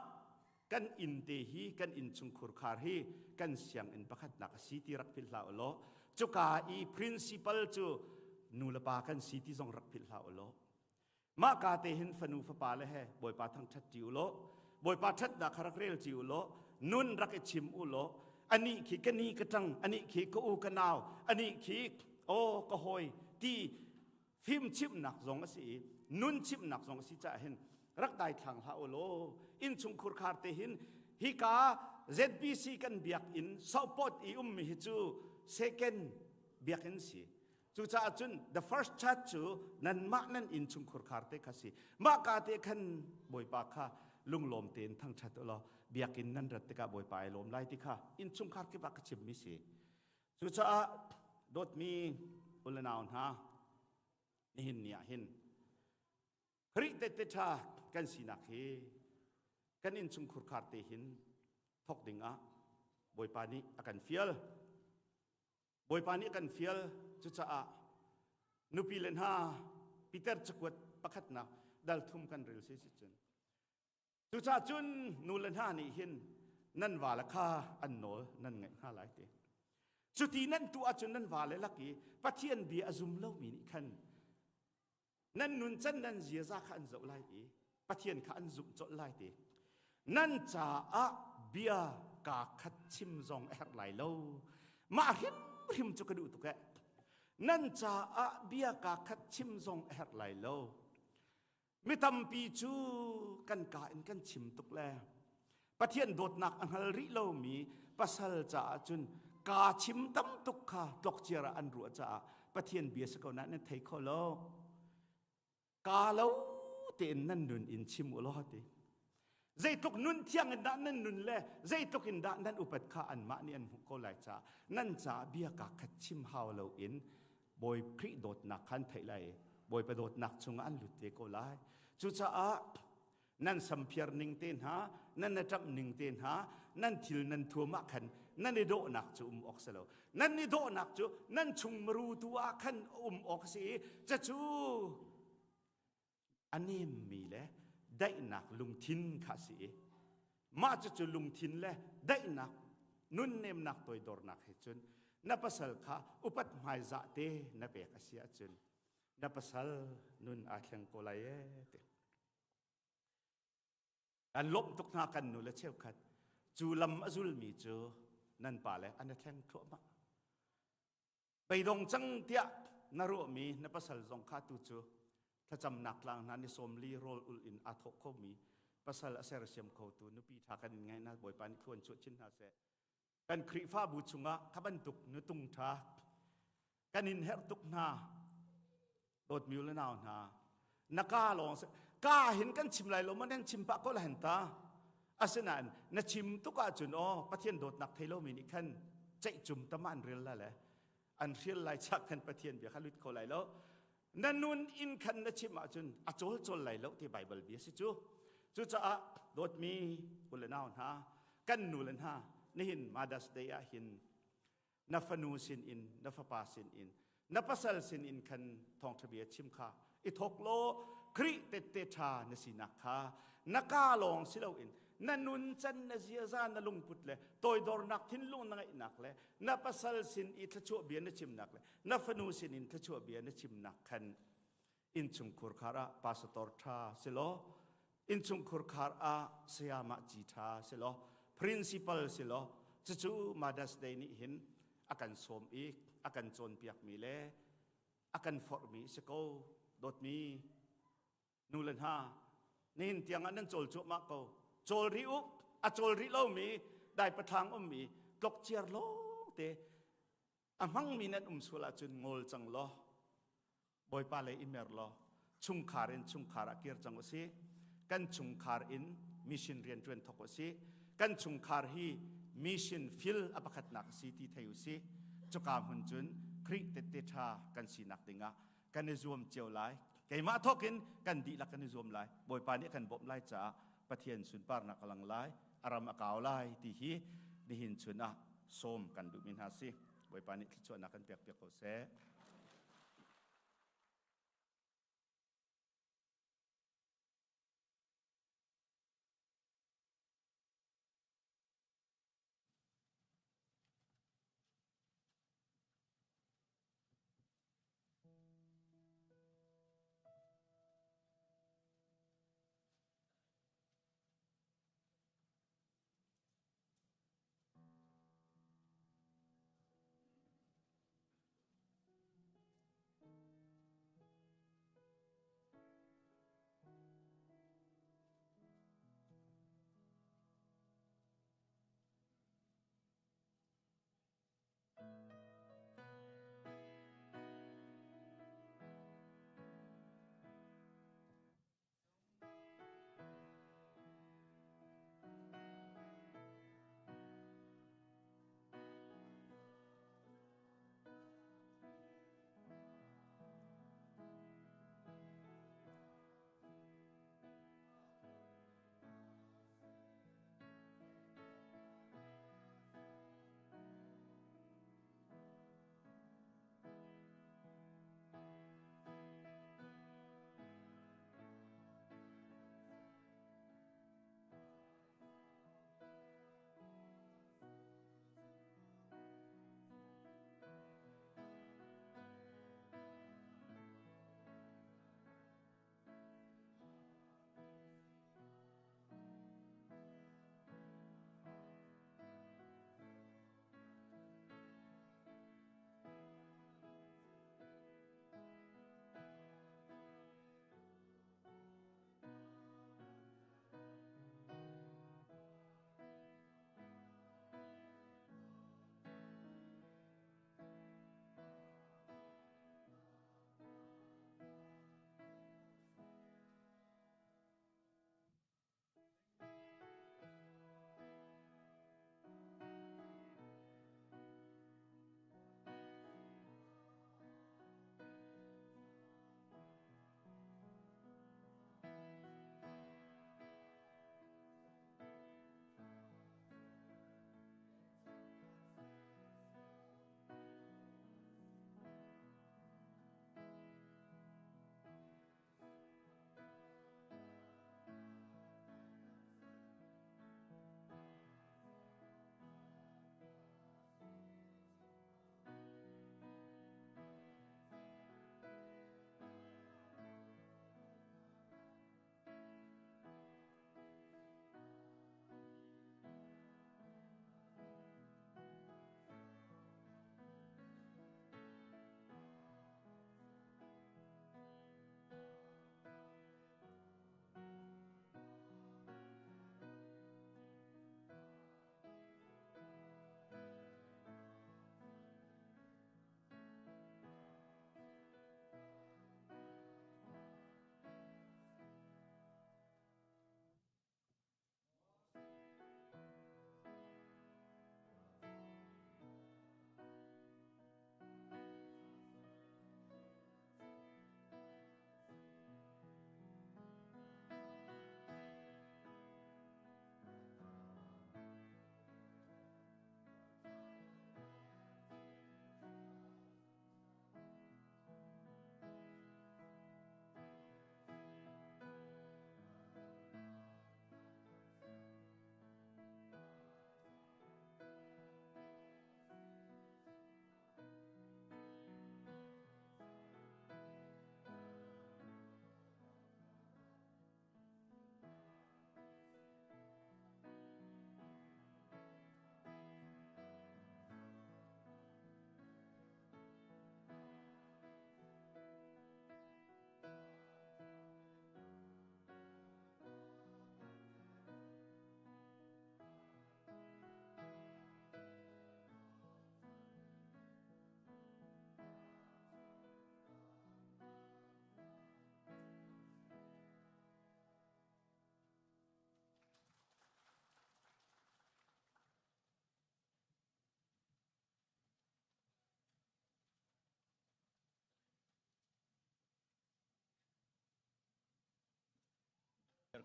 kan inn te hi kan inn chungkhur khar hi kan sianginn pakhatnak a si ti rak philh hlah u law cuka i principal cu nu le pa kan si ti zong rak philh hlah u law mah ka te hin fanu fapa le he bawipa thangṭhat ṭi u law bawipa ṭhatnak kha rak rel ṭi u law nun rak i chim u law anih khi ka ni ka ṭang anih khi ka u ka nau anih khi aw ka hawi ti fim chimhnak zong a si i nun chimhnak zong a si caah hin rak daithlang hlah u law innchungkhur khar te hin hika ZBC kan biakinn sopot i ummi hi cu second biakinn si cucaah cun the first church cu nanmah nan innchungkhur khar te kha si mah ka te khan bawipa kha lunglawm tein thangṭhat u law biakinn nan rat tikah bawipa ai lawm lai ti kha innchungkhar kip ah ka chimmi si Cucaah dawtmi u le nau hna, nihin ni ah hin Khrih tehte ṭha kan sinak hi kan innchungkhur khar te hin thawk ding ah Bawipa nih a kan fial. Bawipa nih a kan fial. Cucaah nupi le hna Peter cakuat pakhatnak dal thum kan rel si si cun Cucaah cun nu le hna nih hin nan vale kha an nawl nan ngaih hna lai ti. Cuti nan tuah ahcun nan vale lak i Pathian bia a zum lomi nih khan nan nuncan nan ziaza kha an zoh lai i Pathian kha an zumh colh lai ti. Nan caah bia kaa khat chim zong a herh lai lo. Mah hrimhrim cu ka duh tuk eh. Nan caah bia kaa khat chim zong a herh lai lo. Mi tampi cu kan ka in kan chim tuk le Pathian dawtnak a hngal rih lomi pasal caah cun kaa chim tam tuk kha tlokciar ah an ruah caah Pathian bia si ko na nan thei kho lo. Kaa lo tein nan nun in chim u law ti. Zeitluk nun thiang in dah nan nun le zeitluk in dah nan upat kha anmah nih an hmuh ko lai caah nan caah bia kaa khat chim hau loin Bawi Khrih dawtnak kha an theih lai i Bawipa dawtnak chungah an lut te ko lai. Cucaah nan samphiar ning te hna, nan na ṭamh ning te hna, nan thil nan thuam ah khan nan i dawhnak cu um awk si lo. Nan i dawhnak cu nan chung maru tu ah khan um awk a si i cucu a nemmi le daihnak lungthin kha a si i mah cucu lungthin le daihnak nunnemnak toidornak he cun na pasal kha upat hmaizah te na pek a si ahcun. Na pasal nun aa thleng ko lai ee ti. Kan lawmh tuk hna kan nu le cheukhat cu lam a zulmi cu nan pa le an i thleng thluahmah. Beidong cang tiah na ruahmi na pasal zong kha tu cu thlacamnak tlang hna ni 40 rawl ul in aa thawh khomi pasal a sersiam khotu nupi ṭha kan in ngaih na Bawipa nih thluan chuah chin hna seh. Kan Khrihfabu chungah kha bantuk nutung ṭha kan in herh tuk hna. Dawtmi u le nau hna, na ka lawng ka hin kan chim lai lo ma nan chim pah ko la hen ta. Asinain na chim tuk ahcun aw Pathian dawtnak thei lomi nih khan ceihcum tam an rel la le an hrial lai chak khan Pathian bia kha lut kho lai lo. Na nun in khan na chim ahcun a cawl cawl lai lo ti Bible bia si cu. Cucaah dawtmi u le nau hna, kan nu le hna nihin Mother's Day ah hin na fanu sin in na fapa sin in na pasal sin in khan thawngṭha bia chim kha i thawk law Khrih tette ṭha na sinak kha na ka lawng si loin na nun can na ziaza na lungput le toidornak thinlung na ngeihnak le na pasal sin i thluachuah bia na chimnak le na fanu sin in thluachuah bia na chimnak khan innchungkhur khar ah pastor ṭha si law innchungkhur khar ah sayamah ci ṭha si law principal si law cucu Mother's Day nih hin a kan sawm i a kan cawnpiakmi le a kan forhmi si ko dawtmi nu le hna nihin tiang ah nan cawl cuahmah ko cawl rih u a cawl rih lomi dai pathlang ummi tlokciar lawng te a hmangmi nan um sual ahcun ngawl cang law Bawipa lei i mer law chungkhar in chungkhar ah kir cang usih. Kan chungkhar in mission rian ṭuan thawk usih. Kan chungkhar hi mission fil a pakhatnak a si ti thei usih. Cuka hmun cun Khrih tette ṭha kan sinak dingah kan i zuam cio lai. Keimah thawk in kan dihlak kan i zuam lai. Bawipa nih a kan bawmh lai caah Pathian sunparnak a lang lai, a ram a kau lai ti hi nihin chun ah sawm kan duhmi hna si. Bawipa nih thluachuahnak kan pekpiak ko seh.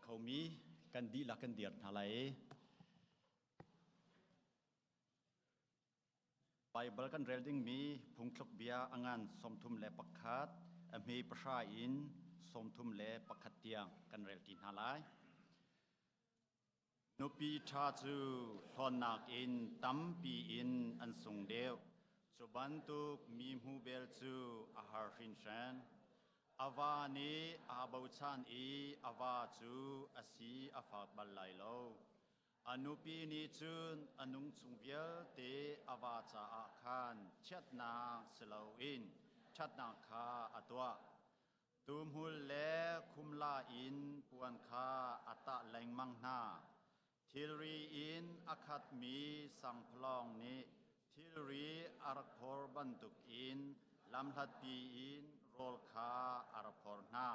khomi kan dihlak kan dir hna lai. Baibal kan rel dingmi phungthluk bia a ngan 31 a hme 10 in 31 tiang kan rel ti hna lai. Nupi ṭha cu hlawnnak in tampi in an sung deuh. Cu bantuk mi hmu bel cu a har hrinhran. A va nih aa bochan i a va cu a si a fak bal lai lo. A nupi nih cun a nung chung vialte a va caah khan chiatnak si loin ṭhatnak kha a tuah. Tuhmul le khumla in puan kha a tah lengmang hna. Thilri in a khatmi sangphalawng nih thilri a rak phor bantukin lamhlatpi in rawl kha a rak phor hna.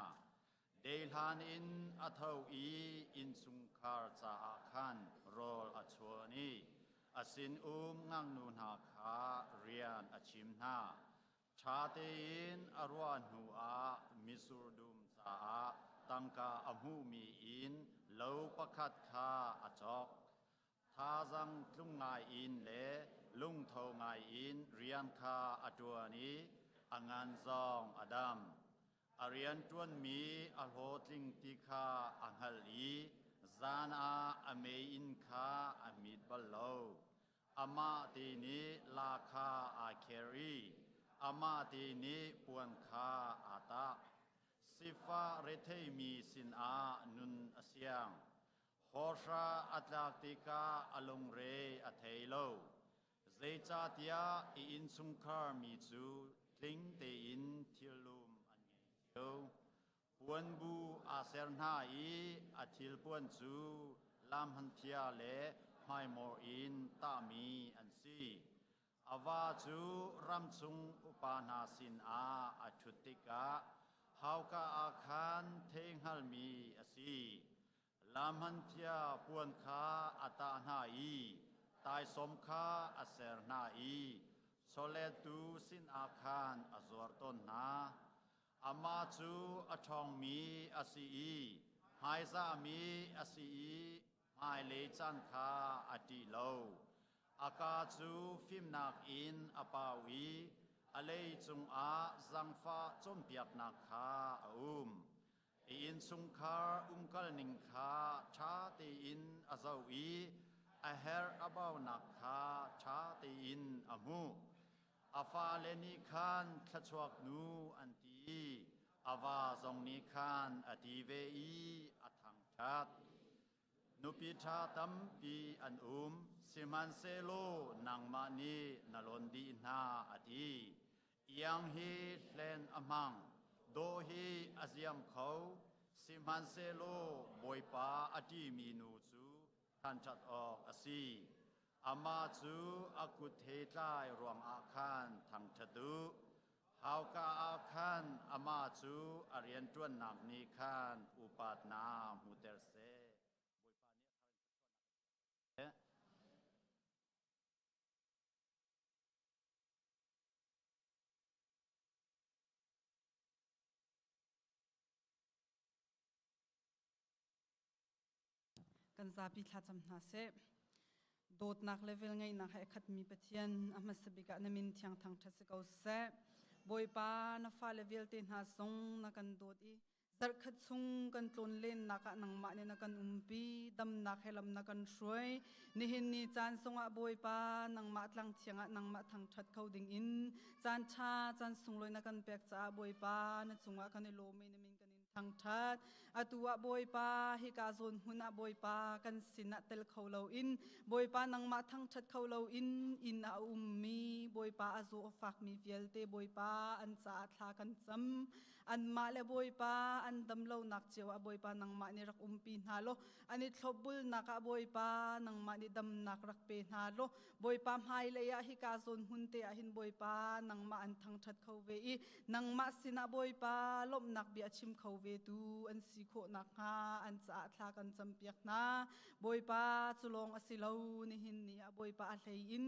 Deihlan in a tho i innchungkhar caah khan rawl a chuan i a sinum ngaknu hna kha rian a chim hna. Ṭha tein a ruah hnuah mitsur dum caah tangka a hmuhmi in lo pakhat kha a cawk. Thazaang tlung ngaiin le lungtho ngaiin rian kha a ṭuan i a ngan zong a dam. A rian ṭuanmi a hlawhtling ti kha a hngalh i zan ah a meiinn kha a hmit bal lo. Amah te nih la kha aa kher i amah te nih puan kha aa tah. Sifah retheimi sinah nun a siang. Hawhra a tlak tikah a lungre a thei lo. Zeicahtiah i innchungkhar mi cu tling tein thillum an ngei cio. Puanbu aa ser hna i a thilpuan cu lamhanthia le hmaimawr in tahmi an si. A va cu ramchung upa hna sinah a ṭhut tikah hauka ah khan theihngalmi a si. Lamhanthia puan kha a tah hna i taisawm kha a ser hna i chawlettu sinah khan a zuar tawn hna. Amah cu a ṭhawngmi a si i hmaizahmi a si i hmailei caan kha a ṭih lo. A kaa cu fimnak in a pau i a lei cungah zaangfah cawnpiaknak kha a um. I innchungkhar umkalning kha ṭha tein a zoh i a herh a baunak kha ṭha tein a hmuh. A fale nih khan thluachuak nu an ti, a va zong nih khan a ti ve i a thangṭhat. Nupi ṭha tampi an um, sihmanhsehlaw nangmah nih na lon dih hna, a ti. Iang hi hlen a hmang, dawh hi a ziam kho, sihmanhsehlaw Bawipa a ṭihmi nu cu thanṭhat awk a si. Amah cu a kut he tlai ruangah khan thangṭhat u. Hauka ah khan amah cu a rianṭuannak nih khan upatnak hmuhter seh. Bawipa nih a thar in thluachuahnak in pe seh. Kan zapi thlacam hna seh. Dawtnak le velngeihnak he khatmi Pathian a hmasa bik ah na min thiang thangṭhat si ko seh. Bawipa na fale vialte hna zong na kan dawt i zarhkhat chung kan tlawn lennak ah nangmah nih na kan umpi damnak he lam na kan hruai nihin ni caan zongah Bawipa nangmah tlang thiang ah nangmah thangṭhat kho ding in caan ṭha caan sunglawi na kan pek caah Bawipa na cungah kan i lawm i na min kan in thangṭhat atu ah Bawipa hika zawn hmun ah Bawipa kan sinah tel kho loin Bawipa nangmah thangṭhat kho loin inn ah a ummi Bawipa a zaw a fakmi vialte Bawipa an caah thla kan cam anmah le Bawipa an dam lonak cio ah Bawipa nangmah nih rak umpi hna law an i thlopbulnak ah Bawipa nangmah nih damnak rak pe hna law Bawipa hmailei ah hika zawn hmun te ah hin Bawipa nangmah an thangṭhat kho ve i nangmah sinah Bawipa lawmhnak bia chim kho ve tu an si. si khawh nakhnga an caah thla kan campiak hna. Bawipa cu lawng a si lo nihin ni ah Bawipa a hlei in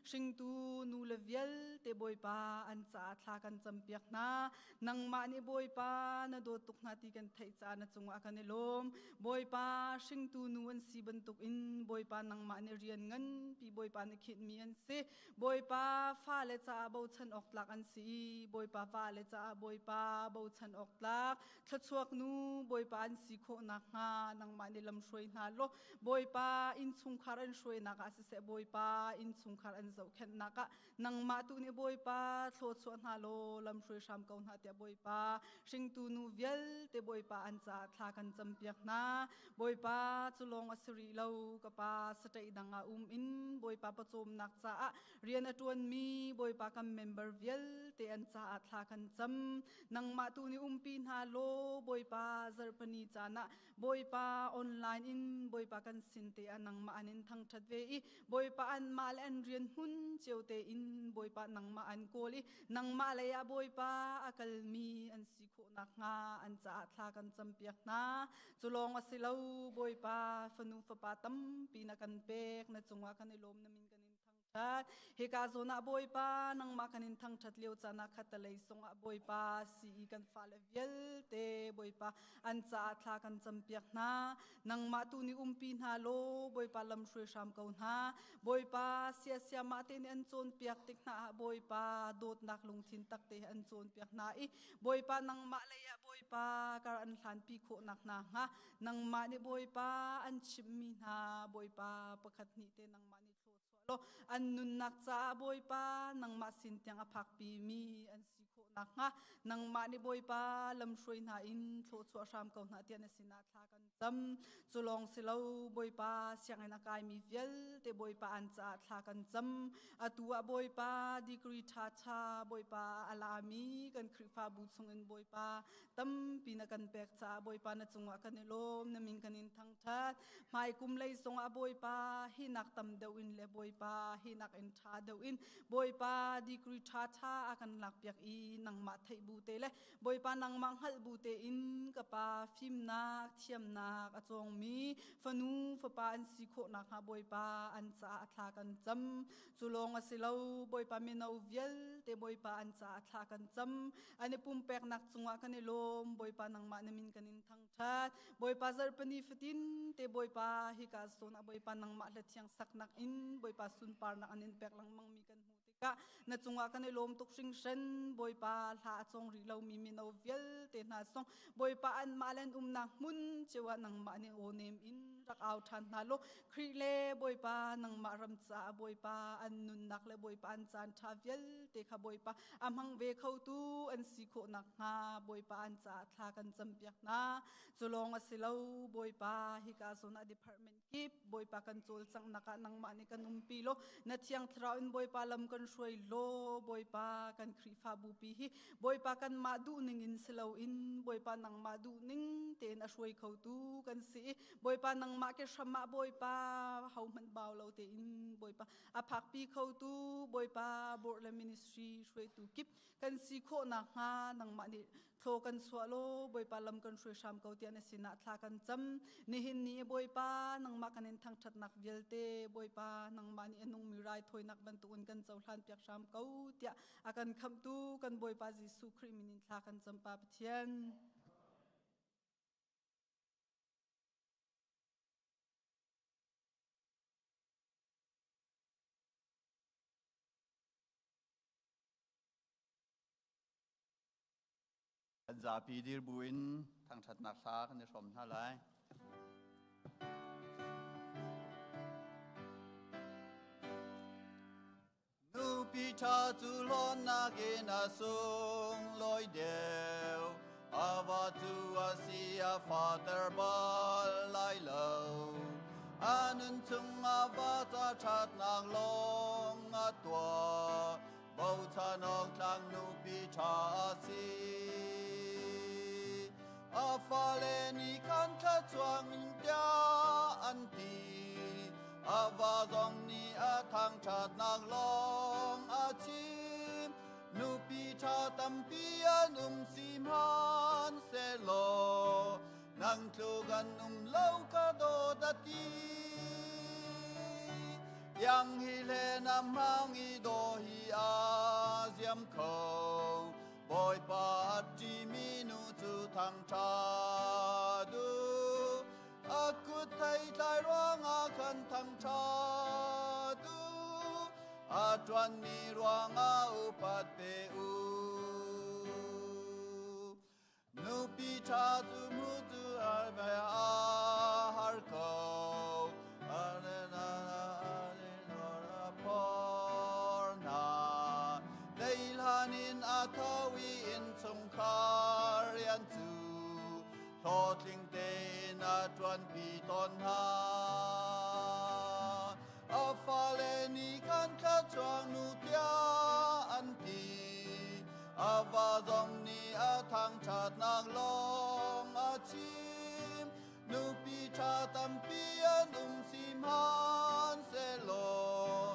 hringtu nu le vialte Bawipa an caah thla kan campiak hna. Nangmah nih Bawipa na dawt tuk hna ti kan theih caah na cungah kan i lawm. Bawipa hringtu nu an si bantukin Bawipa nangmah nih rian nganpi Bawipa na khinhmi an si. Bawipa fale caah bochan awk tlak an si i Bawipa vale caah Bawipa bochan awk tlak thluachuak nu Bawipa an si khawh nakhnga nangmah nih lam hruai hna law Bawipa innchungkhar an hruainak ah siseh Bawipa innchungkhar an zohkhenhnak ah nangmah tu nih Bawipa thluachuah hna law lam hruai hram ko hna tiah Bawipa hringtu nu vialte Bawipa an caah thla kan campiak hna. Bawipa cu lawng a si rih lo ka pa saṭaih dang ah um in Bawipa pawcawmnak caah rian a ṭuanmi Bawipa kan member vialte an caah thla kan cam. Nangmah tu nih umpi hna law Bawipa zarhpini caan ah Bawipa online in Bawipa kan sin te ah nangmah an in thangṭhat ve i Bawipa anmah le an rian hmun cio tein Bawipa nangmah an kawl i nangmah lei ah Bawipa a kalmi an si khawh nakhnga an caah thla kan campiak hna. Cu lawng a si lo Bawipa fanu fapa tampi na kan pek na cungah kan i lawm na min kan in thangṭhat. Hika zawn ah Bawipa nangmah kan in thangṭhat lio caan ah khatalei sungah Bawipa si kan fale vialte Bawipa an caah thla kan campiak hna. Nangmah tu nih umpi hna law Bawipa lam hruai hram ko hna. Bawipa siasia mah te nih an cawnpiak tik hna ah Bawipa dawtnak lungthin tak te an cawnpiak hna i Bawipa nangmah lei ah Bawipa kar an hlanpi khawh nak hna hnga nangmah nih Bawipa an chimhmi hna Bawipa pakhat hnih te nangmah nih thluachuah law an nunnak caah Bawipa nangmah sin tiang a phakpi mi an si khawh nakhnga nangmah nih Bawipa lamhruai hna in thluachuah hram ko hna tiah na sinah thla kan cam. Cu lawng si lo Bawipa sianginn a kaimi vialte Bawipa an caah thla kan cam. Atu ah Bawipa degree ṭha ṭha Bawipa a lami kan Khrihfabu chungin Bawipa tampi na kan pek caah Bawipa na cungah kan i lawm na min kan in thangṭhat. Hmaikum lei zongah Bawipa hi nak tam deuh in le Bawipa hi nak in ṭha deuh in Bawipa degree ṭha ṭha a kan lakpiak i nangmah theih bu te le Bawipa nangmah hngalh bu tein ka pa fimnak thiamnak a cawngmi fanu fapa an si khawh nakhnga Bawipa an caah thla kan cam. Cu lawng a si lo Bawipa mino vialte Bawipa an caah thla kan cam. An i pumpeknak cungah kan i lawm Bawipa nangmah na min kan in thangṭhat. Bawipa zarhpini fatin te Bawipa hika zawn ah Bawipa nangmah hla thiang saknak in Bawipa sunparnak an in pek lengmang mi kan hmuh tikah na cungah kan i lawm tuk hringhran. Bawipa hla a cawng rih lomi mino vialte hna zong Bawipa anmah le an umnak hmun cio ah nangmah nih aw nem in rak au ṭhan hna law Khrih le Bawipa nangmah ram caah Bawipa an nunnak le Bawipa an caan ṭha vialte kha Bawipa a hmang ve khotu an si khawh nakhnga Bawipa an caah thla kan campiak hna. Cu lawng a si lo Bawipa hika zawn ah department kip Bawipa kan cawlcanghnak ah nangmah nih kan umpi law na Thiang Thlarau in Bawipa lam kan hruai law Bawipa kan Khrihfabu pi hi Bawipa kanmah duhning in si loin Bawipa nangmah duhning tein a hruai khotu kan si i Bawipa nangmah ke hram ah Bawipa hohmanh bau lo tein Bawipa a phakpi khotu Bawipa board le ministry hruaitu kip kan si khawh nakhnga nangmah nih thlaw kan chuah law Bawipa lam kan hruai hram ko tiah na sinah thla kan cam. Nihin ni Bawipa nangmah kan in thangṭhatnak vialte Bawipa nangmah nih a nungmi raithawinak bantukin kan cohlan piak hram ko tiah a kan khamhtu kan Bawipa Jesuh Khrih min in thla kan cam Pa Pathian. Kan zapi dir buin thangṭhatnak hla kan i hrawm hna lai. Nupi ṭha cu hlawnnak in a sunglawi deuh, a va cu a si a fater bal lai lo. A nun chung a va ca ṭhatnak lawng a tuah, bochan awk tlak nupi ṭha a si. A fale nih khan thluachuak tiah an ti, a va zong nih a thangṭhatnak lawng a chim. Nupi ṭha tampi an um sihmanhsehlaw, na Nang tluk an um lo ka dawt a ti. Iang hi le na hmang i daw hi a ziam kho. Bawipa a ṭimi nu cu thangṭha duh. A kut theitlai ruangah khan thangṭha duh. A ṭuanmi ruangah upat pe u. Nupi ṭha cu mu cu har bai a har ko. Phor hna. Leihlan in a tho i innchungkhar rian cu hlawhtling tein a ṭuanpi tawn hna. A fale nih khan thluachuak nu tiah an ti. A va zong nih a thangṭhatnak lawng a chim. Nupi ṭha tampi an um sihmanhsehlaw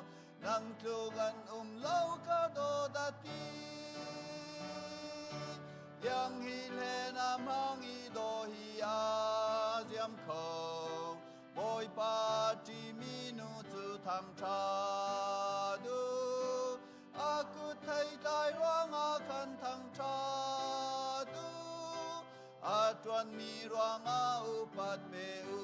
nang tluk an um lo ka dawt a ti. Iang hi hlen a hmang i daw hi a ziam kho. Bawipa ṭihmi nu cu thangṭha duh. A kut theitlai ruangah khan thangṭha duh. A ṭuanmi ruangah upat pe u.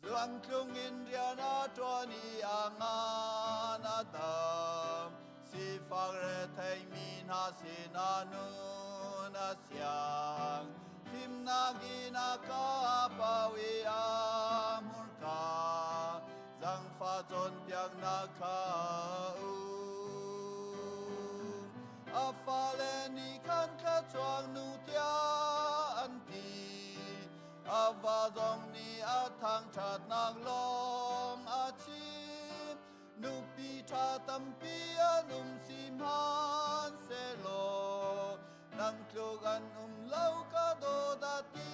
Zuangtlung in rian a ṭuan i a ngan a dam. Sifak retheimi hna sinah nun a siang. Fimnak in a ka pau i a hmurka. Zangfah cawnpiaknak kha um. A fale nih khan thluachuak nu tiah an ti. A va zong nih a thangṭhatnak lawng a chim. Nupi ṭha tampi an um sihmanhsehlaw nang tluk an um lo ka dawt a ti.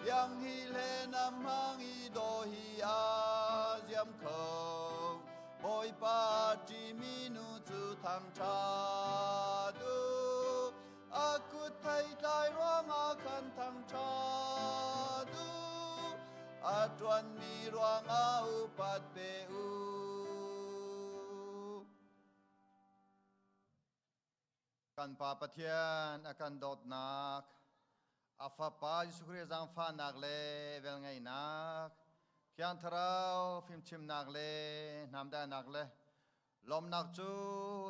Iang hi le na hmang i daw hi a ziam kho. Bawipa ṭihmi nu cu thangṭha duh. A kut theitlai ruangah khan thangṭha duh. A ṭuanmi ruangah upat pe u. Kan Pa Pathian a kan dawtnak, a Fapa Jesuh Khrih zaangfahnak le velngeihnak, Thiang Thlarau fimchimnak le hnamdainak le lawmnak cu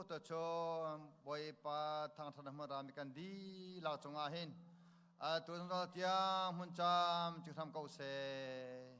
tuchun Bawipa thangṭhat hmun rami kan dihlak cungah hin atu zungzal tiang hmun cam ci hram ko seh.